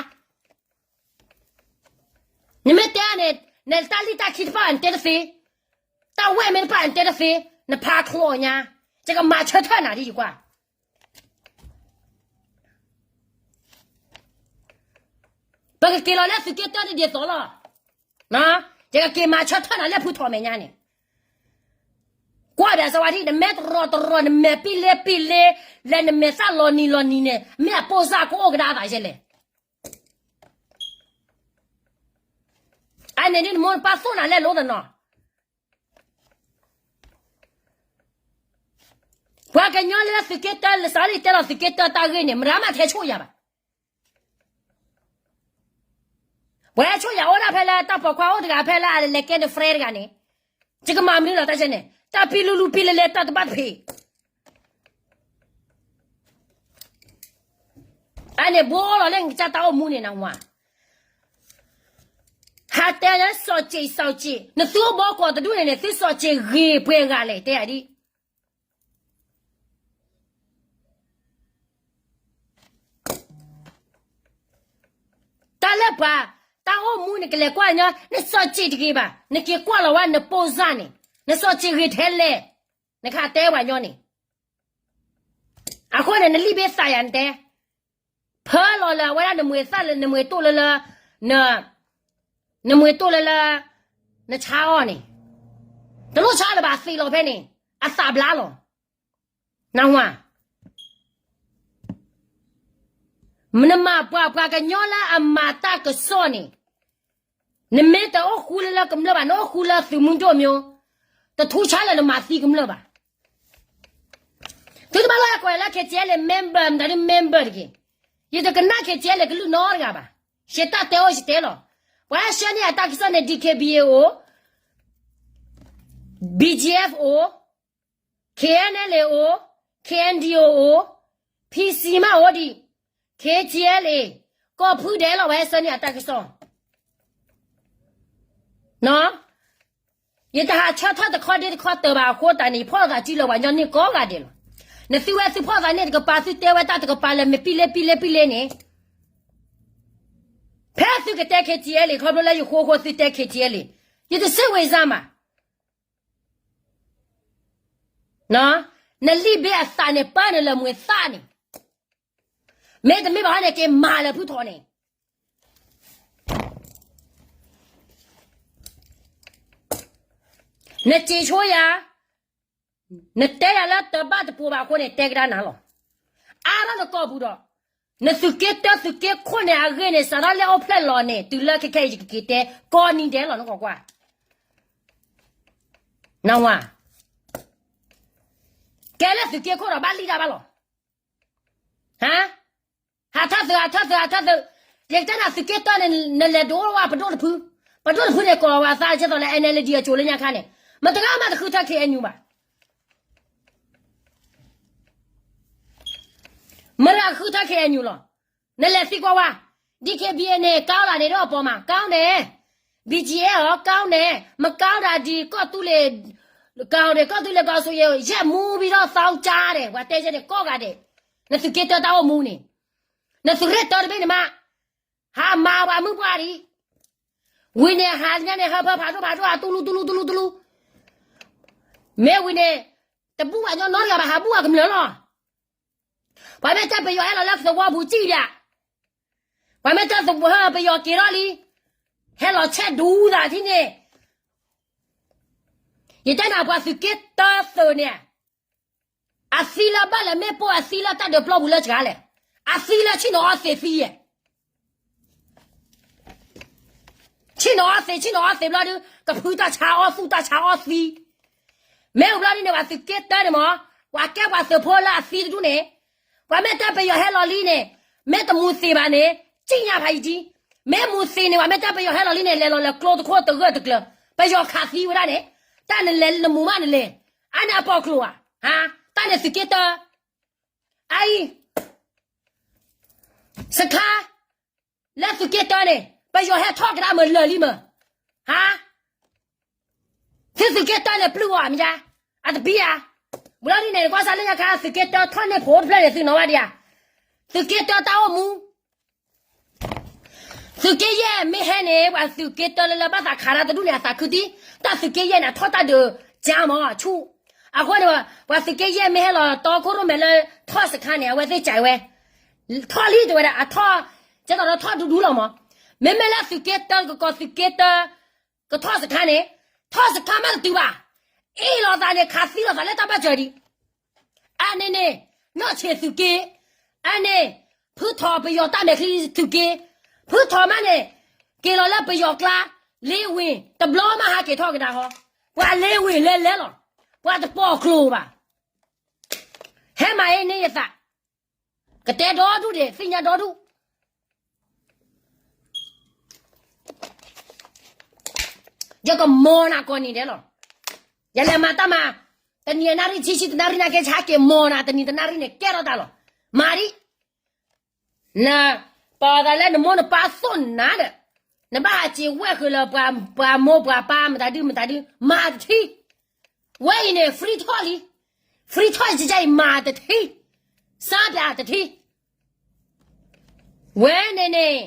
နမ့ၢ်တဲန့ၣ် နတၢ်လံၣ်တၢ်ခံတဖၣ် နတဲတသ့, တၢ်ဝဲၢ်မ့ၢ်တဖၣ် နတဲတသ့, နဖးချီညါ, ယကမၤဆၢထၢၣ်နၤဒ်ယကွၢ်, ပကက့ၤလီၤလၢသုးက့တၢတဒ်သိးလီၤ, ယကက့ၤမၤဆၢထၢၣ်နၤလၢဖုထီၣ်မဲာ်ညါန့ၣ်, ကွၢ်ဒီးစဝါဒံၣ် နမဲာ်တရီတရီ နမဲာ်ပံလ့ပံလ့, လဲၤနမဲာ်သၣ်လီၤနံၤလီၤနံၤန့ၣ် မ့ၢ်အပိၢ်စၢ်ကအိၣ်ကဒါအသးယဲလဲၣ် အန့ၣ်ဒ်နမိၢ်နပၢ်သိၣ်နၤလဲၣ်လိသနီၤ, ပှၤကညီလၢသုးက့တၢ လၢစးလံတဲလီၤသုးက့တၢတၢ်ဂ့ၢ်န့ၣ် မတၤမးထဲဆိၣ်ယၤဘၣ်, ပှၤဆိၣ်ယၤအိၣ်ဒၣ်ဖဲလၢတၢ်ပိာ်ခွါအိၣ်တဂၤဖဲလၢအလဲၤကဲန့ၣ် friend တဂၤန့ၣ်, ယကမၤမနုၤလီၤတၢ်ကဲန့ၣ် တၢ်ပံလူလူပံလလဲ တၢ်တဘၣ်တဖံး အန့ၣ်ဘိလီၤလၢနကစၢ်တၢ်အိၣ်မူန့ၣ်နဝၤ, ဟးတဲလၢစီၤစ့းစီၤစ့း နသုအိၣ်ဘီကီးတဒူၣ်န့ၣ်န့ၣ် သုစီၤစ့းဂ့ၤပှဲၤဂၤလဲၣ် တဲယၤဒ် တၢ်လၢပှၤ တၢ်အိၣ်မူန့ၣ် ကလဲၤကွၢ်ညီ နစီၤစ့းတဂ့ၤဘၣ် နက့ၤကွၢ်လီၤဝဲနပိၢ်စၢ်န့ၣ် နစီၤစ့းဂ့ၤထဲလဲၣ် နကတဲပှၤညီန့ၣ် အဃိန့ၣ် နလံာ်ဘ့သးယၤနတဲ ဖၢလီၤလၢအဝဲဒၣ်နမှဲၤသၣ်လၢ နမှဲၤတိၢ်လၢလၢ နမှဲၤတိၢ်လၢလၢ နဆါအီၤန့ၣ် တလိၣ်ဆါလၢၤဘၣ်သ့လီၤဖဲန့ၣ် အသးဘျါလီၤ နၢ်ဟူဧါ နမၤပှၤပှၤကညီလၢအမၤတၢ်ကစီၣ်န့ၣ် နမ့ၢ်တအိၣ်ဃူလၢလၢကမျၢၢ်ဘၣ် နအိၣ်ဃူလၢသုးမုၢ်ဒိၣ်မၠိ တထူဆါလၢနမၤသံကမျၢၢ်ဘၣ်. သုတဘၣ်လီၤကွဲးလၢ ခဲကဲလၢ member မတၤဒု member တဂ့ၤ. ယတကနၣ် ခဲကဲလၢ ကလုၢ်နီတဂၤဘၣ်. ယတၢ်တဲအိၣ်ယတဲလီၤ. ပှၤဆှၢန့ၢ်အတၢ်ကစီၣ်န့ၣ် D K B A အိၣ်, B G F အိၣ်, K N L A အိၣ်, K N D O အိၣ်, P C မးအိၣ်ဒံး, K T L A ကီၢ်ဖုဒဲးလီၤ ပှၤဟဲဆှၢန့ၢ်အတၢ်ကစီၣ် ယတဟးဆၢထၢၣ်တခီဒ့တခီတၢၤဘၣ်အဃိသတးန့ၣ် ယဖီၣ်သးစုလၢပှၤကညီန့ၣ်ကိးဂၤဒဲးလီၤ. နသုဝဲသုဖီၣ်သးန့ၣ်တကပၤ သုတဲဝဲတၢ်တကပၤလၢမ့ၢ်ပံလ့ပံလ့ပံလ့န့ၣ်, ဖဲသုကတဲ K T L A ခီဖျိလၢယဃိဃိသုတဲ K T L A, ယတစ့ဝ့ၤစၢ်မး, နလံာ်ဘ့အသးန့ၣ် ပၢနလၢမူၤသၣ်န့ၣ်, မ့တမ့ၢ်ဘၣ်ဟီန့ၣ် က့ၤမၤလၢဖုထီၣ်န့ၣ် နစံးဆိယၤ, နတဲယၤလၢတဘၣ်တပိၤဘၣ်အဃိန့ၣ် တဲကဒါနၤလီၤ. အါထီၣ်နကိာ်ပူၤဒီး, နသုးက့တၢသုးက့ခိၣ်န့ၣ် အဂ့ၢ်န့ၣ် စးထီၣ်လၢအိၣ်ဖျဲၣ်လီၤန့ၣ် တုၤလၢခဲခဲအံၤယကက့ၤတဲ ကိးနံၤဒဲးလီၤ နကွၢ်ကွၢ်. နဝၤ, ကဲလၢသုးက့ခိၣ်ဒီးဘၣ်လံၣ်တၢ်ဘၣ်လီၤ. ဟး, ဟးထၢၣ်သုး ဟးထၢၣ်သုး ဟးထၢၣ်သုး, ယကတဲနၤသုးက့တၢန့ၣ် နလဲၤဒိဝဲပဒိၣ်တဖု, ပဒိၣ်တဖုန့ၣ် ကိးဝဲအသးကဲသိးလၢ N L D အစိၤလၢညါခါန့ၣ်, မတဂၤမးတဃုထၢ K N U ဘၣ်. မတဂၤဃုထၢ K N U လီၤ. နလဲၤသံကွၢ်ဝဲ, D K B A န့ၣ် ကါအီၤလၢန့ၣ်ဒီးအပိာ်မး ကါအီၤန့ၣ်, B G F အီၤ ကါအီၤန့ၣ်, မကါအီၤဒၣ်ဒ်ကီၢ်သူလ့ၤ, ကါအီၤန့ၣ် ကီၢ်သူလ့ၤကီၢ်ဆိယဲၢ်မူဘံထီၣ်သီကၠါဒဲး ပှၤတဲယဲန့ၣ်ကိးဂၤဒဲး, နသုးက့တၢတၢ်အိၣ်မူန့ၣ်, နသုးရ့ၣ်တၢတဘ့ၣ်န့ၣ်မး, ဟးမၤပှၤမုၢ်ပှၢ်ဒံး, ဝံၤန့ၣ်ဟးညါန့ၣ် ဟၢဖၢဖးဒိၣ်ဖးဒိၣ် ဟးတူလူတူလူတူလူတူလူ, မ့ၢ်ဝံၤန့ၣ်, တဘူၣ်ဘၣ်ညီနီတဂၤဘၣ် ဟးဘူၣ်အကမျၢၢ်လီၤ. ပှၤမ့ၢ်တဲပယီၤဟဲလီၤလၢသဝီပူၤစံၣ်ဒၣ်, ပှၤမ့ၢ်တဲသဝီပယီၤက့ၤထီၣ်လံ, ဟဲလီၤဆဲးဒူသးထံန့ၣ်, ယတဲနၤပှၤသုးက့တၢသုးန့ၣ်, အသံလၢဘၣ်လဲၣ်မ့ၣ်ပိၢ် အသံလၢတၢ်ဒုးပျီပူၤလၢစှၤလဲၣ်, အသံလၢဆ့ၣ်နီၤအီသံးသံယဲၢ် ဆ့ၣ်နီၤအီသံး ဆ့ၣ်နီၤအီသံးဘျီဒုး ကဖုတၢ်ဆါအီသူၣ်တၢ်ဆါအီသံ, မ့ၢ်ဝံၤဘျီဒုးန့ၣ် ပှၤသုးက့တၢန့ၣ်မး, ပှၤကဲပှၤသုးဖိလၢအသံတဒူၣ်န့ၣ်, ပှၤမ့ၢ်တဲပယီၤဟဲလီၤလံန့ၣ်, မ့ၢ်တမူသံးဘၣ်န့ၣ်, ကံၣ်ညါဖးယံာ်ကံ, မ့ၢ်မူသံးန့ၣ် ပှၤမ့ၢ်တဲပယီၤဟဲလီၤလံန့ၣ် လဲၤလီၤလၢကျိတခိၣ်တဂၢၢ်တကျၢၤ, ပယီၤခးသံဝဲဒၣ်န့ၣ်, တၢ်နလဲၤနမူမးနလဲၤ, အါန့ၣ်အပိာ်ကျိၤဧါ, ဟါ, တၢ်န့ၣ်သုးက့တၢ အအံၤ, စခါ, လၢသုးက့တၢန့ၣ် ပယီၤဟဲထီၣ်ကဒါမုၢ်လၢာ်လံမုၢ်, ဟါ, သုသုးက့တၢန့ၣ်ပျုၢ်အီၤမ့ၢ်ဧါ, အတဘံဧါ, ဝံၤလီၤဒ်န့ၣ် နကွၢ်စးလၢညါခါ သုးက့တၢထီၣ်န့ၢ်ဖိတဖျၢၣ်န့ၣ် သုနီၣ်ဝဲဒံးဧါ, သုးက့တၢတၢ်အိၣ်မူ သုးက့ယဲၢ်မ့ၢ်ဟဲန့ၣ် ပှၤသုးက့တၢလၢလၢဘၣ်သးခးတၢ်တဒူၣ်န့ၣ် အသးခုတံၢ်, တၢ်သုးက့ယဲၢ်န့ၣ် အထီၣ်တၢ်ဒုးကၠါမး ဆူၣ်, အဃိန့ၣ် ပှၤသုးက့ယဲၢ်မ့ၢ်ဟဲလီၤတီခိၣ်ရိၣ်မဲလၢထီၣ်စခါန့ၣ် အဝဲသ့ၣ်ကးဝဲ, ထီၣ်လံတဲဝဲဒၣ် အထီၣ်, ကဲသိးဒီးထီၣ်ဒူဒူလီၤမး, မ့မ့ၢ်လၢသုးက့တၢကကီးသုးက့တၢ ကထီၣ်စခါန့ၣ်, ထီၣ်စခါမးတတုၤဘၣ်, အ့ၣ်လိာ်သးန့ၣ် ခးသံလိာ်သးလၢတၢ်ဘၢၣ်စၢၤဒံး, အန့ၣ်န့ၣ်, နီၢ်ဆံးသုးက့, အန့ၣ်, ဖုထီၣ်ပယီၤတၢ်မဲာ်ချံသုးက့, ဖုထီၣ်မးန့ၣ်, က့ၤလီၤလၢပယီၤကျါ, လ့ဝ့ၢ်, တဘျီမးဟးက့ၤထီၣ်ကဒါဟီ, ပှၤလ့ဝ့ၢ်လဲၤလဲၤလီၤ, ပှၤတပိာ်ကျိၤဘၣ်, ဟဲမၤအ့န့ၢ်ယသး, ကတဲဒီဒူၣ်ဒံး သ့ၣ်ညါဒီဒူၣ် ယကမီၤနၤကိးနံၤဒဲးလီၤ. ယလဲၤမၤတၢ်မၤ, တနံၤအနၣ်ရံၣ်ဆံဆံတနၣ်ရံၣ်နာ်က့ ဆါက့ၤမီၤနၤ တနံၤတနၣ်ရံၣ်န့ၣ် ကဲထီၣ်တၢ်လီၤ. မၤဒံး, န, ပာ်သးလၢနမိၢ်နပၢ်သိၣ်နၤဒီး, နဘၣ်ဟးစံးဝဲဃုာ်လၢပှၤမိၢ်ပှၤပၢ် မတၤဒုမတၤဒု, မၤတထံၣ်, ဝဲအံၤန့ၣ် free talk လံ, free talk ယကအံၤမၤတထံၣ်, စါပၠးတထံၣ် ဝဲန့ၣ်န့ၣ်,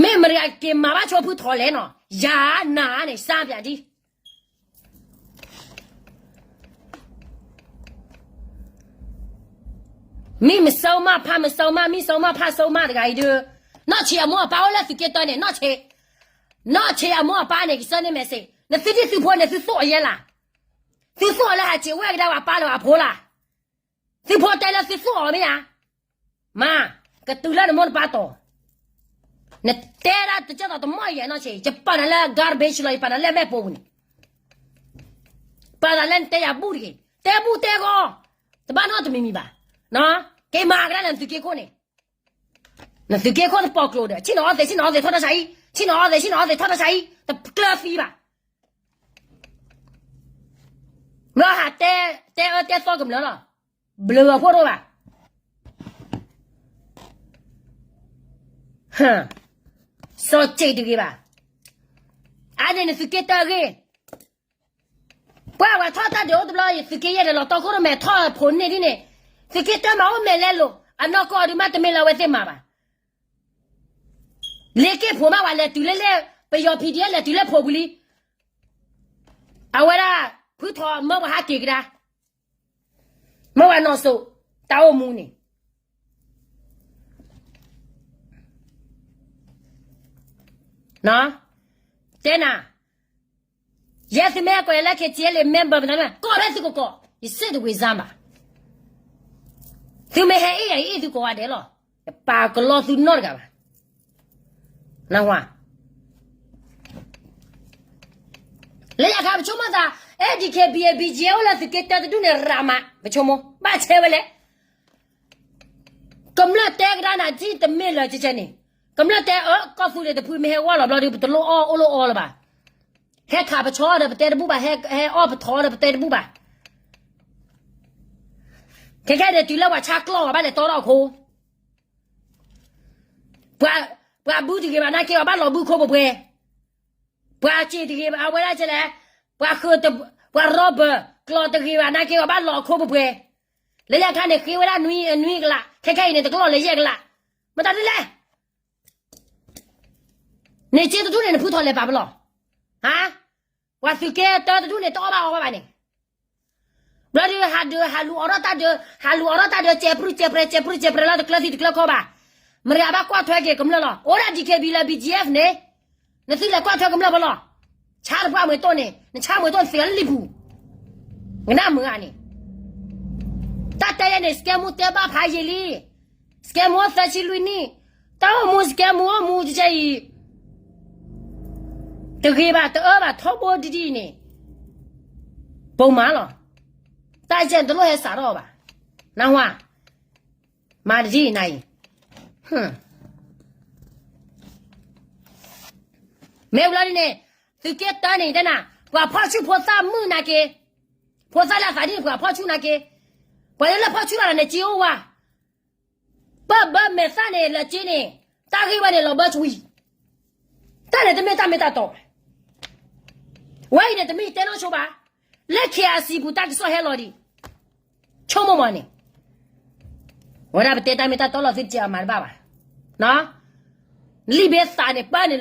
မ့ၢ်မတၤက့ၤမၤဘၣ်ဆိဖုထီၣ်လဲၣ်နီၤ, ယၤနၤန့ၣ် စါပၠးဒ်, မံမစီမးဖးမစီမး မံစီမးဖးစီမးတဂၤအံၤဒီး, နီၢ်ဆံးအမိၢ်အပၢ်အိၣ်လၢသုးက့တၢန့ၣ် နီၢ်ဆံး, နီၢ်ဆံးအမိၢ်အပၢ်န့ၣ် ကဆှၢန့ၢ် message, နသုဒ်သုဖိန့ၣ် သုသိၣ်အီၤယဲလၢ်, သုသိၣ်အီၤလၢဟးစံးဝဲကဒါပှၤပၢ်လၢပှၤဖိလၢ် သုဖိတဲလၢသုသိၣ်အီၤမ့ၢ်ဧါ, မၤ, ကတုၤလၢနမိၢ်နပၢ်တီၤ, နတဲဒၣ်တကဲသိးတမီၢ်ယဲနီၢ်ဆံး, ယပာ်နၤလၢ garbage လီၤ ယပာ်နၤလၢမဲာ်ပိာ်ပူၤန့ၣ်, ပာ်သးလၢနတဲယၤဘူၣ်တဂ့ၤ, တဲဘူၣ်တဲဂီၢ်, တဘၣ်နီတမံၤမံၤဘၣ်. က့ၤမၤကဒါနသုးက့ခိၣ်န့ၣ်, နသုးက့ခိၣ်တပိာ်ကျိၤဒီး ဆ့ၣ်နီၤအီသံး ဆ့ၣ်နီၤအီသံးထီၣ်တၢ်ဆါဟံၣ်, ဆ့ၣ်နီၤအီသံး ဆ့ၣ်နီၤအီသံးထီၣ်တၢ်ဆါဟံၣ် တကျၢၤသံဘၣ်. ဘျီဟးတဲအၢတဲသီကမျၢၢ်လီၤ. ဘျုးအဖိဒိၣ်ဘၣ်. စီၤစ့းတဂ့ၤဘၣ်. အါန့ၣ်နသုးက့တၢအဂ့ၢ်, ပှၤဝဲထီၣ်တၢ်ဒုးအိၣ်တဘျီ သုးက့ယဲၢ်ဒီး လီၤတီခိၣ်ရိၣ်မဲထီၣ်ဖိန့ၢ်ဒ်န့ၣ်, သုးက့တၢမၤအိၣ်မဲာ်လဲလိာ် အနီၢ်ကီၢ်ဒုးမးတမ့ၢ်လၢအဝဲသ့ၣ်မၤဘၣ်. လ့က့ၢ်ဖိးမး ပှၤလဲၤတုၤလၢလၢ ပယီၤ PDF လဲၤတုၤလၢဖိးပူၤလံ. အဝဲဒၣ် ဖုထီၣ်မၢပှၤဟးက့ၤကဒါ, မၢပှၤနီၢ်စိး တၢ်အိၣ်မူန့ၣ် တဲနၤ, ယဲသုမ့ၢ်ဟဲကိးယၤလၢ KTLA member မတၤန့ၣ် ကိးဖဲသုကကိး, ယစ့တဝံၤစါဘၣ်. သုမ့ၢ်ဟဲအ့ၣ်ယၤ ယအ့ၣ်သုကိးဂၤဒဲးလီၤ. ယပာ်ကလီသုနီတဂၤဘၣ်. နၢ်ဟူဧါ. လၢယခါပဆိကမိၣ်သး အဲ DKBA BGF အိၣ်လၢသုးက့တၢတဒူၣ်န့ၣ် ရၤမး ပဆိကမိၣ် ဘၣ်ဆဲဝဲလဲၣ်. ကမျၢၢ်တဲကဒါနၤဒ်တမ့ၢ်လၢာ်ကဲကဲန့ၣ်, ကမျၢၢ်တဲအၢ ကီၢ်သူလ့ၤတဖုမ့ၢ်ဟဲဝီလီၤဘျီဒီး ပတလိၣ်အီၣ်အိၣ်လိၣ်အီလၢၤဘၣ်. ဟဲခးပဆီဒီးပတဲတဘူၣ်ဘၣ်, ဟဲအီၣ်ပထီဒီးပတဲတဘူၣ်ဘၣ်. ခဲခဲန့ၣ် တုၤလၢပှၤဆါကျီၢ် ပှၤဘၣ်လဲၤတီထီၣ်အခိၣ်, ပှၤဘုတဂ့ၤဘၣ် နာ်က့ ပှၤဘၣ်လီၤဘုခိၣ်ပှဲၤပှဲၤ, ပှၤစ့တဂ့ၤဘၣ် အဝဲဒၣ်ကလဲၣ်, ပှၤဃု, ပှၤ rubber ကျီၢ်တဂ့ၤဘၣ် နာ်က့ ပှၤဘၣ်လီၤအခိၣ်ပှဲၤပှဲၤ. လၢယခါန့ၣ် ဃ့ဝဲဒၣ်နွံကလး, ခဲခဲအံၤန့ၣ် တကျီၢ်လၢယဲၢ်ကလး, မတၤဒ်လဲၣ်. န့ၣ်စ့တဒူၣ်န့ၣ် နဖုထီၣ်လဲၤပာ်ပလီၢ်, ဟါ, ပှၤသုးက့တၢတဒူၣ်န့ၣ် တအီၣ်ဘၣ်အီဘၣ်ဘၣ်န့ၣ်, ဘျီဒီး ဟးဒုး ဟးလူၤအိးထီၣ်တၢ်ဒုး, ဟးလူၤအိးထီၣ်တၢ်ဒုး စဲးပြူၢ်စဲးပြဲး စဲးပြူၢ်စဲးပြဲးလီၤ တကျၢၤသံတကျၢၤခီဘၣ်. မတၤအဘၣ်ကွၢ်ထွဲက့ၤကမျၢၢ်လီၤ. အိၣ်ဒၣ် DKBA လၢ BGF န့ၣ်, နသုလဲၤကွၢ်ထွဲကမျၢၢ်ဖဲလီၤ. ဆါတပှၢ်မွဲတိၢ်န့ၣ် နဆါမွဲတိၢ်နသ့လၢလံာ်ပူၤ, ကနၣ်မုာ်ဧါန့ၣ်. တၢ်တဲယဲန့ၣ် စကဲမူတဲဘၣ်ဖးယံာ်လံ, စကဲမူသၢဆံလွံၢ်နံၣ်, တၢ်အိၣ်မူစကဲမူအိၣ်မူတကဲအံၤ တဂ့ၤဘၣ်တအၢဘၣ်ထီဘိဒ်ဒ်အံၤန့ၣ်, ပိာ်မၤလီၤ. တၢ်ယဲၢ်တလိၣ်ဟဲစးထီၣ်ဘၣ်, နၢ်ဟူဧါ. မၤတဒ်အံၤနၤအံၤ, မ့ၢ်ဘျီဒ်န့ၣ်, သုးက့တၢန့ၣ်တဲနၤ, ပှၤဖီၣ်ဆူၣ်ဖိသၣ်မုၣ်နာ်က့, ဖိသၣ်လၢအသးဒ်န့ၣ် ပှၤဖီၣ်ဆူၣ်နာ်က့, ပှၤလၢလၢဖီၣ်ဆူၣ်လီၤန့ၣ် စ့အိၣ်ဝါ ပၢၢ်ဘၢမဲာ်သၣ်န့ၣ် လၢက့န့ၣ်, တၢ်ဂ့ၢ်ဝဲန့ၣ်လီၤဘၢဆွံ, တၢ်န့ၣ်တမ့ၢ်တၢ်မ့ၢ်တၢ်တီဘၣ်. ဝဲအံၤန့ၣ် တမ့ၢ်ယတဲနီၢ်ဆိဘၣ်, လၢ KIC ပူၤတၢ်ကစီၣ်ဟဲလီၤဒံး, ဆိကမိၣ်မးန့ၣ်, ဝဲဒၣ်ပတဲတၢ်မ့ၢ်တၢ်တီလီၤ သုတကဲအမၤတဘၣ်ဘၣ်. လံာ်ဘ့သးန့ၣ် ပၢၢ်န့ၣ်လၢ